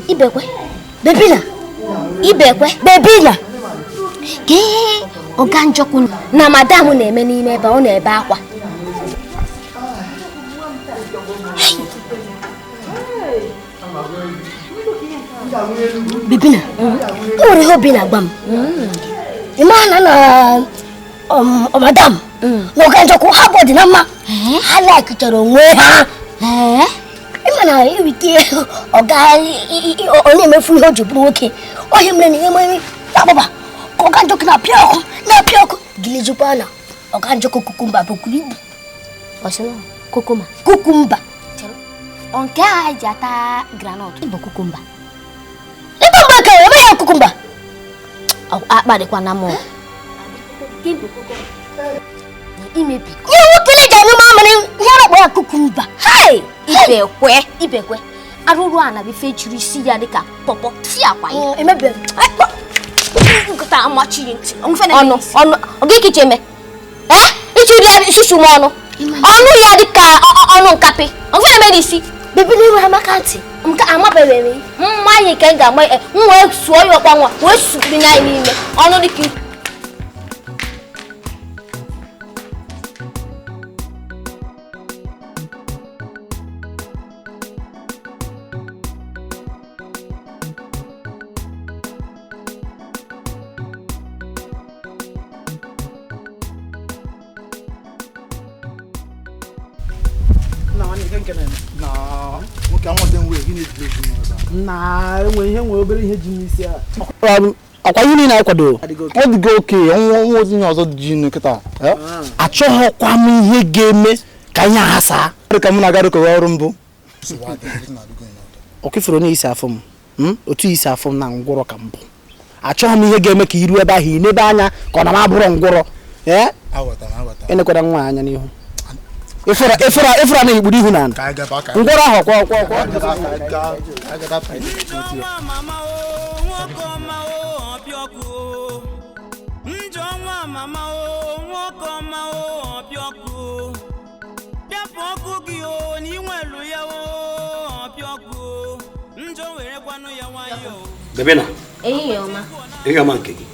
S11: Ibekwe, Bebina, Ibekwe, Bebina. Kee ọga Njọkụ na madam na-eme n'ime ebe ọ na-ebe akwa. Bibina, o nwere ihe obi na-agba m. Ị ma na madam na Ọga Njọkụ ha bụ ọdị na mma. Ha laikichara onwe ha. Ị ma na ewite ọga ọ na-emefu ihe o ji bụrụ nwoke. Ohe mere na ihe mere agbaba ka Ọga Njọkụ na-apịa ọkụ na-apịa ọkụ gilejikwa na Ọga Njọkụ kukumba bụkwuru ibu. Kukumba. Kukumba. Nke a ji ata granọt bụ kukumba. Kukumba ka ebe ya kukumba. Akparịkwa na mụ. Imebi. Ihe nwoke na-eji anyụ mamịrị ihe a na-akpọ ya kukumba. Hai! Ibekwe, ibekwe. Arụrụ a na bife jiri isi ya dịka pọpọ si akwa ya. Emebe. Nkịta amachi ntị. Ọnụ, ọnụ, ọ gị kiche eme. Eh? Ichiri ya isusu m ọnụ. Ọnụ ya dịka ọnụ nkapị. Ọ na-eme n'isi. Bebi na enwe amaka ntị. Nke amabeghị m. Mmanya ka m ga-agba m wee sụọ ya ọkpa nwa wee sụpụnye anyị n'ime ọnụ dịka
S6: Ọkwa ihe niile anyị kwadoro ọ dịgo oke nwa ozi ihe ọzọ ji nkịta achọghịkwa m ihe ga-eme ka ihe a saa ka m na-aga rụkọrọ ọrụ mbụ ọkụfere onye isi afọ m otu isi afọ m na ngwụrọ ka mbụ achọghị m ihe ga-eme ka iru ebe ahụ inebe anya ka ọ na m abụrụ ngwụrọ ee enekwara nwa anya n'ihu efere na igburu ihu na ngwọrọ ahụ kwa kwa kwa
S4: Bebena.
S11: Ehihie ọma.
S4: Ehihie ọma nke gị.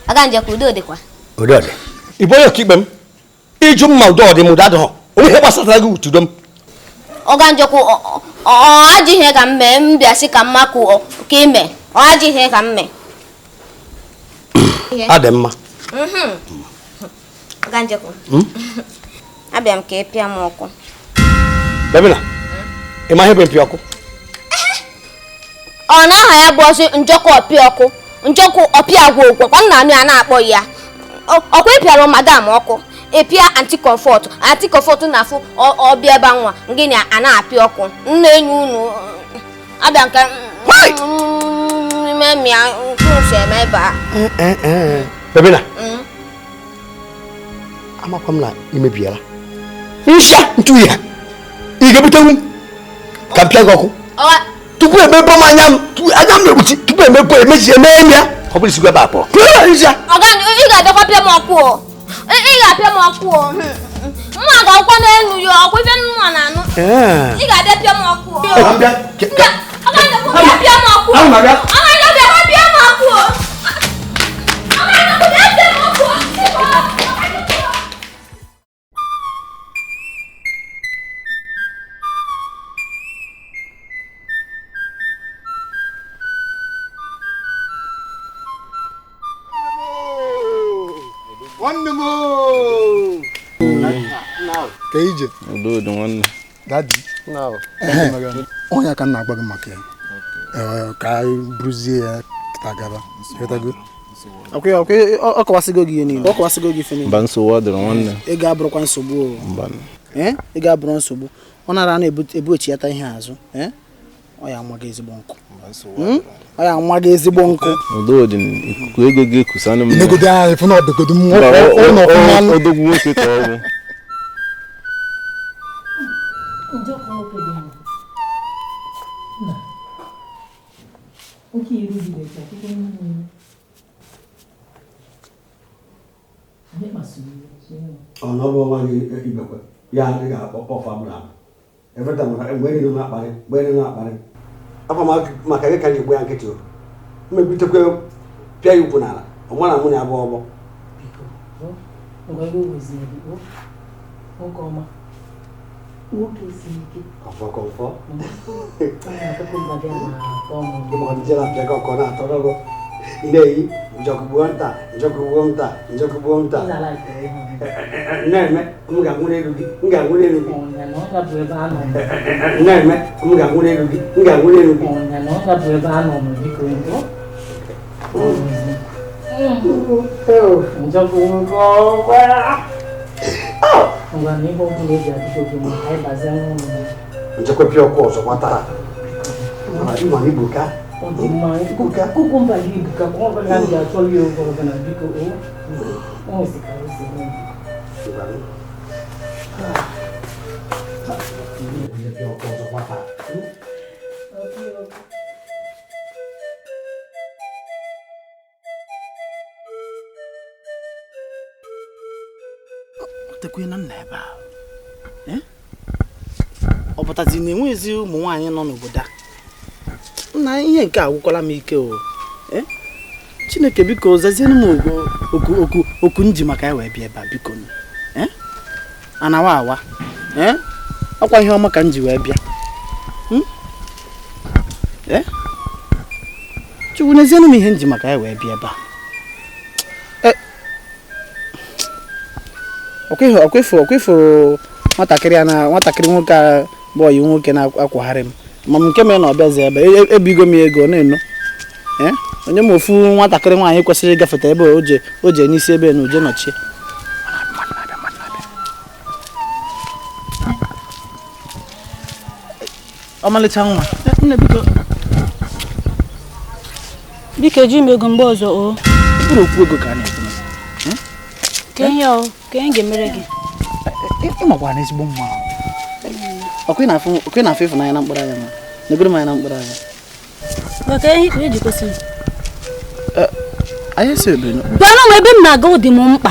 S11: Ọga Njọkụ, udo dịkwa.
S4: Udo dị. Ị bụ onye ọkaikpe m? Ịjụ mma udo dị m udo adịghọ. Onwe ihe gbasatara gị utudo m.
S11: Ọga Njọkụ, ọ ajọ ihe ka m mee m bịa sị ka m makụ ka ime. Ọ ajọ ihe ka m mee.
S4: Adị mma.
S11: Ọga Njọkụ. Abịa m ka ị pịa m ọkụ.
S4: Bebena, ị ma ihe bụ mpịa ọkụ?
S11: Ọ na aha ya bụ ọsị Njọkụ ọpịa ọkụ. Njọkụ ọpịa agwa ogwo kwa nna m ya na-akpọ ya. Ọkwa ịpịara madam ọkụ. Epia anti-comfort anti-comfort na-afụ ọbịa ebe nwa gịnị a na-apịa ọkụ nna enyi unu abịa nke mmemme eme ebe a.
S4: Bebena, amakwa m na imebiela nsịa ntụ ya ị ga-ebutenwu ka m pịa gị ọkụ tupu emepe m anya m anya m na-ekpuchi tupu emepe emechi eme ya ọ bụrụ isikwa ebe a pụọ.
S11: Ị ga-abịakwa pịa m ọkụ o. Ị ga-apịa m ọkụ o. Mma ga-akwụkwọ n'elu ya ọkụ ife nwa na-anụ. Ị ga-abịa pịa m ọkụ o. Bịa pịa m ọkụ o. Bịa pịa m ọkụ o. Bịa pịa m ọkụ o.
S16: Nwanne m ka ije dadi onye ka m na-agba gị maka ya ka anyị buruzie ya kịta gaba.
S2: Ọ kọwasịgo gị ihe niile. Ọ kọwasịgo gị ife niile.
S20: Mba nsogbu ọ dịrị nwanne.
S2: Ị ga-abụrụkwa nsogbu o. Ị ga-abụrụ nsogbu. Ọ nara na-ebuchiata ihe azụ. Ọ ya amaghị ezigbo nkụ. Ọ ya amaghị ezigbo nkụ.
S20: Udo dị ikuku ego gị ekusanụ m.
S16: Inegodo anyị fụ na ọdịgodo m ụlọ ọfụma.
S20: Odogwu nwoke ka ọ bụ.
S9: Njọkụ nwoke dị mma. Nna, nwoke erugide ka akwụkwọ nne anyị kpasuru iwe.
S4: Ọ na ọ bụ nwa gị ibekwe ya adịghị akpọ ọfa mụrụ amụ. Every time mgbe niile na-akparị mgbe niile na-akparị afọ maka gị ka na-egbu ya nkịtị o mmebitekwa pịa ya ukwu n'ala ọ mara mụ na abụọ ọgbọ.
S9: Nwoke ọma, Nwoke siri ike.
S4: Kọfọ kọfọ.
S9: Kukumba bịa na-atọ m.
S4: Ịma nje na-apịa gị ọkọ na-atọ gị. Ị na-eyi njọkụ gbuo nta, njọkụ gbuo nta, njọkụ gbuo nta. Na-eme m ga-anwụ n'elu gị, m ga-anwụ n'elu gị. Na-eme m ga-anwụ n'elu gị, m ga-anwụ n'elu gị.
S9: Njọkụ ngwa na ihe ọbụla eji adịgo gị mma ka anyị bazie n'ụlọ.
S4: Njọkụ pịa ọkụ ọzọ kwatara. Mana ịma na ibuka.
S9: Ọ dị mma, kukumba gị ibuka ka ọ bụla m ga-achọ ya oge ọbụla biko o. O nwesịkara ose m.
S6: Tekwe na nna ebe a. Ọ pụtazi na enweghịzi ụmụ nwaanyị nọ n'obodo a. Nna ihe nke a agwụkwala m ike o. Chineke biko zazienụ m oku oku oku nji maka ya wee bịa ebe a biko. Anawa awa. Ọkwa ihe ọma ka m ji wee bịa. Chukwu n'ezienụ m ihe nji maka ya wee bịa ebe a. Ọkwefuru nwatakịrị na nwatakịrị nwoke a bụ ọyị nwoke na-akwagharị m ma m nke mere na ọ bịazi ebe ebigo m ego na-eno. Onye m ofu nwatakịrị nwaanyị kwesịrị ịgafete ebe o je n'isi ebe na uje nọchie. Ọmalịcha nwa nne biko.
S21: Biko eji m ego mgbe ọzọ o.
S6: Mkpụrụ okwu ego ka a na-ekwu.
S21: Ka ihe o, ka ihe ga-emere gị.
S6: Ị makwa na ezigbo mma. Ọkwa ị na-afụ ịfụnanya na mkpụrụ anya ma. Negoro m anya na mkpụrụ anya.
S21: Maka ihe ka eji kwesị.
S6: Anyị si ebe nọ.
S21: Gwana m ebe m na-aga ọ dị m mkpa.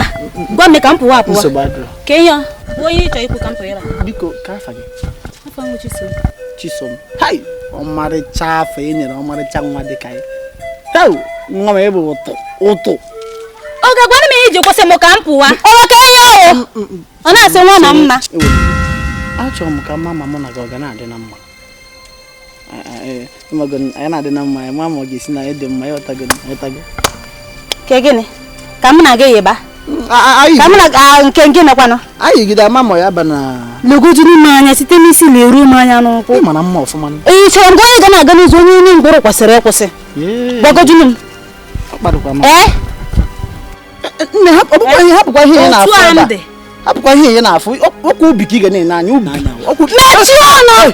S21: Gwa m ka m pụwa apụwa.
S6: Nsogbu adịrọ.
S21: Ka ihe o, onye ị chọrọ ikwu ka m pụrụ ebe a.
S6: Biko ka afa gị.
S21: Afa m Chisom.
S6: Chisom. Hai! Ọmarịcha afọ e nyere ọmarịcha nwa dị ka ya. Heu! Nwa m ebe ụtụ ụtụ.
S21: Ọ ga-agwana m ihe iji kwụsị m ka m pụwa. Ọ maka ihe o. Ọ na-asị nwa na mma.
S6: Achọrọ m ka mma ma mụ na gị ọ ga na-adị na mma. Anyị na-adị na mma, ma ma ọ ga-esi na ịdị mma ịghọtago ịghọtago.
S21: Ke gịnị? Ka m na gị yịba. Ka m na nke gị nakwanụ.
S6: Anyị gide ama ma ya ba na.
S21: Legoju n'ime anya site n'isi na-eru m anya n'ụkwụ.
S6: Ị mara mma ọfụma.
S21: Ị chọrọ m ka onye ga na-aga n'ụzọ onye onye mkpụrụ kwesịrị ịkwụsị. Gwagojunu m.
S6: Ọ kpadokwa m. Nne hapụkwa ihe ị na-afụ ebe a. Hapụkwa ihe ị na-afụ okwu ubi ka ị ga na-ene anya ubi.
S21: Mechie ọnụ!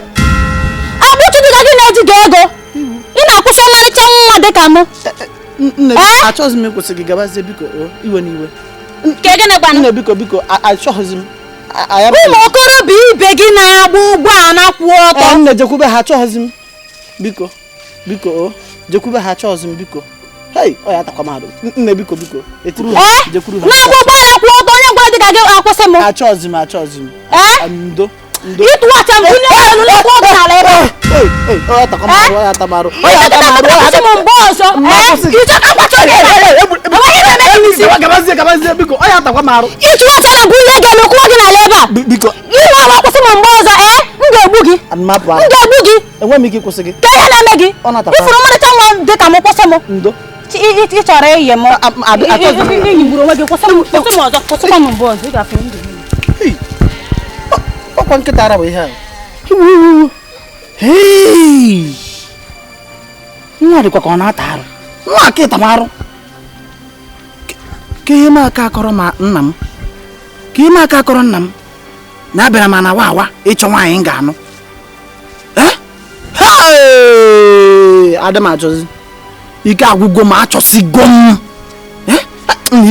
S21: Agbụchụ dị ka gị na-eji gị ego. Ị na-akwụsị ọmarịcha nwa dị ka mụ.
S6: Nne achọghịzi m ịkwụsị gị gabazie biko iwe n'iwe.
S21: Nke gịnị kwanụ?
S6: Nne biko biko achọghịzi m.
S21: Ụmụ okorobịa ibe gị na-agba ụgbọala kwụ ọtọ.
S6: Nne jekwube ha achọghịzi m. Biko biko jekwube ha achọghịzi m biko. Hey, ọ ya atakwa m arụ. Nne biko biko. Etiri ha jekwuru ha.
S21: Na-agba ụgbọala kwụ ọtọ onye gwara dị ka gị akwụsị m.
S6: Achọghịzi m achọghịzi m. Ndo ndo.
S21: Ịtụwacha m onye ọrụ na-akwụ ọtọ n'ala ebe a.
S6: Hey, ọ ya atakwa m arụ, ọ ya ata m arụ. Ọ ya ata m arụ.
S21: Akwụsị m mgbe ọzọ. Ịchọ ka akwacha gị. Enweghị ihe na-eme gị n'isi.
S6: Gabazie gabazie biko, ọ ya atakwa m arụ.
S21: Ịtụwacha na bụ ihe ga-eme kwụọ gị n'ala ebe a.
S6: Biko.
S21: Ihe ọwa akwụsị m mgbe ọzọ, m ga-egbu gị.
S6: M
S21: ga-egbu gị.
S6: Enweghị m ike ịkwụsị gị.
S21: Ka ihe na-eme gị. Ifuru ọmarịcha nwa dị ka m kwụsị m.
S6: Ndo.
S21: Ị chọrọ iyi m. Iyigburu onwe gị kwụsị m ọzọ kwụsịkwa m mgbe ọzọ ị ga-afụ ndụ m.
S6: Ọkwa nkịta ara bụ ihe ahụ. Nwa dịkwa ka ọ na-ata arụ. Nwa aka ịta m arụ. Ka ihe m aka akọrọ ma nna m. Ka ihe m aka akọrọ nna m. Na abịara m na wa awa ịchọ nwaanyị m ga-anụ. Adị m achọzi. Ike agwụgo m achọsigo m.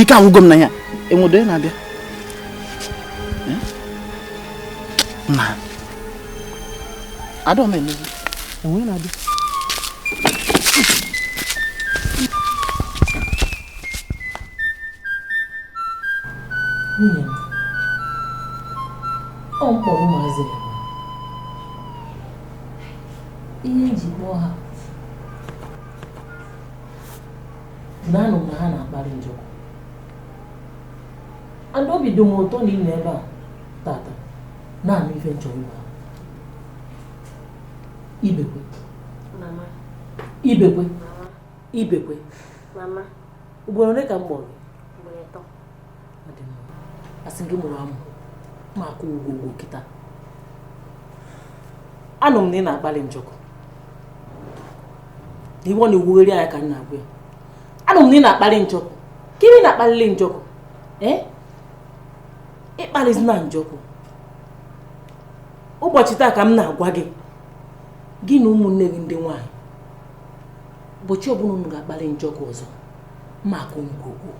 S6: Ike agwụgo m na ya. Enwedo ya na-abịa. Na. Adọ m emezi. Enwe na-abịa.
S9: Nwunye m, ọ mkpọrọ ụmụazị ya. Ihe eji kpọọ ha na anụ na ha na-akparị Njọkụ. And obi dị m ụtọ na ị nọ ebe a tata. Na-anụ ife nchọ ịgwa. Ibekwe.
S11: Mama.
S9: Ibekwe. Ibekwe.
S11: Mama.
S9: Ugboro ole ka m kpọrọ gị?
S11: Ugboro 3.
S9: Asị gị mụrụ amụ. Ma akwụ ụgwọ ụgwọ kịta. Anụ m na ị na-akpali Njọkụ. Na iwe ọ na-ewugheri anya ka m na-agwa ya. Anụ m na ị na-akpali Njọkụ. Ka ị na-akpalili Njọkụ? Ee? Ịkpalizina Njọkụ. Ụbọchị taa ka m na-agwa gị, gị na ụmụnne gị ndị nwaanyị, ụbọchị ọbụla unu ga-akpali Njọkụ ọzọ, ma akụ ngwugwu.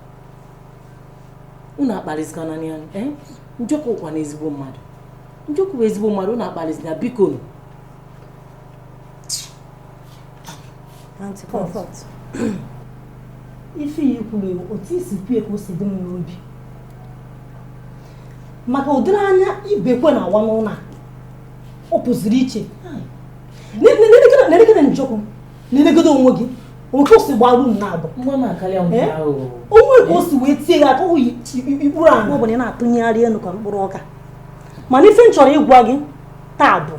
S9: Unu akpalizikwana ya, ee? Njọkụ kwa na ezigbo mmadụ. Njọkụ bụ ezigbo mmadụ, unu akpalizina biko nụ.
S14: Aunty Comfort. Ife ya kwuru otu isi kwue ka o si dị m n'obi. Maka ụdịrị anya Ibekwe na-awa n'ụlọ a, ọ pụziri iche. Nelegide Njọkụ, nelegide onwe gị, onwe ka o si gbara unu na-abụ. Onwe ka o si wee tie gị aka ikpuru ahụ ọ bụ na ị na-atụnyegharị elu ka mkpụrụ ọka. Mana ife m chọrọ ịgwa gị taa bụ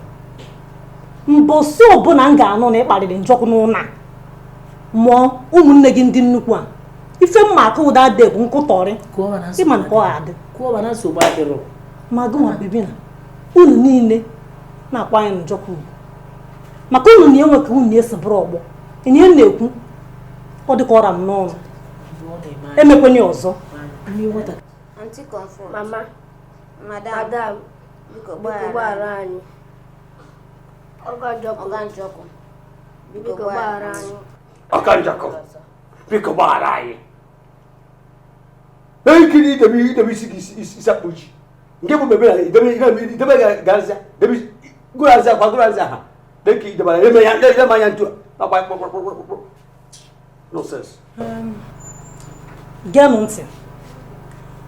S14: mbọsị ọbụla m ga-anụ na ịkparịrị Njọkụ n'ụlọ a, mụọ ụmụnne gị ndị nnukwu a, ife mma aka ụda dị bụ nkụtọrị ịma nke ọ adị. Ma gị nwa bebi na unu niile na-akwanye Njọkụ ugwu maka unu na-enwe ka unu na-esi bụrụ ọgbọ. Enye m na-ekwu ọ dịka ọra m n'ọnụ emekwenye ọzọ.
S11: Aunty Comfort. Mama. Madam. Biko gbaghara anyị. Ọga Njọkụ. Biko gbaghara anyị.
S3: Ọga Njọkụ. Biko gbaghara anyị. Ekiri idebe isi gị isi akpụ ji. Nke bụ mebe na idebe garzia, idebe gụrazia kwa gụrazia ha. Dịka idebara eme ya eme anya ntu a. Akpa kpọkpọkpọkpọ. Nonsense.
S14: Geenụ ntị.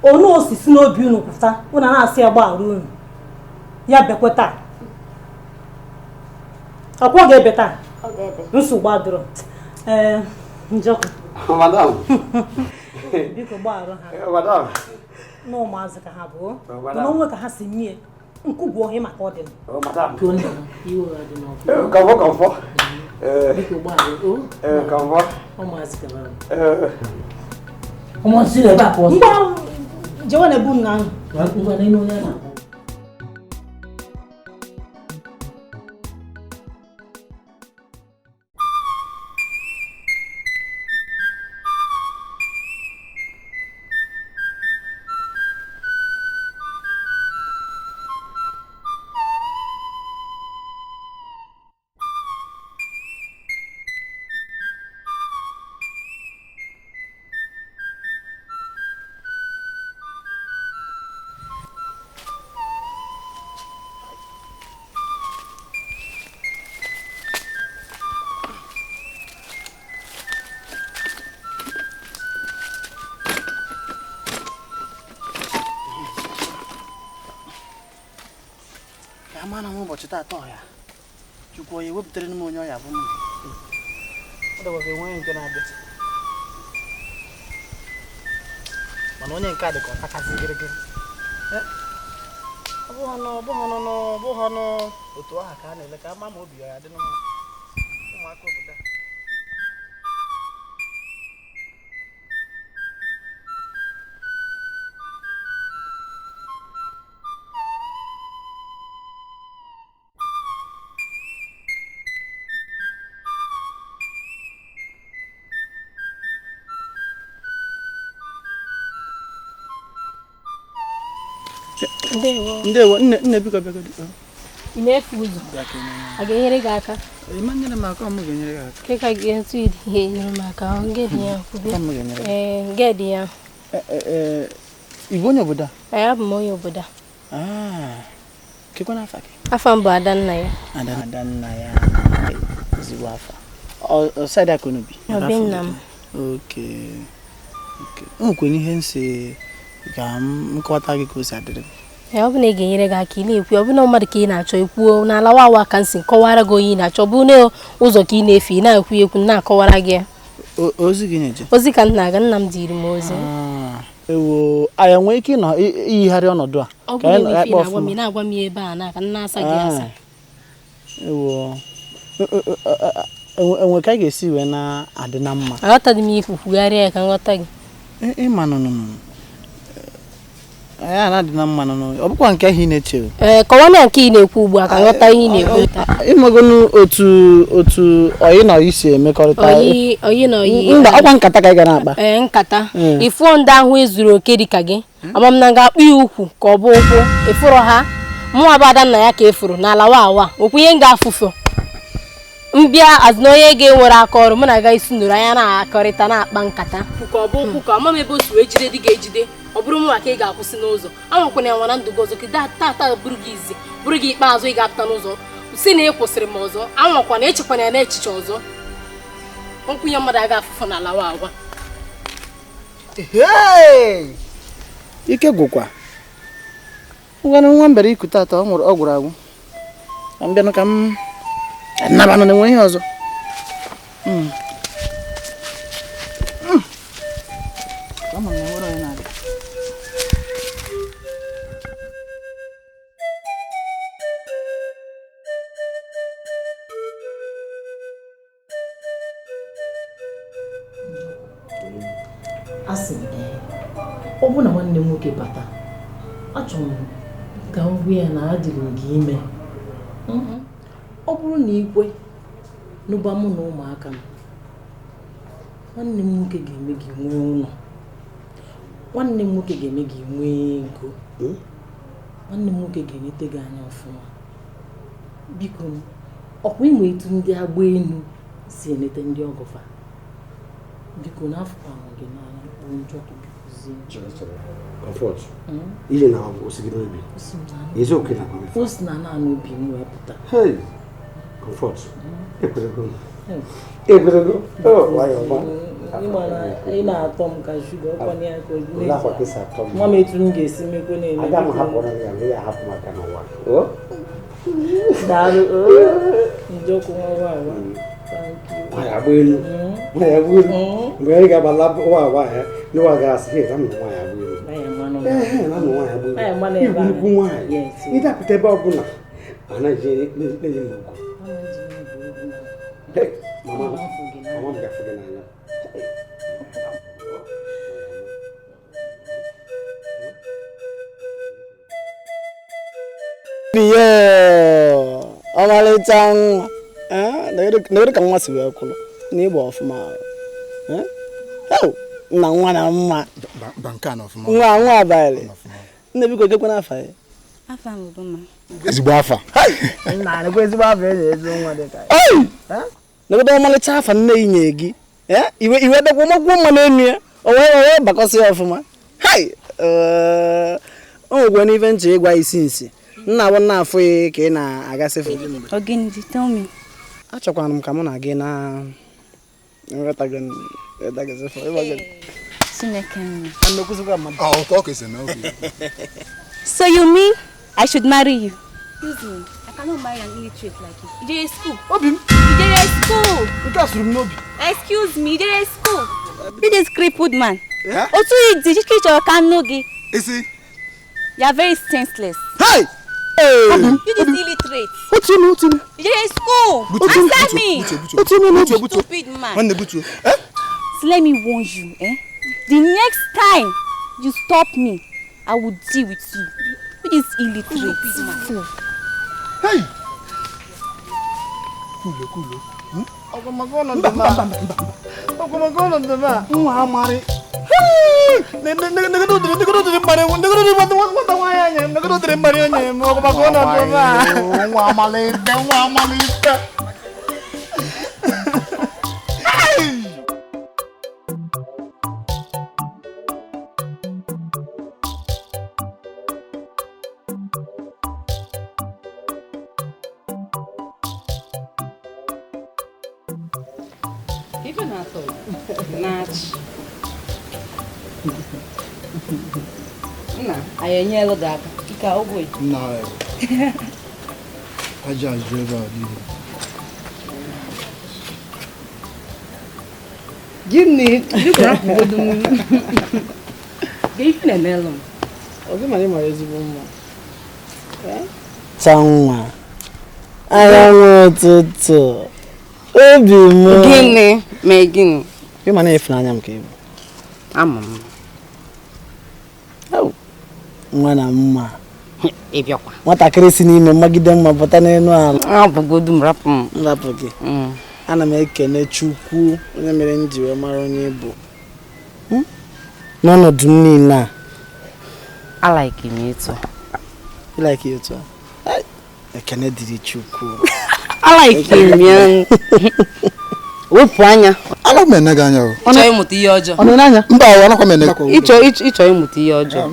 S14: Onu osisi n'obi unu pụta, unu na-asị ya gbaghara unu. Ya bekwe taa. Ọkwa ọ ga-ebe taa? Nsogbu adịrọ. Ee, Njọkụ.
S3: Madam.
S14: Biko gbaghara ha.
S3: Madam.
S14: Na ụmụazị ka ha bụ. Na onwe ka ha si mie nkugwu ọhịa maka ọ dị.
S3: Madam. Kọmfọ kọmfọ.
S9: Biko gbaghara.
S3: Kọmfọ.
S9: Ụmụazị ka ha bụ. Ụmụazị na ebe a pụọ.
S14: Ngwa jewe na ebu nna ahụ.
S9: Ngwa n'elu onye a na-akpọ.
S6: Mana m ụbọchị taata ọya Chukwu onye wepụtara m onye ọya bụ m ọ dịkwa ka enweghị nke na-abịa mana onye nke a dị ka ọ takasị gịrịgịrị ọ bụghị ọnụ otu aha ka a na-ele ka ama ma obi ya dị n'ụmụ ụmụaka obodo a.
S11: Ndewo.
S6: Ndewo, nne biko bịagodu.
S11: Ị na-efu ụzọ? A ga-enyere gị aka?
S6: Ị ma nyere m aka, ọ m ga-enyere gị aka.
S11: Ke ka ga-etu ịdị ga-enyere m aka, ọ nke dị ya kwube.
S6: Ọ m ga-enyere gị.
S11: Ee, nke dị ya.
S6: Ee, ị bụ onye obodo a?
S11: Ee, abụ m onye obodo a.
S6: Ah, kekwa n'afa gị?
S11: Afa m bụ Adanna ya.
S6: Adanna ya, ezigbo afa. Ọ saịdị aka unu bi?
S11: Ọ be nna m.
S6: Oke, oke. O nwekwara ihe nsị ka m kọwata gị ka o si adịrị m.
S11: Ee, ọ bụ na ị ga-enyere gị aka ị na-ekwu, ọ bụ na mmadụ ka ị na-achọ ikwuo n'ala wawa ka m si kọwara gị onye ị na-achọ, ọ bụ na ụzọ ka ị na-efe ị na-ekwu ekwu na-akọwara gị ya.
S6: Ozi gị na-eje?
S11: Ozi ka m na-aga, nna m dịrị m ozi.
S6: Ewo, anyị nwee ike ịnọ iyigharị ọnọdụ a.
S9: Ọ bụrụ na ife na-agwa m, ị na-agwa m ya ebe a na ka m na-asa gị asa.
S6: Ewo, enwe ka anyị ga-esi wee na-adị na mma.
S11: Aghọtaghị m ikwu, kwugharịa ya ka m ghọta gị.
S6: Ịma nụnụ anyị a na-adị na mma nụnụ, ọ bụkwa nke ahụ ị na-eche.
S11: Ee, kọwaa na nke ị na-ekwu ugbu a ka m ghọta ihe ị na-ekwu.
S6: Ịmagonu otu otu oyi na oyi si emekọrịta.
S11: Oyi oyi na oyi.
S6: Mba, ọkwa nkata ka anyị ga na-akpa.
S11: Ee, nkata.
S6: Ee.
S11: Ịfụọ ndị ahụ ezuru oke dị ka gị. Ama m na m ga-akpụ ya ukwu ka ọ bụ ụkwụ. Ịfụrụ ha, mụnwa bụ ada nna ya ka efuru n'ala wa awa. Okwu ihe m ga-afụfụ. Mbịa azụ na onye ga-enwere aka ọrụ mụ na aga isi nụrụ anya na-akọrịta na-akpa nkata. Ka ọ bụ ụkwụ ka ama m ebe o si wee jide dị ga-ejide. Ọ bụrụ mụnwa ka ị ga-akwụsị n'ụzọ. Anwakwana ya nwa na ndụ gị ọzọ ka tata bụrụ gị izi bụrụ gị ikpeazụ ị ga-apụta n'ụzọ. Si na ị kwụsịrị m ọzọ, anwakwana echekwana ya n'echiche ọzọ. Nkwụ ya mmadụ aga afụfụ n'ala wa awa.
S6: Ike gwụkwa. Ngwanụ nwa mbere iku tata ọ nwụrụ ọ gwụrụ agwụ. Ka m bịanụ ka m nabanụ na enwe ihe ọzọ. Ama m na enwere onye na-abịa.
S1: Asị m ee, ọ bụ na nwanne m nwoke bata, achọrọ m ka m gwa ya na adịrị m gị ime. Ọ bụrụ na ikwe n'ụba mụ na ụmụaka m, nwanne m nwoke ga-eme gị nwee ụlọ, nwanne m nwoke ga-eme gị nwee ego, nwanne m nwoke ga-enete gị anya ọfụma. Biko, ọkwa ịma etu ndị agba elu si enete ndị ọgọfa. Biko, n'afọ ahụ gị n'anya bụ Njọkụ, bikozie.
S4: Comfort. Ihe na ọ si gị n'obi. Eziokwu na agwa m.
S1: O si na naanị obi m wee pụta.
S4: Hey, Comfort. Ekwerego m. Ekwerego. Oh, nwayọọ ọma.
S1: Ịma na ị na-atọ m ka shuga, ọkwa ya ka
S4: Olee akwa ka esi atọ m?
S1: Nwa m etu m ga-esi mekwe na-eme.
S4: Aga m hapụrụ ya, na ya ahapụ maka n'ụwa. Oh?
S1: Daalụ, Njọkụ nwa nwa nwa. Thank you.
S4: Nwaanyị agba elu. Nwaanyị agba elu. Mgbe anyị ga-agbala ụwa agba ya, n'ụwa gara asị, "Hey, na m nụ nwaanyị agba elu." Ehe, na m nụ nwaanyị agba elu.
S1: Nwaanyị mmanụ ebe
S4: Ịbụ nnukwu nwaanyị.
S1: Yes.
S4: Ịdapụta ebe ọbụla, anaghị enye m ugwu. Hey, mama m mama m ga-afụ gị n'anya.
S6: Biyo, ọmalịcha nwa. Negoro ka nwa si wee kwụrụ na ịgba ọfụma. Nna nwa na mma.
S15: Ba nke a na ọfụma.
S6: Nwa nwa abalị. Nne biko gekwe n'afa ya.
S14: Afa m bụ mma.
S15: Ezigbo afa.
S6: Nna nekwe ezigbo afa enyi ezi nwa dị ka ya. Negodo ọmalịcha afa nne yi nye gị. Iwe iwe dekwa ọmagwụ mma n'enu ya. O wee bakọsị ya ọfụma. Hai! O nwekwa n'ife nche ịgwa isi nsi. Nna bụ nna afụ ya ka ị na-agasị fụ.
S14: Ogini, tell me.
S6: Achọkwara m ka mụ na gị na nghọtago
S14: Chineke m.
S15: Ọ ka ọ ka esi eme okwu.
S14: So you mean I should marry you? Excuse me, I cannot marry an illiterate like you. Ijere school.
S6: Obi m.
S14: Ijere school.
S6: Nke a sụrụ m n'obi.
S14: Excuse me, Ijere school. This is crippled man. Otu ịdị chike chọrọ ka m nụ gị.
S15: Isi.
S14: You are very senseless.
S6: Hey!
S14: You this illiterate.
S6: Otu ime.
S14: Ijere school. Answer me.
S6: Otu ime n'obi.
S14: Stupid man.
S15: Nwanne butuo.
S14: So let me warn you, eh? The next time you stop me, I will deal with you. With this illiterate fool.
S15: Hey! Kulo, kulo.
S6: Ọgọmọgọ ọnọdụ m a. Ọgọmọgọ ọnọdụ m a. Nwa amarị.
S15: Nwa amalite, nwa amalite. Hey!
S8: Ife na-atọ na-achị. Nna, anyị enyela gị aka. Ike ọgwụ eju.
S15: Nna aja ajụ ebe a niile.
S8: Gịnị? Biko rapụgodu m. Ife na-emelụ m.
S6: Ọ ma na ị mara ezigbo mma. Tanwa. Anyanwụ ụtụtụ. Obi m.
S8: Gịnị mee gịnị?
S6: Ị ma na ịfụnanya m ka ị bụ.
S8: Ama m.
S6: Nwa na mma.
S8: Ị bịakwa.
S6: Nwatakịrị si n'ime mmagide mma pụta n'elu ala.
S8: Ọ bụgodu m rapụ m.
S6: Rapụ gị. Ana m ekene Chukwu onye mere m ji wee mara onye bụ. N'ọnọdụ m niile a.
S8: I like him etu a.
S6: You like it etu a? Ekene dịrị Chukwu.
S8: I like him ya. Wepụ anya.
S16: Ala m ene gị anya o.
S8: Ịchọ ịmụta ihe ọjọọ.
S6: Ọ na-ene anya?
S16: Mba o, anakwa m ene gị.
S8: Ịchọ ịmụta ihe ọjọọ.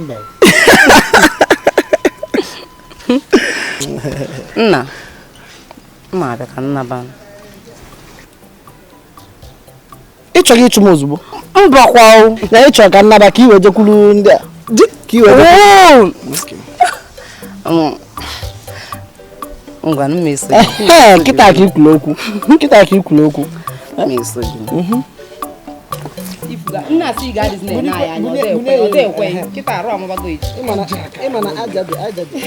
S8: Nna, mma abịa ka nna ba.
S6: Ị chọrọ ịchụ m ozugbo?
S8: Mbakwa o.
S6: Na ị chọrọ ka nnaba ka i wee jekwuru ndị a. Ka i wee jekwuru.
S8: Ngwa m eso gị.
S6: Kịta ka ikwulu okwu. Kịta ka ikwulu okwu.
S8: M eso gị. Nna asị ị ga-adịzi na-ene anyị anya, ọ dị ekwe. Kịta arụ amabago echi.
S6: Ịma na aja dị aja dị.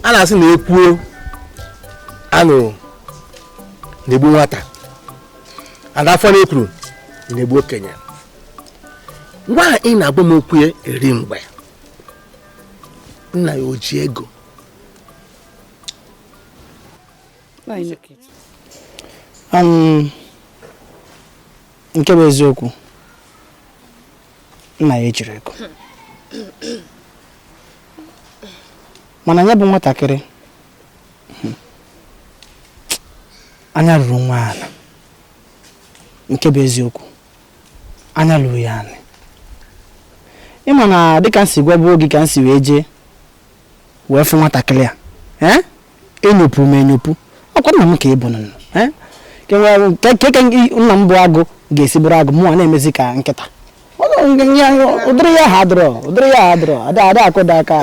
S4: A na-asị na ekwuo anụ na-egbu nwata ada afọ na ekwuru na-egbu okenye. Ngwa ị na-agba m okwu eri mgbe nna ya o ji ego.
S6: Nke bụ eziokwu, nna ya ejiri ego, mana ya bụ nwatakịrị anya ruru nwa ala. Nke bụ eziokwu, anya ruru ya anị. Ịma na dịka nsi gwabuo gị ka nsi wee jee wee fụ nwatakịrị a, enyopụ m enyopụ, ọkwa nna m ka ị bụ nụ. Ke nna m bụ agụ ga-esi bụrụ agụ, mụnwa na-emezi ka nkịta. Ụdịrị ya ha adịrọ, ụdịrị ya adịrọ, ada ada akụda aka.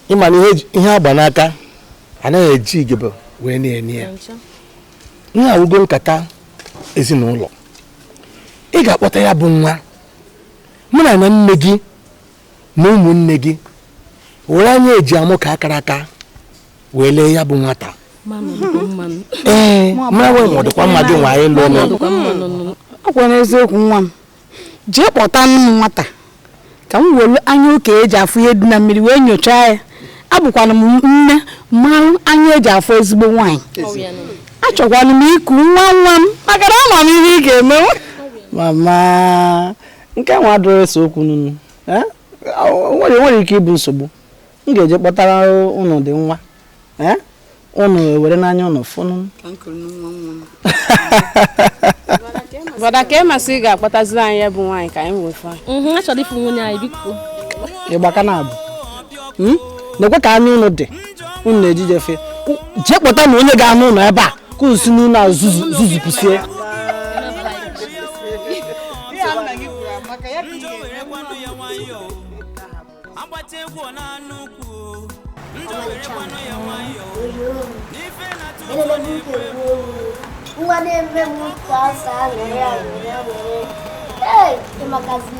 S4: Ịma na ihe agba n'aka anaghị eji igebe wee na-enye ya. Ihe awụgo nkata ezinụlọ. Ị ga-akpọta ya bụ nwa mụ na nne gị na ụmụnne gị were anya eji amụ ka akara aka wee lee ya bụ nwata. Ee, mara wee ma ọ dịkwa mma gị nwa anyị lụọ nụ.
S14: Ọ kwa n'eziokwu nwa m, jee kpọta nne m nwata ka m were anya ụka eji afụ ihe dị na mmiri wee nyochaa ya. Abụkwana m nne mmanụ anya eji afụ ezigbo nwaanyị. Achọkwana m iku nwa nwa m maka na ama m ihe ị ga-eme.
S6: Mama, nke nwa adịrọ ese okwu nunu. Nwere ike ịbụ nsogbu. M ga-eje kpọtara ụnụ dị nwa. Ụnụ ewere n'anya ụnụ fụnụ.
S7: Brọda ka ịmasị ị ga-akpọtaziri anyị ya bụ nwaanyị ka anyị wee fụ anyị.
S11: Achọrọ ịfụ nwunye anyị biko.
S6: Ịgbaka na abụ. Na-ekwe ka anya ụnụ dị. Ụnụ na-ejije fe. Jee kpọta na onye ga-anụ ụnụ ebe a ka ụnụ si n'ụlọ a zuzupụsie.
S22: Nwa na-eme m ka asa aṅụrị aṅụrị aṅụrị. Ee, ịmakazi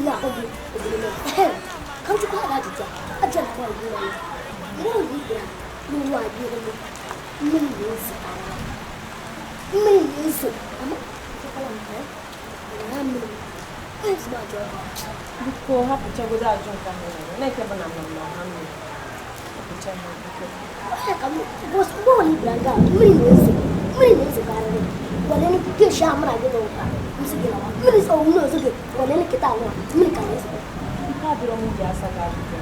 S22: na-akpọ gị obodo ka m chukwu ajụjụ aja na nwaanyị ya mgbe ụlọ ibere n'ụlọ adị elu mmiri na-ezo mmiri na-ezo ama ekwela m ka na mmiri ezigbo ajọ ọrụ.
S7: Biko hapụchagodo ajọ nke ahụ na-eke bụ na mmemme ọha mmiri. Hapụcha ha biko.
S22: Ka m mgbe ụlọ ibere nga mmiri na-ezo mmiri na-ezokarịrị wale keshi amara gị n'ụka nsị gị nawa mmiri sọ mmiri ozo gị wale nkịta anụ mmiri ka na-ezo.
S7: Nke adịrọ m ji asa gị ajụjụ.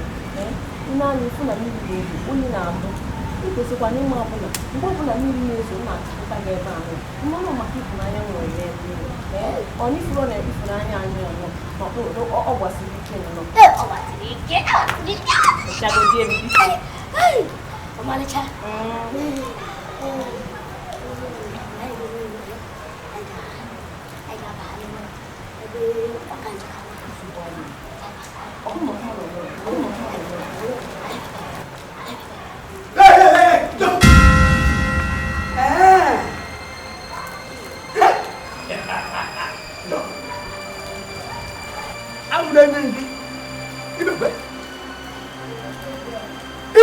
S7: Nne anyị fụ na mmiri na-ezo oyi na-abụ Ị kwesịkwa n'ịma ọbụla mgbe ọbụla mmiri na-ezo m na-achịpụta gị ebe ahụ mmanụ maka ịfụnanya nwere n'ebe ị nọ. Ee, ọ n'ifuru na ịfụnanya anyị ọnọ ọ gbasiri ike nnọọ.
S22: Ọ gbasiri ike, ọ gbasiri ike.
S7: Chagodi emi.
S22: Ọmalịcha.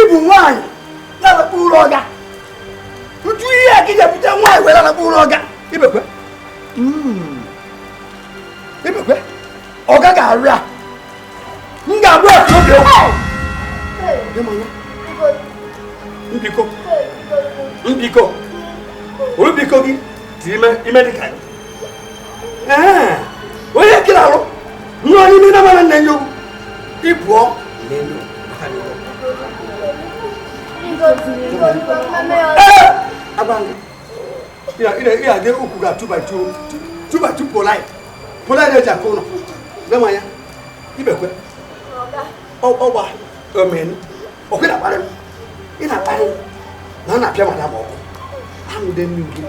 S4: Ibu nwaanyị na-alakpu ụlọ ọga ntu ihe a ka ị ga-ebute nwaanyị were alakpu ụlọ ọga ibekwe ibekwe ọga ga-arụ ya m ga-agbụ ya obi mbiko mbiko mbiko gị dị ime ime dị ka ee onye kiri arụ nwa n'ime na mara nne ya ịpụọ n'elu maka na Iya de ukwu ga 2 by 2 2 by 2 polite polite eji akụ ụlọ lema ya ibekwe ọgba omen ọkụ na-akparị m ị na-akparị m na ọ na-apịa madam ọkụ ahụ dị mmiri gị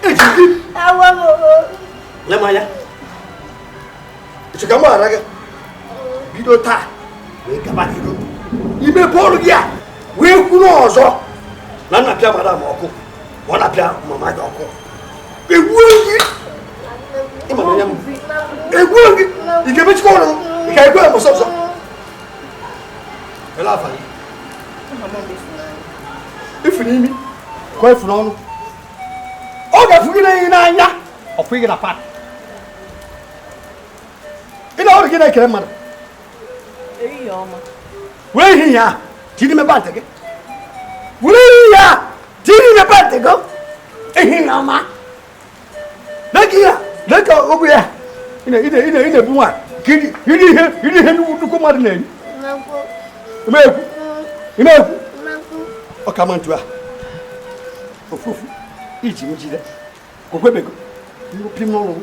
S4: eji gị lema ya ịchọ ka m gbaghara gị bido taa wee gaba n'iru ime bọọlụ gị a wee kwuru ọzọ na na-apịa madam ọkụ ma ọ na-apịa mama gị ọkụ egbuo gị ịma na m egbuo gị ị ga-emechikwa ọrụ ị ga-egbu ya ọsọ ọsọ ele afa gị ifu n'imi kọọ efu n'ọnụ ọ ga-efu gị n'enyi n'anya ọkụ gị na pak ị na ọrụ gị na-ekele mmadụ were ehihie a jiri n'ime pantị gị were ehihie a jiri n'ime pantị gị ehihie ọma leka obu ya ị na-ebu nwa ka iri ihe nnukwu mmadụ na-eri imekwu ọ ka ma ntu a ofu ofu iji m jide okwebego nnupị m n'ọrụ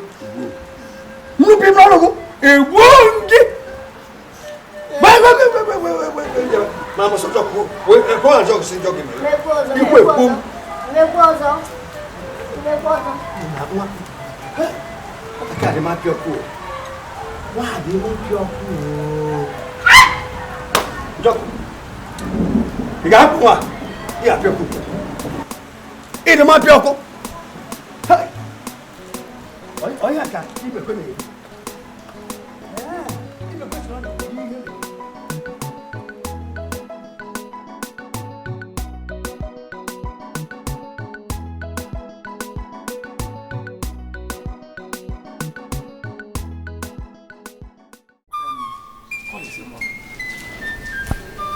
S4: gị egbuo gị ma sọ jọkụ kó àjọ sí jọkụ ikwu ekwu m. Nwatakịrị adị m apịa ọkụ nwa adị m apịa ọkụ jọkụ ị ga-ahapụ nwa ị ga-apịa ọkụ ị dị m apịa ọkụ onye ka ibekwe na-eri.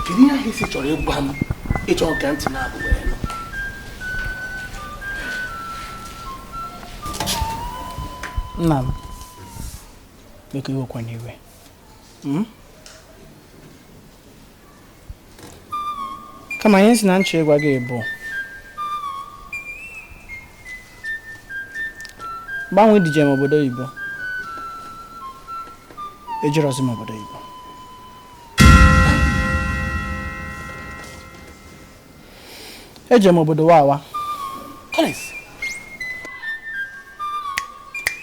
S6: Kedu ihe ahụ isi chọrọ ịgwa m ịchọ ka ntị na-abụ wee nụ?
S1: Nna m, biko iwekwa n'iwe. Kama ihe si na nchọ ịgwa gị bụ gbanwee dije m obodo oyibo, ejirọzi m obodo oyibo. Eje m obodo Wawa.
S6: Collins,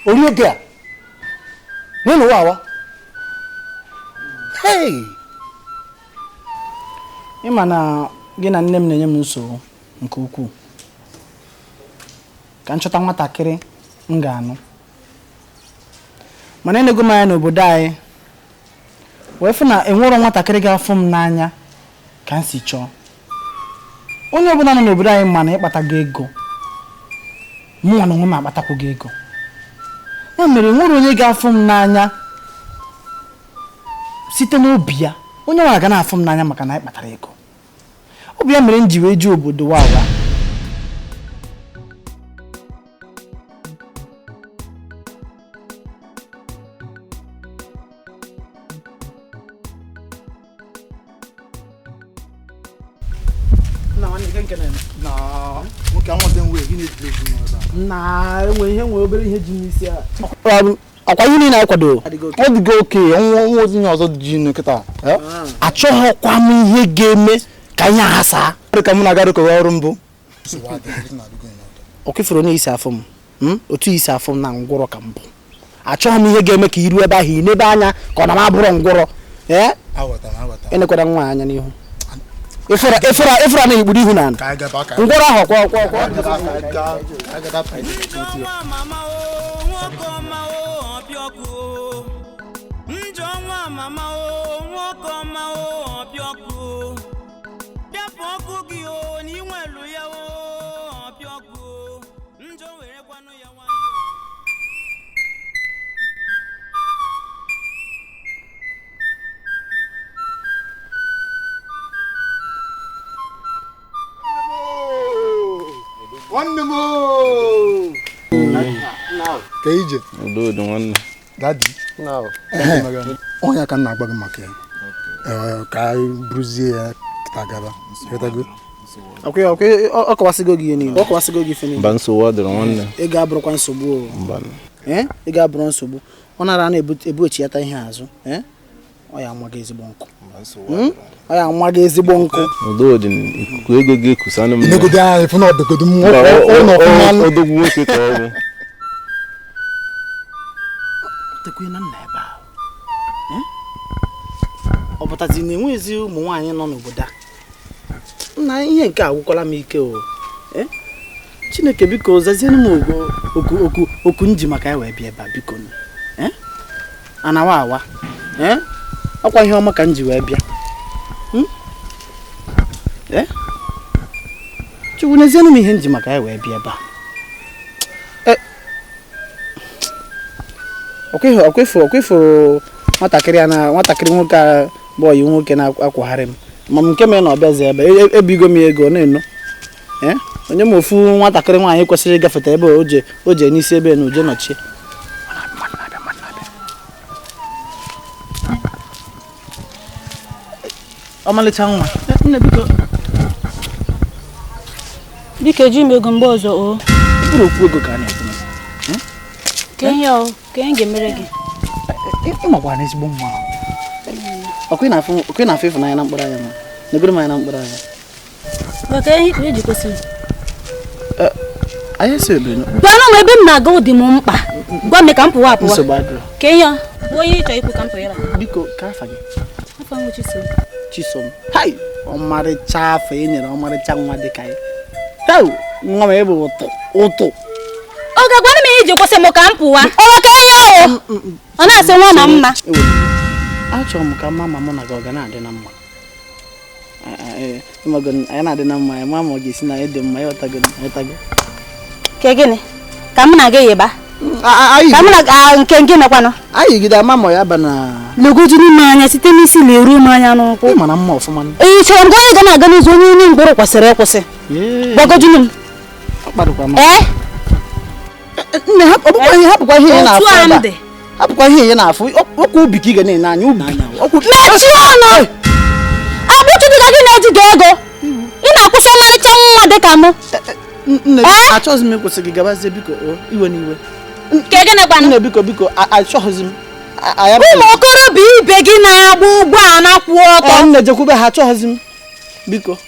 S6: ori oge a n'ụlọ Wawa. Hey!
S1: Ị ma na gị na nne m na-enye m nsogbu nke ukwuu ka m chọta nwatakịrị m ga-anụ, mana enego m anya n'obodo anyị wee fụ na enwero nwatakịrị ga-afụ m n'anya ka m si chọọ. Onye ọbụla nọ n'obodo anyị ma na ịkpata gị ego, mụnwa na onwe m akpatakwu gị ego, ya mere enwere onye ga-afụ m n'anya site n'obi ya. Onye ọbụla ga na-afụ m n'anya maka na anyị kpatara ego. Obi ya mere m ji wee jee obodo Wawa.
S6: Na enwe ihe nwe obere ihe ji n'isi a. Ọkwa ihe niile anyị kwadoro
S16: ọ dịgo oke nwa ozi ihe ọzọ ji nkịta.
S6: Achọghịkwa m ihe ga-eme ka ihe a saa.
S16: Ka m na-aga rụkọrọ ọrụ mbụ.
S6: Ọ kwefuru onye isi afọ m, otu isi afọ m na ngwụrọ ka mbụ. Achọghị m ihe ga-eme ka iru ebe ahụ ị n'ebe anya ka ọ na m abụrụ ngwụrọ. Ee? Enekwara nwa anya n'ihu. Efura na igburu ihu na ngwụrọ ahụ kwa kwa kwa.
S16: Nwanne m ka ije dadi onye ka m na-agba gị maka ya ka anyị buruzie ya kịta gaba.
S6: Ọ kọwasịgo gị ihe niile. Ọ kọwasịgo gị ife niile.
S20: Mba, nsogbu adịrọ nwanne.
S6: Ego abụrụkwa nsogbu o. Ego abụrụ nsogbu. Ọ nara na-ebuochiata ihe azụ. Ọ ya anwa gị ezigbo nkụ. Ọ ya anwa gị ezigbo nkụ.
S20: Udo dị ikuku ego gị ekusanụ m.
S16: Inegodo anyị fụ na ọdịgodo m nwoke.
S20: Odogwu nwoke ka ọ bụ.
S6: Tekwe na nna ebe ahụ. Ọ pụtazi na enweghịzi ụmụ nwaanyị nọ n'obodo a. Nna ihe nke a agwụkwala m ike o. Chineke biko zazienụ m oku oku nji maka ya wee bịa ebe a biko. Anawa awa. Ọkwa ihe ọma ka m ji wee bịa. Chukwu n'ezienụ m ihe m ji maka ya wee bịa ebe a. Ọkwefuru nwatakịrị a na nwatakịrị nwoke a bụ ọyị nwoke na-akwagharị m. Ma m nke mere na ọ bịazi ebe ebigo m ego na-eno. Onye m ofu nwatakịrị nwaanyị kwesịrị ịgafete ebe o je n'isi ebe na oje nọchie. Ọmalịcha nwa. Nne biko.
S11: Biko eji m ego mgbe ọzọ o.
S6: Bụrụ okwu ego ka a na-ekwu.
S11: Ka ihe o, ka ihe ga-emere gị.
S6: Ị makwara ezigbo mma. Ọkwa ị na-afụ ịfụnanya na mkpụrụ anya ma. Negoro m anya na mkpụrụ anya.
S11: Maka ihe eji kwesịrị.
S6: Anyị si ebe.
S11: Gwanụ m ebe m na-aga ọ dị m mkpa. Gwa m ka m pụwa apụwa.
S6: Nsogbu adịrọ.
S11: Ka ihe bụ onye ị chọrọ ikwu ka m pụnyere.
S6: Biko ka afa gị.
S11: Afa m Chisom.
S6: Chisom. Hai! Ọmarịcha afọ e nyere ọmarịcha nwa dị ka ya. Heu! Nwa m ebe ụtụ ụtụ.
S11: Ọ ga-agwanụ m ihe iji kwụsị m ka m pụwa. Ọ ka ihe ahụ. Ọ na-asị nwa na mma.
S6: Achọrọ m ka mma ma mụ na gị ọ ga na-adị na mma. Anyị na-adị na mma, ma ma ọ ga-esi na ịdị mma ịghọtago ịghọtago.
S11: Ke gịnị? Ka m na gị yịba. Ka m na nke gị mekwanụ.
S6: Anyị gide ama ma ya ba na.
S11: Legoju n'ime anya site n'isi na-eru m anya n'ụkwụ.
S6: Ị mara mma ọfụma.
S11: Ee, chere m onye ga na-aga n'ụzọ onye onye mkpụrụ kwesịrị ịkwụsị. Gbagojunu m.
S6: Ọ kparịkwa m.
S11: Ee?
S6: Nne hapụkwa ihe ị na-afụ ebe a. Hapụkwa ihe ị na-afụ. Okwu ubi ka ị ga na-ene anya ubi.
S21: Mechie ọnụ! Agbụchụ dịka gị na-eji gị ego. Ị na-akwụsị ọmarịcha nwa dị ka mụ.
S6: Nne, achọghịzi m ịkwụsị gị gabazie biko iwe n'iwe.
S11: Nke gịnị kwanụ?
S6: Nne biko biko achọghịzi m.
S21: Ụmụ okorobịa ibe gị na-agba ụgbọ a na-akwụ ọtọ.
S6: Nne jekwube ha achọghịzi m. Biko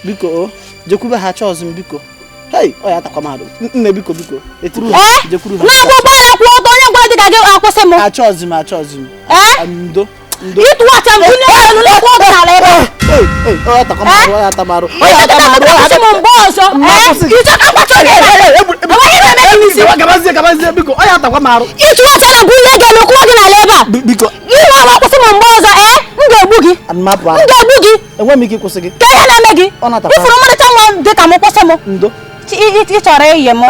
S6: biko o jekwube ha achọghịzi m biko. Hei, ọ ya atakwa m arụ. Nne biko biko eturu ha jekwuru ha.
S21: Na-agba ụgbọ ala kwụ ọtọ onye gwara dị ka gị akwụsị m.
S6: Achọghịzi m achọghịzi m. Ndo ndo.
S21: Ịtụwacha m onye elu na-akwụ ọtọ n'ala ebe a.
S6: Ei ọ ya atakwa m arụ ọ ya ata m arụ. Ọ ya ata m arụ.
S21: Akwụsị m mgbe ọzọ. Ịchọ ka mkpachọ gị. Enweghị ihe na-eme gị n'isi.
S6: Gabazie gabazie biko ọ ya atakwa m arụ.
S21: Ịtụwacha na gụnye gị elu kwụọ gị n'ala ebe a.
S6: Biko.
S21: Ịwa awa akwụsị m mgbe ọzọ m ga-egbu gị.
S6: M
S21: ga-egbu gị.
S6: Enweghị m ike ịkwụsị gị.
S21: Ka ihe na-eme gị. Ifuru ọmarịcha nwa dị ka m kwụsị m.
S6: Ndo.
S21: Ị chọrọ iyi m.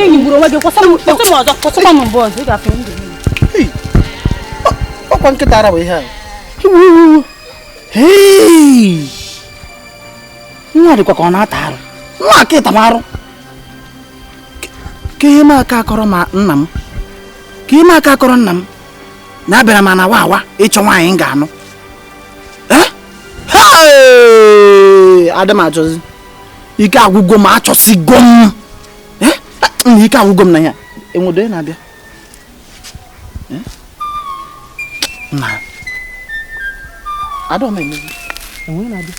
S21: Enyigburu onwe gị kwụsị m ọzọ kwụsịkwa m mgbe ọzọ ị ga-afụ ndụ.
S6: Ọkwa nkịta ara bụ ihe a. Nwa dịkwa ka ọ na-ata arụ. Nwa aka ịta m arụ. Ka ihe m aka akọrọ ma nna m. Ka ihe m aka akọrọ nna m. Na abịara m na awa awa ịchọ nwaanyị m ga-anụ. Adị m achọzi. Ike agwụgo m, achọsigo m. Na ike agwụgo m na ya. Enwedo onye na-abịa. Na. Adọ m emezi. Enwe na-abịa.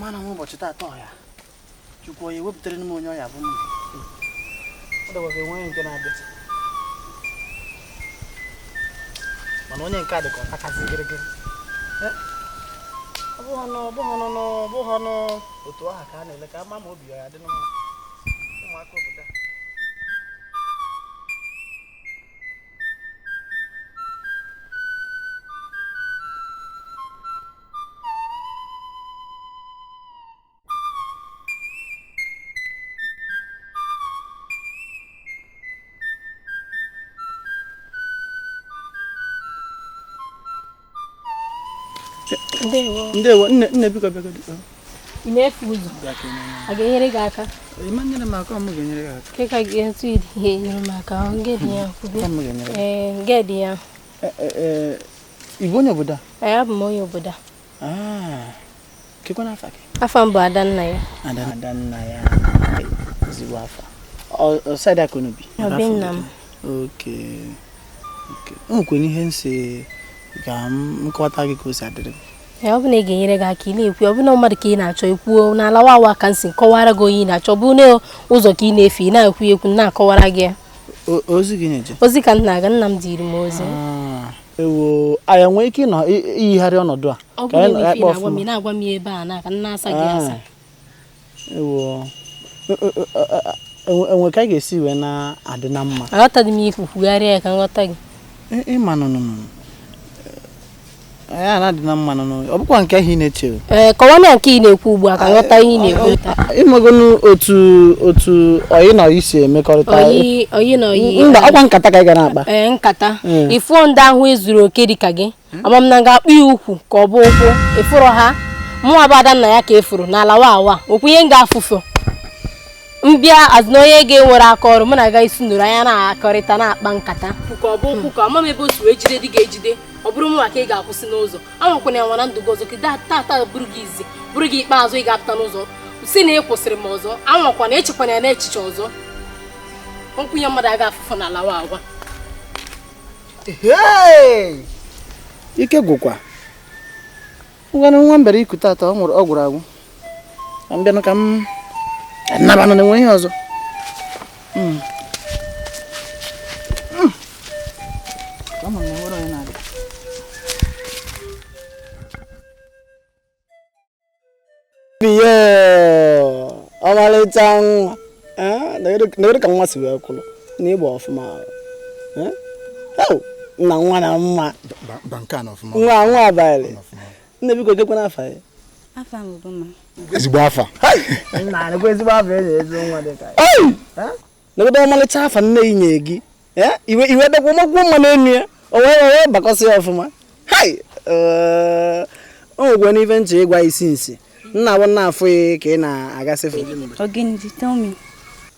S6: Mana m ụbọchị taata ọya Chukwu onye wepụtara m onye ọya bụ m ọ dịkwa ka enweghị nke na-abịa mana onye nke a dị ka ọ takasị gịrịgịrị ọ bụghị ọnụ otu aha ka a na-ele ka ama ma obi ya dị mma ụmụaka obodo a. Ndewo, nne biko bịagodu.
S11: Ị na-efu ụzọ? A ga-enyere gị aka?
S6: Ị ma nyere m aka, ọ m ga-enyere gị aka.
S11: Ke ka ga-etu ihe enyere m aka, ọ ngedị ya kwube.
S6: Ọ m ga-enyere gị.
S11: Ee, ngedị ya.
S6: Ị bụ onye obodo a?
S11: Ee, abụ m onye obodo a.
S6: Ah, kekwa n'afa gị?
S11: Afa m bụ Adanna ya.
S6: Adanna ya. Ezigbo afa. Ọ saịdị aka unu bi?
S11: Ọ be nna m.
S6: Okay. Okay. O nwekwara ihe nsị ka m kọwata gị ka o si adịrị m.
S11: Ọ bụ na ị ga-enyere gị aka ị na-ekwu ọ bụ na mmadụ ka ị na-achọ ikwuo n'ala wawa ka nsị kọwara gị onye ị na-achọ bụ na ụzọ ka ị na-efe ị na-ekwu ekwu na-akọwara gị ya.
S6: Ozi gị na-eje?
S11: Ozi ka m na-aga, nna m dịrị m ozi.
S6: Ewo, anyị nwee ike ịnọ iyigharị ọnọdụ a?
S11: Ọ bụ na ife na-agwa m, ị na-agwa m ya ebe a na ka m na-asa gị asa.
S6: Ewo, enwe ka anyị ga-esi wee na-adị na mma?
S11: Aghọtaghị m ikwu, kwugharịa ya ka m ghọta gị.
S6: Ịma nọ ya na-adị na mma nọ ọ bụkwa nke ahụ ị na-eche.
S11: Ee, kọwaa na nke ị na-ekwu ugbu a ka nghọta ihe ị na-ekwu.
S6: Ịmagonu otu oyi na oyi si emekọrịta.
S11: Oyi na oyi.
S6: Mba, ọkwa nkata ka ị ga na-akpa.
S11: Ee, nkata. Ịfụọ ndị ahụ ezuru oke dị ka gị. Ama m na ga-akpụ ya ukwu ka ọ bụ ụkwụ. Ịfụrụ ha, mụnwa bụ Adanna ya ka efuru n'ala wa okwu ihe m ga-afụfụ. Mbịa azụ na onye ga-enwere aka ọrụ mụ na aga isi nụrụ anya na-akọrịta na-akpa nkata. Ka ọ bụ ụkwụ ka ama m ebe o si wee jide dị ga-ejide. Ọ bụrụ mụ ka ị ga-akwụsị n'ụzọ anwakwana ya nwana ndụ gị ọzọ ka tata bụrụ gị izi bụrụ gị ikpeazụ ị ga-apụta n'ụzọ si na ị kwụsịrị m ọzọ anwakwana echekwana ya n'echiche ọzọ nkwụnye mmadụ aga afụfụ n'ala wa agwa.
S6: Ike gwụkwa ngwanụ nwa mbere iku tata ọ gwụrụ agwụ ka m bịanụ ka m nabanụ na enwe ihe ọzọ. Ọmalịcha nwa na ka nwa si wee kwụrụ na ịgba ọfụma na nwa na mma nwa nwa abalị nne biko gekwe n'afa ya.
S10: Ezigbo afa.
S6: Ezigbo afa enyi ezigbo nwa dị ka negodo ọmalịcha afa nne yi nye gị iwe dekwa magwuo mma n'enu ya o wee bakọsị ya ọfụma. O nwekwe n'ife nche ịgwa isi nsi nna bụ nna afụ ya ka ị na-agasị.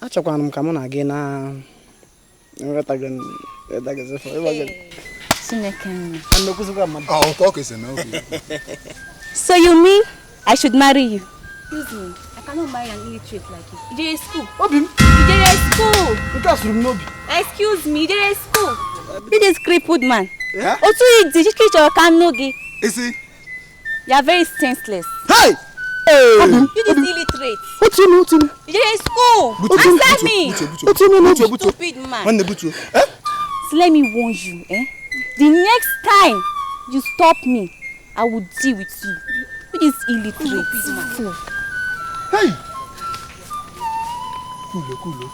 S6: Achọkwara m ka mụ na gị na
S5: So you mean I should marry you?
S7: Excuse me, I cannot marry an illiterate like you. Ijere school.
S6: Obi m.
S7: Ijere school.
S6: Nke a sụrụ m n'obi.
S7: Excuse me, Ijere school.
S5: This crippled man. Otu ịdị chike chọrọ ka m nụ gị.
S10: Isi.
S5: You are very senseless.
S6: Hey!
S5: You this illiterate.
S6: Otu.
S5: Ijere school. Answer me.
S6: Otu.
S5: Stupid man.
S10: Nwanne butuo.
S5: So let me warn you, eh? The next time you stop me, I will deal with you. With this illiterate fool.
S10: Hey! Kulo, kulo.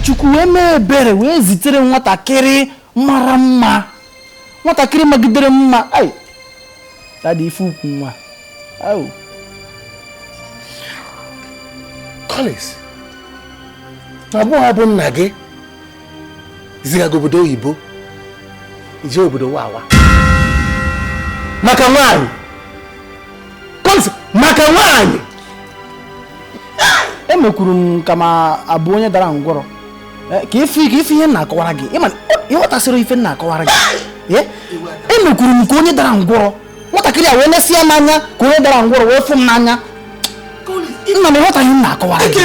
S6: Chukwu wee mee ebere wee zitere nwatakịrị mara mma, nwatakịrị magidere mma. Ai, dadi ife ukwu nwa. Au.
S10: Collins, na abụọ bụ nna gị zigaga obodo oyibo ije obodo wawa maka nwaanyị. Collins, maka nwaanyị.
S6: Emekwuru m ka ma abụ onye dara ngwọrọ. Ka ife ihe na-akọwara gị, ịghọtasịrị ife na-akọwara gị. Emekwuru m ka onye dara ngwọrọ, nwatakịrị a wee nesịa m anya ka onye dara ngwọrọ wee fụ m n'anya. Nna m ịghọtaghị m na-akọwara gị.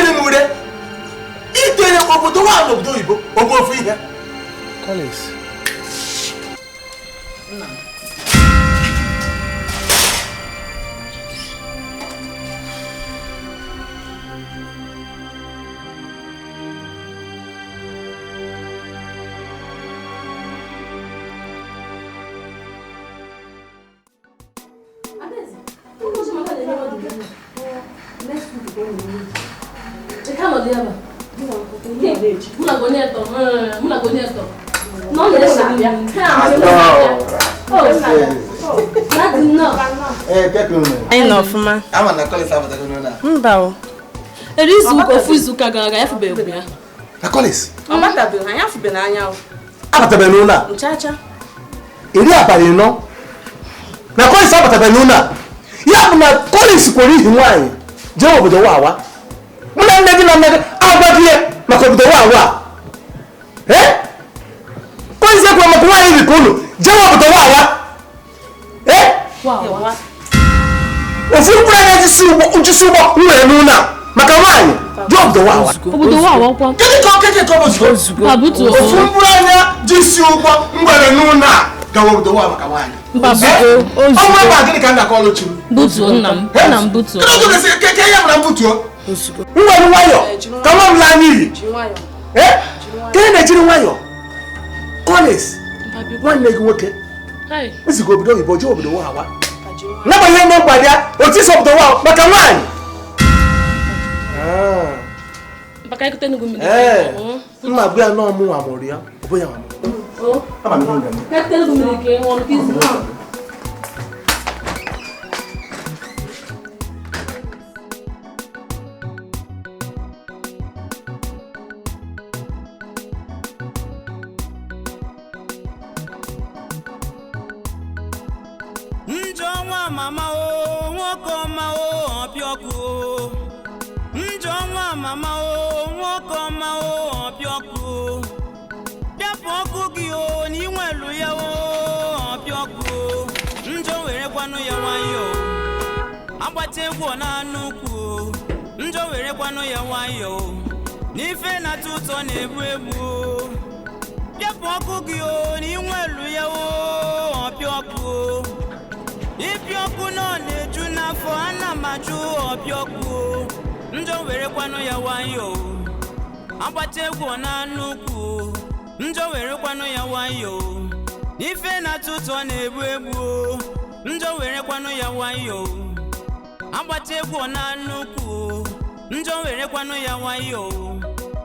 S10: Itere obodo wa n'obodo oyibo ọ bụ ofu ihe. Collins.
S7: Mba o.
S9: Eri izuụka ofu izuụka gara aga ya fụbeghị ya.
S10: Na Collins.
S7: Ọ batabeghị, anyị afụbeghị anya o.
S10: Abatabeghị n'ụlọ a.
S7: Nchacha.
S10: Eri abalị nọ. Na Collins abatabeghị n'ụlọ a. Ya bụ na Collins kwere ihi nwaanyị jee obodo wawa. Mụ na nne gị na nne gị agwaghị ya maka obodo wawa. Eh? Collins ekwere maka nwaanyị dị ka unu jee obodo wawa. Eh?
S9: Wawa.
S10: Ofu mkpụrụ anya jisi ụgbọ nwere n'ụlọ a maka nwaanyị jee obodo wawa.
S9: Obodo wawa kwa.
S10: Gịnị ka okeke ka ọ bụ ozugbo? Ofu mkpụrụ anya jisi ụgbọ nwere n'ụlọ a gawa obodo wawa maka nwaanyị. Ọnwa ebe a gịnị ka m na-akọ ọlụ chi m?
S9: Butuo nna m. Nna m butuo.
S10: Kedu otu keke ya bụ na m butuo? M nwere nwayọ ka nwa m laa n'iyi. Ka ị na-ejiri nwayọ? Collins, nwanne gị nwoke nziga obodo oyibo jee obodo wawa. N'agbanyeghị na mkpa ya otu isi obodo wawa maka nwaanyị. Mma bụ ya na ọmụ nwa mụrụ ya, ọ bụ ya nwa mụrụ. Ama m ihe m ga-eme.
S19: Njọ nwa mama o, nwoke ọma o, ọpịa ọkụ o. Njọ nwa mama o, nwoke ọma o, ọpịa ọkụ o. Bịapụ ọkụ gị o, na inwelu ya o, ọpịa ọkụ o. Njọ were kwanụ ya nwayọọ. Agbata egwu ọ na-anụ ukwu o. Njọ were kwanụ ya nwayọọ. N'ife na-atọ ụtọ na-egbu egbu o. Bịapụ ọkụ gị o, na inwelu ya o, ọpịa ọkụ o. Ịpịa ọkụ nọ na-eju n'afọ, ana m ajụ ọpịa ọkụ o. Njọ were kwanụ ya nwayọọ. Agbata egwu ọ na-anụ ukwu o. Njọ were kwanụ ya nwayọọ. Ife na-atọ ụtọ na-egbu egbu o. Njọ were kwanụ ya nwayọọ. Agbata egwu ọ na-anụ ukwu o. Njọ were kwanụ ya nwayọọ.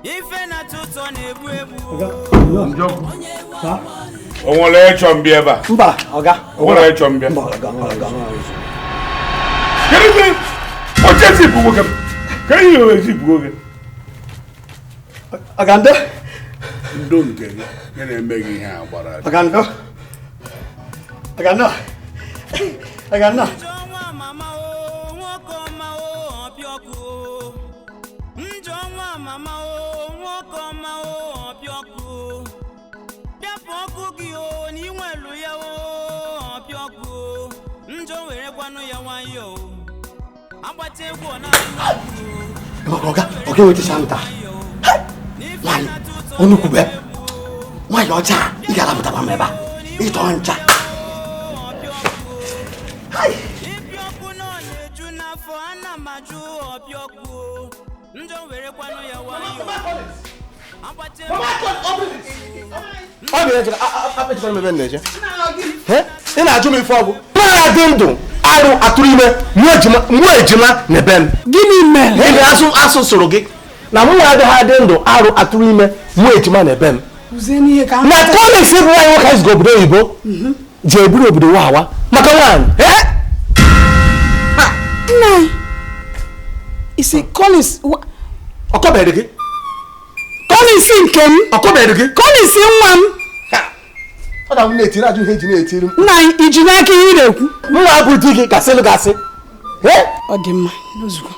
S19: Ife na-atọ ụtọ na-egbu egbu o.
S17: Njọkụ. O nwere ịchọ mbịa ebe a?
S4: Mba, ọga.
S17: O nwere ịchọ mbịa?
S4: Mba, ọga, ọga.
S17: Kedu ife oche zipụ nwoke m? Kedu ihe o zipụ nwoke?
S4: Ọga ndo.
S17: Ndo nke gị, nke na-eme gị ihe a gbara gị.
S4: Ọga ndo. Ọga ndo. Ọga ndo.
S19: Njọ nwa mama o, nwoke ọma o, ọpịa ọkụ o. Njọ nwa mama o, nwoke ọma o, ọpịa ọkụ o. Bịapụ ọkụ gị o, na inwelu ya o, ọpịa ọkụ o. Njọ were kwanụ ya nwayọọ. Agbata egwu ọ na-anụ ọkụ o.
S4: Ọga, ọga enwetacha m taa. Nwaanyị, ọnụ kwube. Nwaanyị ọcha, ị ga-alapụtakwa m ebe a. Ịtọ ncha.
S10: Ị na-ajụ m ife ọgwụ na-adị ndụ arụ atụrụ ime mụọ ejima na ebe m.
S6: Gịnị mere?
S10: Ị asụ asụ soro gị na mụ adịghị adị ndụ arụ atụrụ ime mụọ ejima na ebe m. Na Collins bụ nwaanyị nwoke anyị ziga obodo oyibo ji eburu obodo wawa maka nwaanyị.
S6: Nna isi Collins
S10: ọkọbeghị gị?
S6: Collins nke m
S10: ọkọbeghị gị?
S6: Collins nwa m.
S10: Ọ na m na-etiri ajụ ihe eji na-etiri m.
S6: Nna iji n'aka ihe ị na-ekwu.
S10: Nwa bụ di gị gasị lụ gasị.
S6: Ọ dị mma ozugbo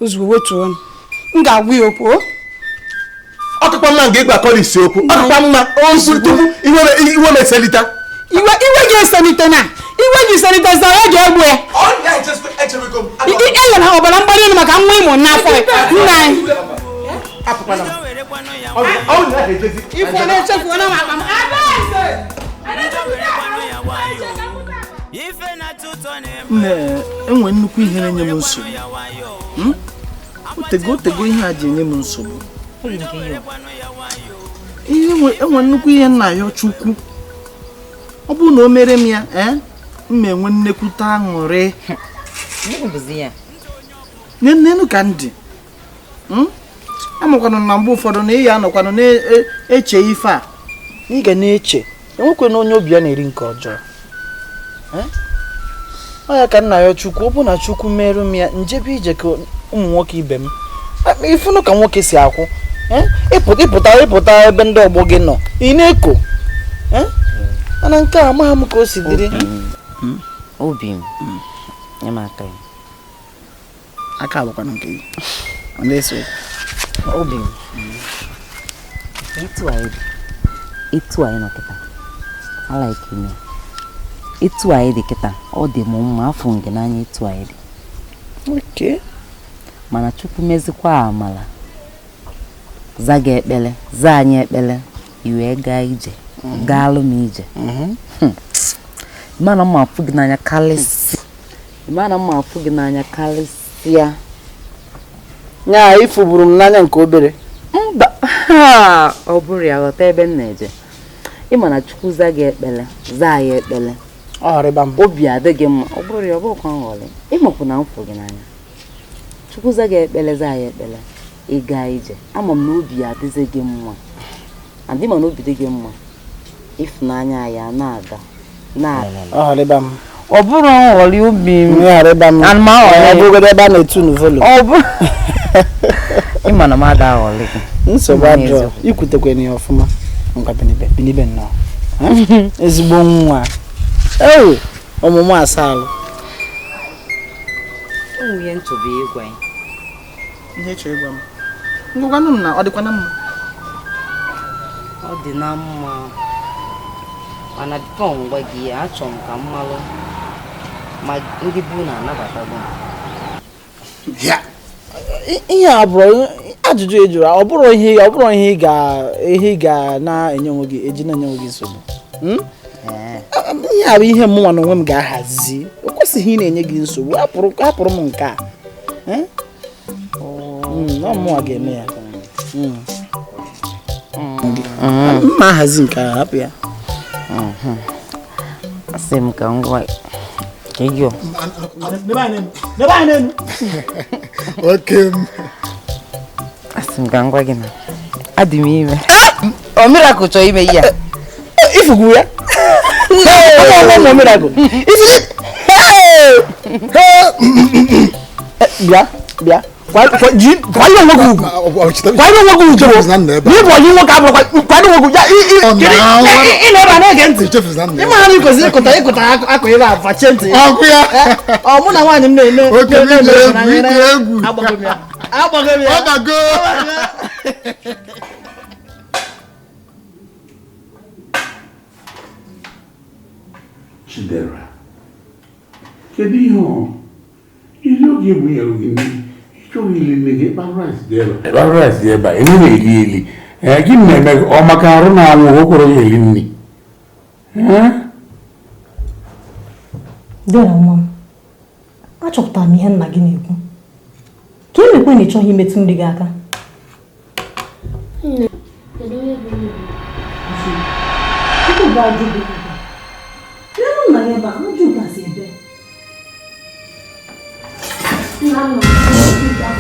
S6: ozugbo wetuo m. M ga-agwa ya okwu.
S10: Ọkụkwa mma nke ịgwa Collins okwu. Ọkụkwa mma tupu iwe meselita.
S6: Iwe gị eselite na iwe gị selite zara ya ga-egbu ya. Enyere ha ọbara mgbali elu maka nwa ịmụ n'afọ ya. Nna anyị.
S1: Nne, enwe nnukwu ihe na-enye m nsogbu. Otego ihe a ji enye m nsogbu. Enwe nnukwu ihe nna ya Chukwu. Ọ bụrụ na o mere m ya, m enwe nnekwute aṅụrị. Nnenu ka ndị. Amakwanụ na mgbe ụfọdụ na ị ya anọkwanụ na-eche ife a. Ị ga na-eche. Enwekwana onye obi ya na-eri nke ọjọọ. Ọ ya ka nna ya Chukwu, ọ bụ na Chukwu merụ m ya njebe ije ka ụmụ nwoke ibe m. Ịfụnụ ka nwoke si akwụ. Ịpụta ebe ndị ọgbọ gị nọ. Ị na-eko. Mana nke a amaghị m ka o si dịrị.
S8: Obi m. Nye m aka ya.
S6: Aka abụkwanụ nke gị. Ọ na-eso.
S8: Obi m. Etu anyị nọ kịta. I like ime. Etu anyị dị kịta, ọ dị m mma afọ nke n'anya etu anyị dị.
S6: Okay.
S8: Mana Chukwu mezikwa amala. Za gị ekpele, za anyị ekpele, i wee gaa ije. Gaalụ m ije. Mana mma afụ gị n'anya karịsịa. Mana mma afụ gị n'anya karịsịa.
S6: Nya ifuburu m n'anya nke obere.
S8: Mba, ọ bụrụ ya ghọta ebe m na-eje. Ị ma na Chukwu za gị ekpele, za ya ekpele. Obi adịghị mma, ọ bụrụ ya ọ bụkwa nghọrị. Ịmakwu na m fụ gị n'anya. Chukwu za gị ekpele, za ya ekpele. Ị gaa ije. Ama m na obi adịghị gị mma. Adị ma na obi dị gị mma. Ịfụnanya ya na-aga.
S6: Ọghọrịba m.
S8: Ọ bụrụ nghọrị obi m.
S6: Ọghọrịba m. Ọ bụrụgodị ebe a na-etu volu.
S8: Ọ bụ. Ị ma na m ada aghọrị gị.
S6: Nsogbu adịrọ. Ikwutekwana ya ọfụma. Ngwa binibe, binibe nnọọ. Ezigbo nwa. Ee, ọmụmụ asalụ.
S8: Ụmụ ihe ntụbe ịgwa ya.
S6: Ihe chọrọ ịgwa m. Ngwakwanụ m na ọ dịkwa na mma.
S8: Ọ dị na mma. Mana bifo ngwa gị ya, achọrọ m ka m malụ ma ndị bụ na-anabatago m.
S6: Ihe a bụrụ ajụjụ ị jụrụ, ọ bụrụ ihe ị ga na-enye onwe gị eji na-enye onwe gị nsogbu. Ihe a bụ ihe mụnwa na onwe m ga-ahazi. O kwesịghị ị na-enye gị nsogbu. Hapụrụ m nke a. Ọ mụnwa ga-eme ya. Mma ahazi nke a, hapụ ya.
S8: Asị m ka m gwa gị. Asị m ka m gwa gị na adị m ime. Ọ miracle chọrọ ime ihe a.
S6: Ifugwu ya? Ọ miracle. Bịa, bịa. Kwanye onwe gị ugwu. Kwanye onwe gị ugwu. N'ịbụ onye nwoke abụrụ kwanye onwe gị. Ị na-ebe a na-ege ntị. Ị mara na ị kwesịrị ịkụta akụ ị ga-afachi ntị. Ọ mụ na nwaanyị m na-eme. Agbago m ya. Agbago m ya.
S17: Chidera, kedu ihe ọ? Ihe oge bụ ya oge nri. Ịchọghị ili nne gị ịkpa rice dị ebe a. Ịkpa rice dị ebe a, ị na-eli eli. Gịnị na-eme gị? Ọ maka arụ na-anwụ o kwere gị eli nri.
S9: Dera nwa m, achọpụtara m ihe nna gị na-ekwu. Ka emekwe na ị chọghị imetụ nri gị aka.
S22: Nne, kedu onye bụ nna m?
S9: Biko bụ ajụ gị. Nne nna gị ebe a, ajụ gasị ebe.
S22: Nna m,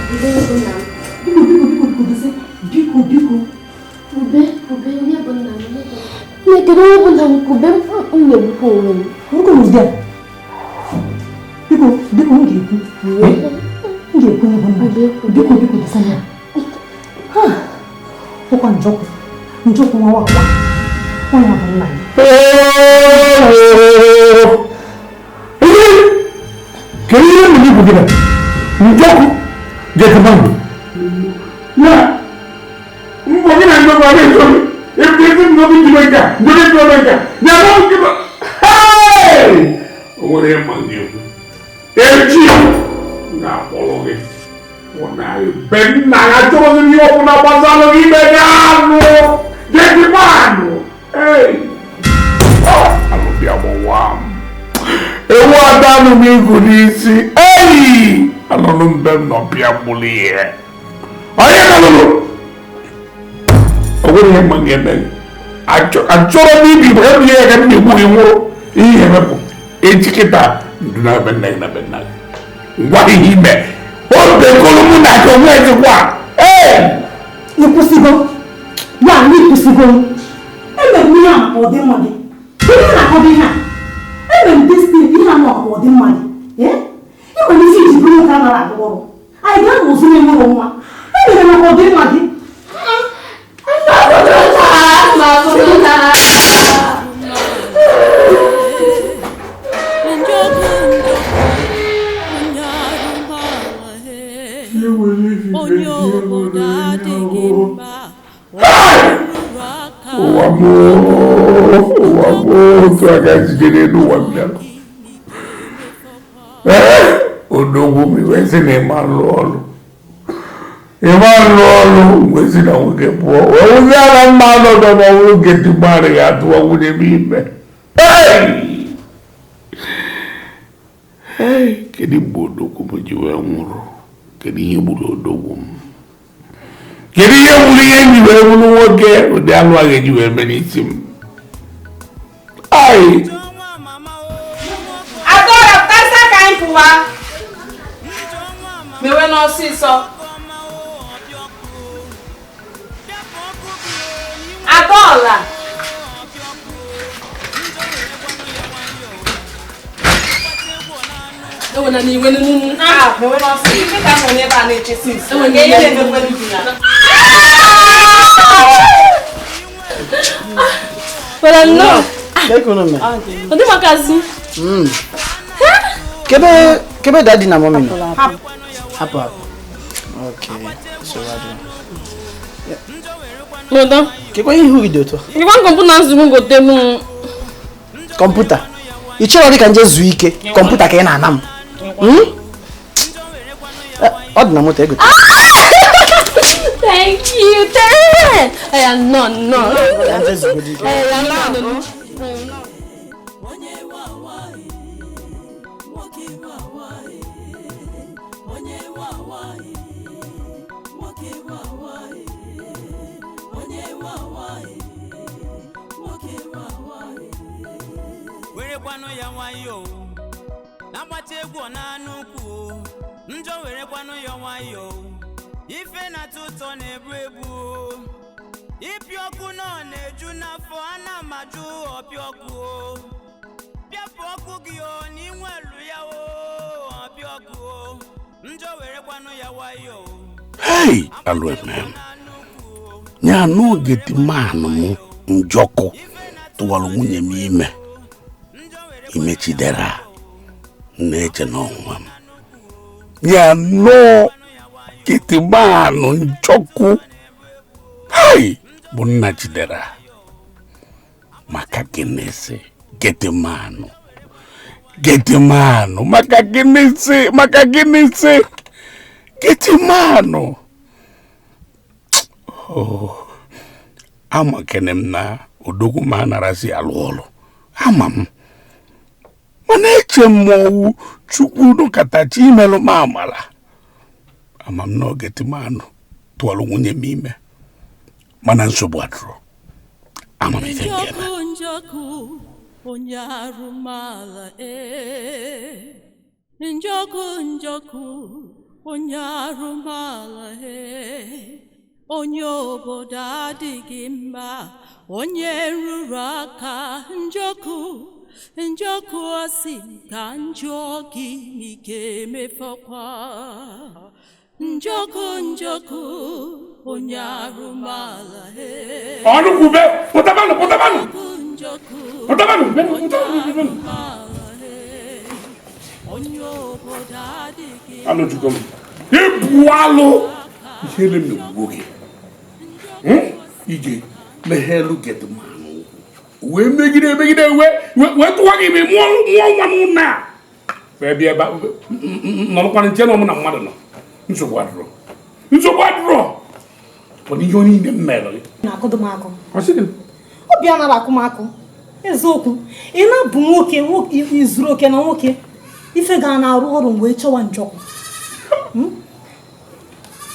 S22: kedu onye bụ nna m?
S9: Biko biko biko biko biko biko biko.
S22: Ube, ube, onye bụ nna m? Nne, kedu onye bụ nna m? Ube m na-egbukwa onwe m.
S9: Nwoke m ụdị a. Biko, biko m ga-ekwu. M ga-ekwu onye bụ nna gị. Biko biko desa ya. Ha! Ụkwa njọkụ. Njọkụ nwa wakwa. Onye bụ nna gị.
S17: Kedu ihe m na-ekwu gị na? Njọkụ ga-ekeba m. Ya! Mbọ gị na njọkụ a na-ezo gị. Ebe ezi m n'obi jiri nke a, jiri nke nke a. Ya na m nkeba. Hey! O nwere ihe mma m ga-ekwu. Echi m ga-akpọrọ gị. Ọ na-ebe nna ya chọrọ ihe ọbụla gbasara gị ime ya anụ. Jekwa anụ. Hey! Alụbịa gbọwa m. Ewu adanụ m igu n'isi. Ei! Alụlụ mbe m nọ bịa gburu ihe. Onye ka lụrụ? Ọ nwere ihe mma m ga-eme gị. Achọrọ m ibi bụ ebe ihe ka m na-egbu gị nwụrụ. Ihe emepụ. Echi kịta ndụ na be nna gị na be nna gị. Ngwa ihe ime. O bekọrọ mụ na gị onwe ezikwa. Ee!
S9: Ịkwụsịgo. Ya na ịkwụsịgo. Emere m ihe a maka ọdịmma gị. Kedu ihe na-akọdo ihe a? Emere m destin ihe a maka ọdịmma gị. Ee? Ị nwere isi iji bụrụ nwoke anaghị arụ ọrụ. Anyị ga-anọ ozu na-enwere nwa. Emere maka ọdịmma gị.
S18: Njọkụ onye arụmala onye obodo adịghị mma
S17: Ụwa m ụwa m otu aka jide n'elu ụwa m bịara. Ee, odogwu m iwe sị na ịma nlụ ọrụ. Ịma nlụ ọrụ mgbe si na nwoke pụọ. Wee wụzi ala mma anọdụ ma ọ bụrụ nke dị mmadụ ga-atụwa nwunye m ime. Hey! Hey, kedu mgbe odogwu m ji wee nwụrụ? Kedu ihe gburu odogwu m? Kedu ihe gburu ihe ji wee bụrụ nwoke ụdị alụ a ga-eji wee mee n'isi m? Ai!
S7: Adaora, pụtasịa ka anyị pụwa. Mewe n'ọsịsọ. Adaora. Ewena n'iwe n'unu. Ah, mewe n'ọsịsọ. Ife ka m nọ n'ebe a na-eche since.
S9: Ewena
S7: Ihe
S9: iwe.
S7: na-emekwe gị na.
S5: Wala nnọọ.
S6: Ọ
S5: Ọ dị makazi.
S6: Kebe kebe daddy na mommy nọ? Hapụ hapụ. Okay, so adị.
S5: N'ụdọ.
S6: Kekwa ihe ihu gị dị otu a?
S5: Ngwa kọmputa nzugbo gote m.
S6: Kọmputa. Ị chọrọ dị ka nje zuo ike, kọmputa ka ị na-ana m. Ọ dị na moto egote.
S5: Thank you. Thank. Aya no no.
S6: Ka nje zuo ike.
S5: Aya no no.
S19: Werekwanụ ya nwayọọ na-agbata egwu ọ na-anụ ukwu o. Njọ werekwanụ ya nwayọọ ife na-atọ ụtọ na-ebu ebu o. Ịpị ọkụ nọ na-eju n'afọ ana m ajụ ọpịa ọkụ o. Pịapụ ọkụ gị o na inwelu ya o ọpịa ọkụ o. Njọ werekwanụ ya nwayọọ.
S17: Hey, alụ eme m. Nya n'oge dị manụ m njọkụ tụwara nwunye m ime. Ime Chidera na-eche n'ọnwa m. Ya nọọ kịtịmanụ njọkụ. Hey, bụ nna Chidera. Maka gịnị sị kịtịmanụ? Kịtịmanụ maka gịnị sị maka gịnị sị kịtịmanụ? Oh, ama kene m na odogwu m anarazi alụ ọlụ. Ama m. Mana eche m ọwụ Chukwu nọkọtachi imelụ m amala. Ama m na Getimanụ tụọrọ nwunye m ime. Mana nsogbu adịrọ. Ama m ife nke eme.
S18: Onye arụmala e Njọkụ njọkụ onye arụmala e onye obodo adịghị mma onye rụrụ aka njọkụ njọkụ asị ka njọ gị n'ike emefọkwa njọkụ njọkụ onye arụmala e
S17: ọnụ kwube pụtabanụ pụtabanụ pụtabanụ pụtabanụ. Alụ jikọ m ebu alụ ihe ele m na-egbugo gị ije meghelu Getimanụ wee megide megide wee tụwa gị ime mụọ nwa n'ụlọ a wee bịa ebe nọrọkwana nche na ọmụ na mmadụ nọ nsogbu adịrọ nsogbu adịrọ mana ihe niile m mere gị
S14: obi anaghị akụ m akụ eziokwu ị na-abụ nwoke izuru oke na nwoke ife ga na-arụ ọrụ mgbe chọwa njọkụ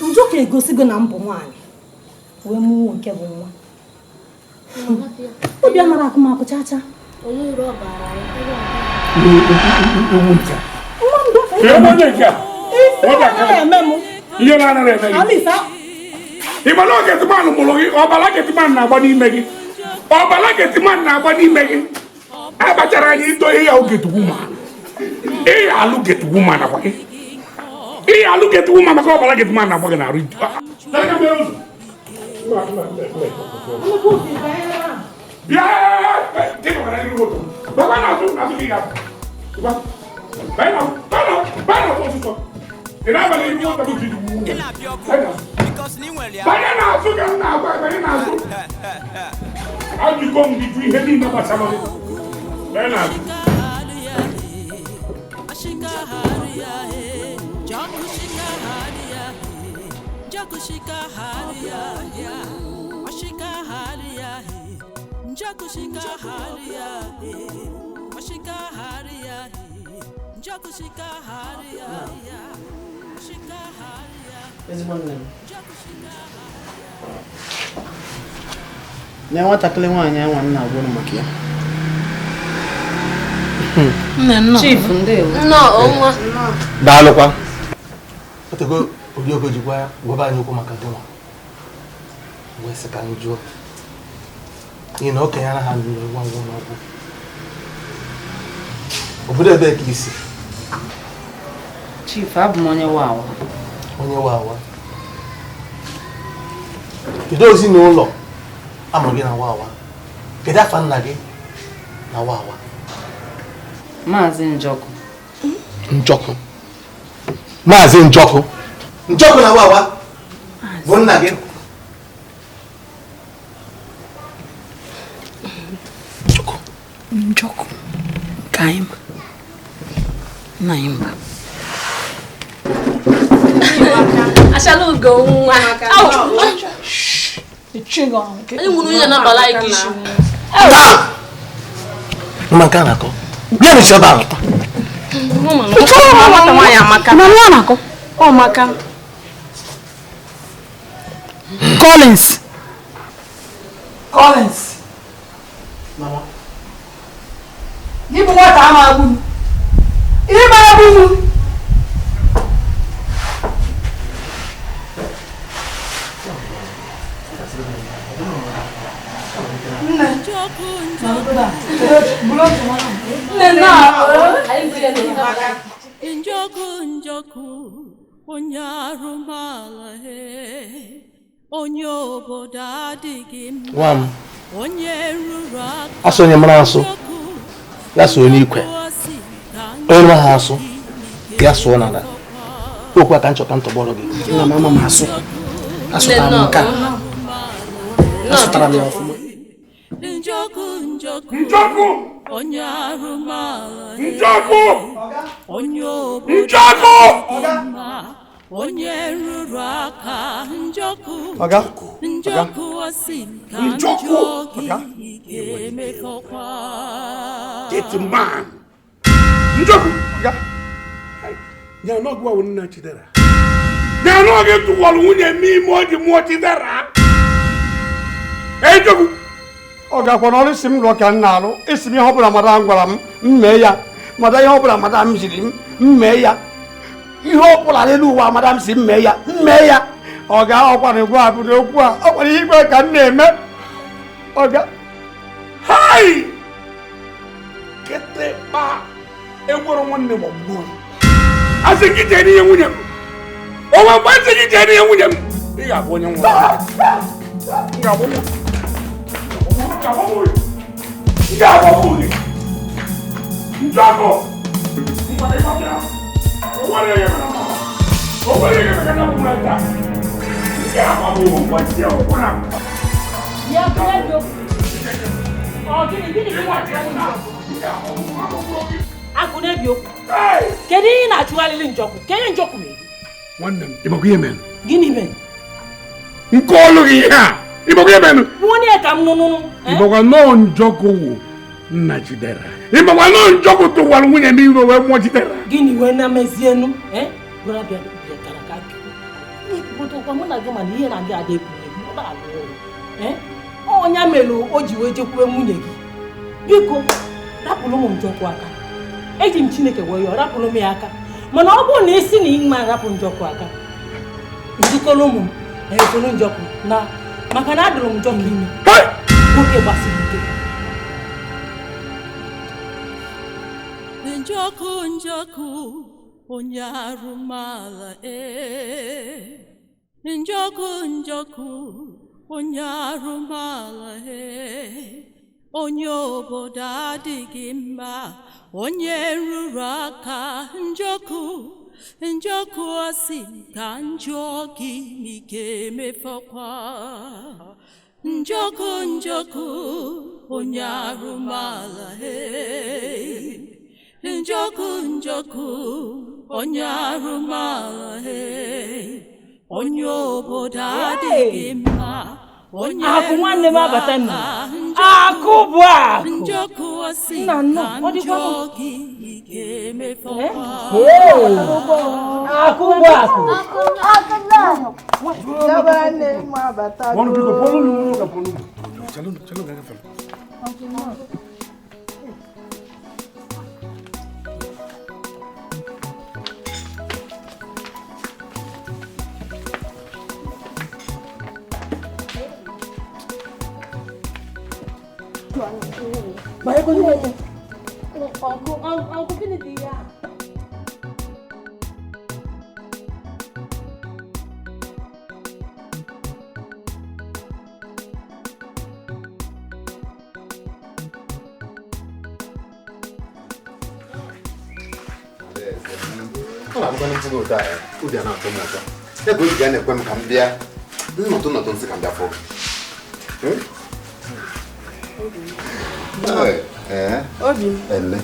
S14: njọkụ egosigo na mbụ nwaanyị wee mụọ nke bụ nwa obi anaghị akụ m akụ chacha
S17: ihe na-anaghị eme gị ị ma na Getimanụ mụrụ gị ọbara Getimanụ na-agba n'ime gị ọbara Getimanụ na-agba n'ime gị akpachara anya ịdọ ihe ya Getiwoman ihe alụ Getiwoman nakwa gị ihe alụ Getiwoman maka ọbara Getimanụ na-agba gị n'arụ ajụgo m gị jụ ihe niile gbasara gị banye n'azụ
S6: Ezigbo nne m na nwatakịrị nwaanyị anwa m na-agwa unu maka ya.
S7: Chief, ndewo.
S16: Daalụkwa. Otego Orioko ji gwaba anyị okwu maka gị nwa wee sị ka m jụọ n'ihi na okenye anaghị anụ ngwa ngwa n'okwu. Obodo ebee ka isi?
S8: Chief, abụ m onye Wawa.
S16: Onye Wawa. Kedu ezinụlọ amụrụ gị na Wawa? Kedu afa nna gị na Wawa?
S8: Maazị Njọkụ.
S16: Njọkụ. Maazị Njọkụ. Njọkụ na Wawa bụ nna gị.
S1: Njọkụ. Njọkụ. Nke anyị ma. Nna anyị mba.
S7: Achala ugo nwa. Anyị nwere onye na-abala anyị isi.
S16: Mma nke a na-akọ. Bịa n'isi ebe ahụ.
S7: Nwata nwaanyị amaka.
S21: Na nwa na-akọ.
S7: Ọ maka.
S2: Collins. Collins.
S6: Mama.
S2: Gị bụ nwata ama agbu m. Ị mara agbu m.
S18: Njọkụ njọkụ onye arụmala he onye obodo adịghị mma
S16: Nwa m,
S18: onye rụrụ aka
S16: asụ onye mara asụ ya sụọ n'ikwe, onye mara ha asụ ya sụọ n'ala. Okwu aka nchọ ka ntọgbọrọ gị.
S6: Nna m ama m asụ. Asụtara m nke a. Asụtara m ya ọfụma.
S18: Njọkụ njọkụ
S17: Njọkụ
S18: onye arụmala he
S17: Njọkụ
S18: onye obodo
S17: Njọkụ
S18: adịghị mma onye rụrụ aka njọkụ
S10: Ọga.
S18: njọkụ asị ka
S17: Njọkụ.
S18: njọ gị ga-emefọkwa
S17: Getiman Njọkụ ya n'ọgụ ahụ nna Chidera ya n'oge tụwara nwunye m ime o ji mụọ Chidera. Ejọkụ
S4: ọ gakwa n'ọrụ isi m rụọ ka m na-arụ isi m ihe ọbụla madam gwara m m mee ya mada ihe ọbụla madam ziri m m mee ya ihe ọbụla n'elu ụwa madam si m mee ya m mee ya ọ ga ọkwara egwu a bụ n'okwu a ọ kwara ihe igwe ka m na-eme ọ ga
S17: hai kịtịkpa egworo nwanne m ọgbụgbọ asị gị jee n'ihe nwunye m onwe mgbe asị gị jee n'ihe nwunye m ị ga-abụ onye nwụrụ ga-agbagbu gị Njọkụ
S9: Akụ na-ebi okwu. Kedu ihe ị na-achụgharịrị Njọkụ? Ka ihe Njọkụ mere?
S17: Nwanne m, ịmakwa ihe mere?
S9: Gịnị mere?
S17: Nke ọlụ gị ihe a, ịmakwa ihe mere?
S9: Onye ka m nụnụnụ.
S17: Ịmakwa nọọ Njọkụ wụ nna Chidera. Ịmakwa nọọ Njọkụ tụwara nwunye m ime wee mụọ Chidera.
S9: Gịnị wee na-emezienụ? Gwara bịa bịatara ka ekwupụtakwa mụ na gị mana ihe na-abịa ada ekwu ekwu ọ na-alụ ọrụ. Ọnya mere o ji wee jekwube nwunye gị. Biko, rapụrụ m Njọkụ aka. Eji m Chineke wee yọọ rapụrụ m ya aka. Mana ọ bụrụ na isi na ịma rapụ Njọkụ aka, njikọrọ ụmụ m na-esoro Njọkụ na maka na adụrụ m Njọkụ ime. Nwoke gbasiri ike.
S18: Njọkụ Njọkụ onye arụmala ee. Njọkụ Njọkụ onye arụmala ee. Onye obodo adịghị mma, onye rụrụ aka. Njọkụ Njọkụ asị ka njọ gị n'ike emefọkwa. Njọkụ Njọkụ onye arụmala ee. Njọkụ Njọkụ onye arụmala ee. Onye obodo adịghị mma.
S9: Akụ nwanne m abata nna. Akụ bụ akụ.
S18: Njọkụ asị
S9: Nna nnọọ,
S18: ka
S9: ọ dịkwa
S18: njọ
S9: mma.
S18: gị n'ike emefọkwa.
S9: Akụ bụ akụ.
S17: Bọọlụ biko, bọọlụ n'ụlọ ụka bọọlụ. Chalụ, chalụ ga-agafe.
S9: Ọnkụ gịnị dị ya?
S16: Ọ na-abụkwa mfụgo ụtọ a obi a na-atọ m ụtọ ya ka obi ga na-ekwe m ka m bịa nnọtụ nnọtụ nsị ka m bịa fụ.
S7: Obi m,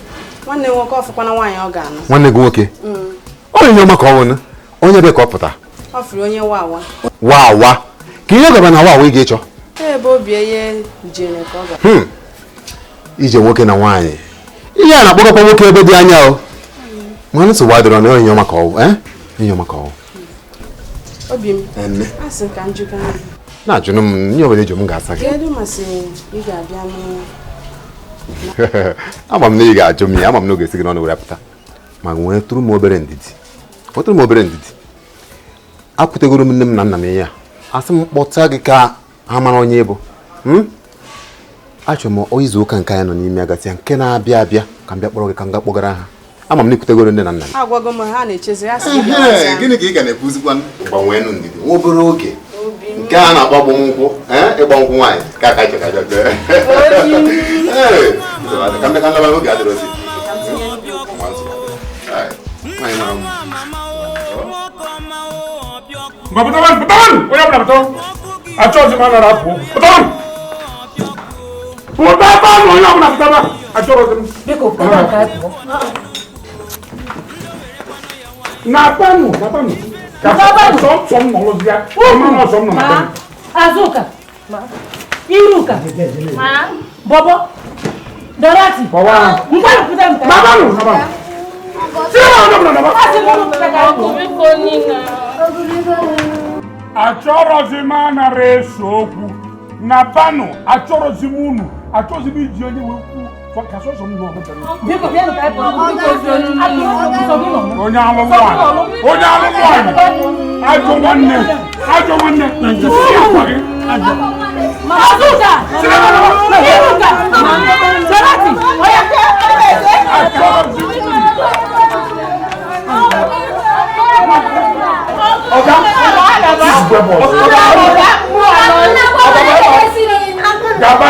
S7: nwanne m nwoke ọfụkwana nwaanyị ọ ga-anụ.
S16: Nwanne gị nwoke onye ọma ka ọ nwụna onye ebe ka ọ pụta
S7: Ọ fụrụ onye wawa.
S16: wawa ka ihe gaba na wawa ị ga-ịchọ
S7: Ebe obi eye jere ka ọ ga.
S16: Ije nwoke na nwaanyị ihe a na-akpọkọkwa nwoke ebe dị anya o mana nsogbu adịrọ na onye ọma ka ọ onye ọma ka ọ
S7: Obi m, asị ka m jụka gị.
S16: na-ajụnụ m nye ọbụla eji m ga-asa gị.
S7: Kedu masị ị ga-abịa n'ụlọ?
S16: Ama m na ị ga-ajụ m ya, ama m na ọ ga-esi gị n'ọnụ were pụta ma nwee tụrụ m obere ndidi. Ọ tụrụ m obere ndidi. Akwutegoro m nne m na nna m ihe a asị m kpọta gị ka ha mara onye bụ. Achọrọ m izu ụka nke anyị nọ n'ime agasị ya nke na-abịa abịa ka m bịa kpọrọ gị ka m ga kpọgara ha. Ama m na ikwutegoro nne na nna m.
S7: Agwago m ha na-echezi ya sị gị bịa.
S16: Gịnị ka ị ga na-ekwuzikwa? Gbanweenụ ndidi nwa obere oge nke a na-akpọ agbamnkwụ ịgba nkwụ nwaanyị ka aka iche ka ajọ ka m bịa ka nlaba n'oge adịrọzi. Nwaanyị mara mma.
S17: Ngwa pụtawanụ, pụtawanụ! Onye ọbụla pụtawanụ! Achọghịzi m anara apụ okwu. Pụtawanụ! Pụtawanụ! Onye ọbụla pụtaba! Achọghịzi m.
S9: Biko, pụtaba ka anyị pụọ.
S17: Na-akpanụ, na-akpanụ. Ka sọ m nọrọzi ya. Ọ mara ọsọ m nọ na be m.
S9: Azụka. Iruka. Bọbọ. Dorothy. Ngwanụ pụta m ka.
S17: Nabanụ, nabanụ. Achọrọzi m anara eso okwu na panụ achọrọzi m unu achọrọzi m iji onye wee kwu ka sọsọ m nọ onye alụlụ onye alụlụ anyị ajọ nwanne isi akwa gị achọrọzi m unu. Ọ̀gá, gaba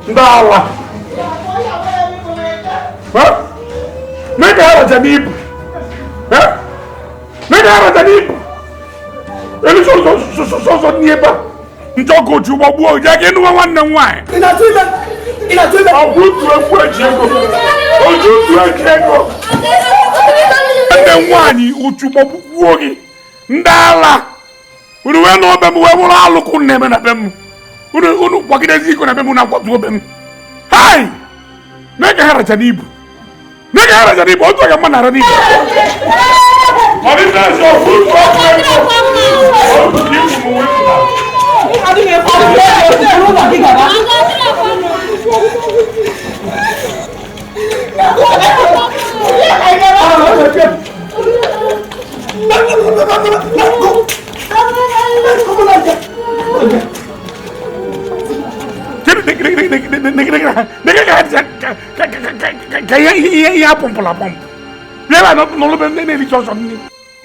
S17: Ndala. Make her a deep. Njọkụ ji ụgbọ gbuo ya ga enuwe nwanne m nwaanyị. Nwanne m nwaanyị uchu ụgbọ gbuo gị ndị ala unu wee nọ be m wee bụrụ alụkụ na-eme na be m unu kwagidezi iko na be m na akwatu be m. Hai! Mee ka ha racha n'ibu. Mee ka ha racha n'ibu otu aga mma nara n'ibu. Ọ dị na nsọ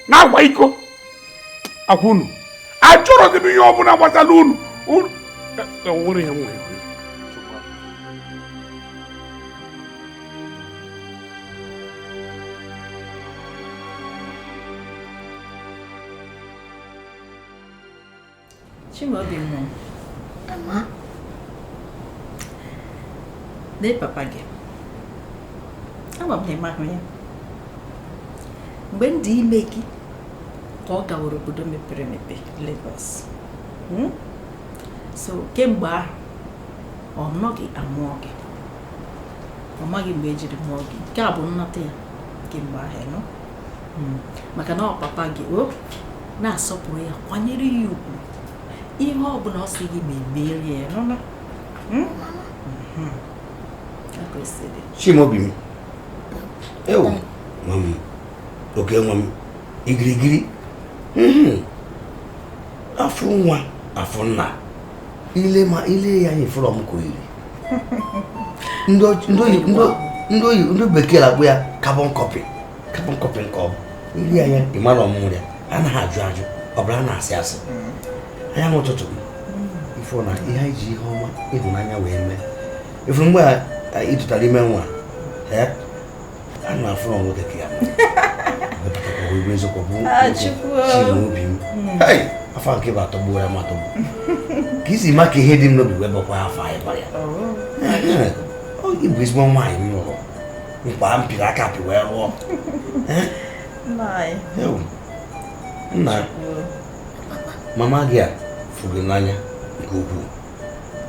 S17: Na-agwa iko akwa unu achọrọ m ihe ọbụla gbasara unu nwere ihe nwere.
S1: Chimaobi mụ.
S22: Mama.
S1: Lee papa gị. Ama m na ịma ahụ ya. Mgbe m dị ime gị ka ọ gawara obodo mepere emepe Lagos. So kemgbe ahụ ọ nọghị amụọ gị. Ọ maghị mgbe ejiri mụọ gị. Nke a bụ nnata ya kemgbe ahụ nọ. Maka na ọ papa gị o na-asọpụrụ ya, kwanyere ya ugwu. Ihe ọ bụla ọ sị gị ma emerie ya nọ na.
S3: Chimaobi m. Ewo, nwa m, oke nwa m, igirigiri. Afọ nwa, afọ nna. Ile ma ile ya anyị fụrụ m ka oyiri. Ndị bekee na-akpọ ya carbon copy. Carbon copy nke ọ bụ. Ile anya ịmara ọmụmụ ya, anaghị ajụ ajụ, ọ bụla a na-asị asị. Anya n'ụtụtụ ifụ na ihe anyị ji ihe ọma ịhụnanya wee mee. Ifuru mgbe a ịtụtara ime nwa, a na-afụrụ nwoke ka ya Chimaobi m. Afọ nke bụ atọgbuo ya ma atọgbu. Ka isi ma ka ihe dị m n'obi wee bọkwa afọ anyị bara ya. Ọ bụ ezigbo nwaanyị m lụrụ. Mkpa m pịrị aka pị wee rụọ. Nna, mama gị a fụrụ gị n'anya nke ukwuu.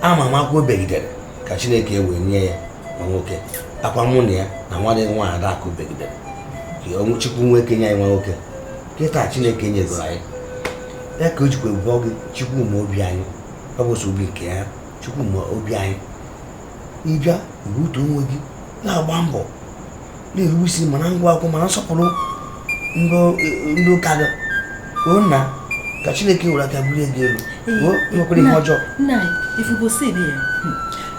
S3: Ama m akwụkwọ begidere ka Chineke wee nye ya nwa nwoke. Akwa mụ na ya na nwa dị nwa Adakụ begidere. Ka Chukwu nwoke nye anyị nwa nwoke. Kịta Chineke nyegoro anyị. Ya ka o jikwa ebubọ gị Chukwu ma obi anyị. Ọ bụ sọ obi nke ya Chukwu ma obi anyị. Ịbịa iwutu onwe gị na-agba mbọ na-erube isi mana ngwa akwụkwọ mana nsọpụrụ ndị ụka gị. O nna ka Chineke were aka bulie gị elu. O nwekwara ihe ọjọọ.
S1: Nna ifugosi ya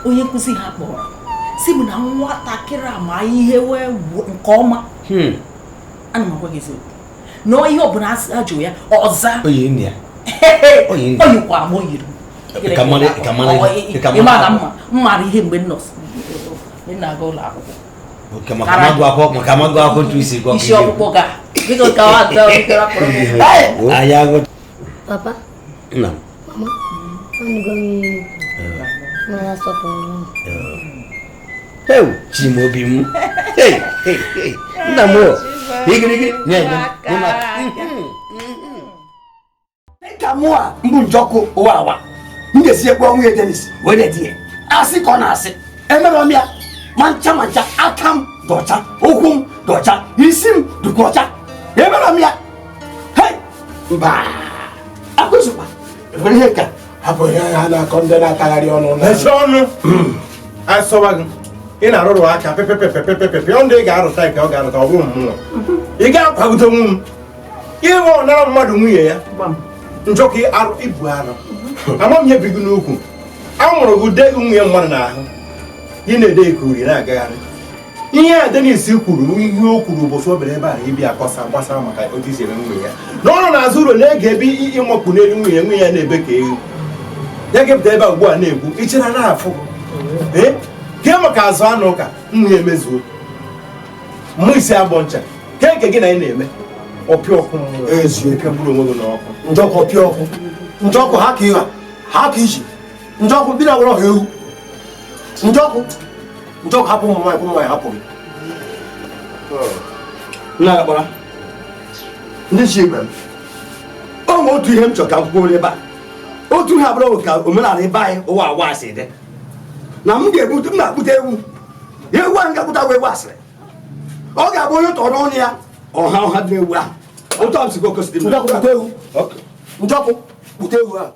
S1: onye nkụzi ha kpọrọ si m na nwatakịrị a ma ihe wee nke ọma. Ana m agwa gị eziokwu. Na ihe ọbụla ajụ ya ọza.
S3: Oyi nne ya.
S1: O yikwa m o yiri m. Ịma na m mara ihe mgbe m na-aga ụlọ akwụkwọ.
S3: Maka amagụ akwụkwọ ntụ isi gwa
S1: isi ọkpụkpọ ga. Biko ka ọ atọ
S22: Papa.
S3: Nna m.
S22: Mama. Anụgo m ihe na asọpụrụ m.
S3: Ew, Chimaobi m. Hey,
S4: Nna m igirigi nye nye ka mụ a mbụ Njọkụ ụwa awa m ga-esi ekpe nwunye Dennis wee na-edi ya asị ka ọ na-asị emerọ m ya ma ncha ma ncha aka m dọcha ụkwụ m dọcha isi m dịkwa ọcha emerọ m ya hei mba akwụsịkwa ebere ihe ka
S12: hapụ ihe ha na-akọ ndị na-atagharị ọnụ mechie ọnụ asọwa gị ị na-arụrụ aka pepepepepepepe ọ ndị ị ga-arụta nke ọ ga-arụta ọ bụrụ mmụọ ị ga-akwagide onwe m ịghọ ọnara mmadụ nwunye ya Njọkụ arụ ibu arụ ama m ihe bi gị n'ukwu a mụrụ gị ude gị nwunye mmadụ n'ahụ ị na-ede ike uri na-agagharị ihe a Dennis kwuru ihe o kwuru ụbọchị o bịara ebe a ịbịa akọsa gbasara maka otu isi eme nwunye ya na ọ nọ n'azụ ụlọ na-ege ebe ịmakpu n'elu nwunye nwunye ya na-ebe ka ewu ya gepụta ebe a ugbu a na-ekwu ichera na-afụ ee kee maka azụ anụ ụka nwunye emezuo mmụ isi agbọ ncha kee nke gị na ị na-eme ọpịa ọkụ mmụọ ezu pịagburu onwe gị n'ọkụ
S4: Njọkụ ọpịa ọkụ Njọkụ ha ka ịha ha ka iji Njọkụ bi na were ọha ewu Njọkụ Njọkụ hapụ ụmụ nwaanyị ụmụ nwaanyị hapụ gị nna ya kpara ndị chi igbe m o nwe otu ihe m chọrọ ka m kwuo ebe a otu ihe abụrụ ka omenala ebe anyị ụwa awa asị dị na m ga-ebute m na-akpụta ewu ewu ahụ ga-akpụta ewu asịrị ọ ga-abụ onye tọrọ ọnụ ya ọha ọha dị ewu ahụ otu ọ sị ka o kwesịrị
S12: Njọkụ kpụta ewu Njọkụ kpụta ewu ahụ.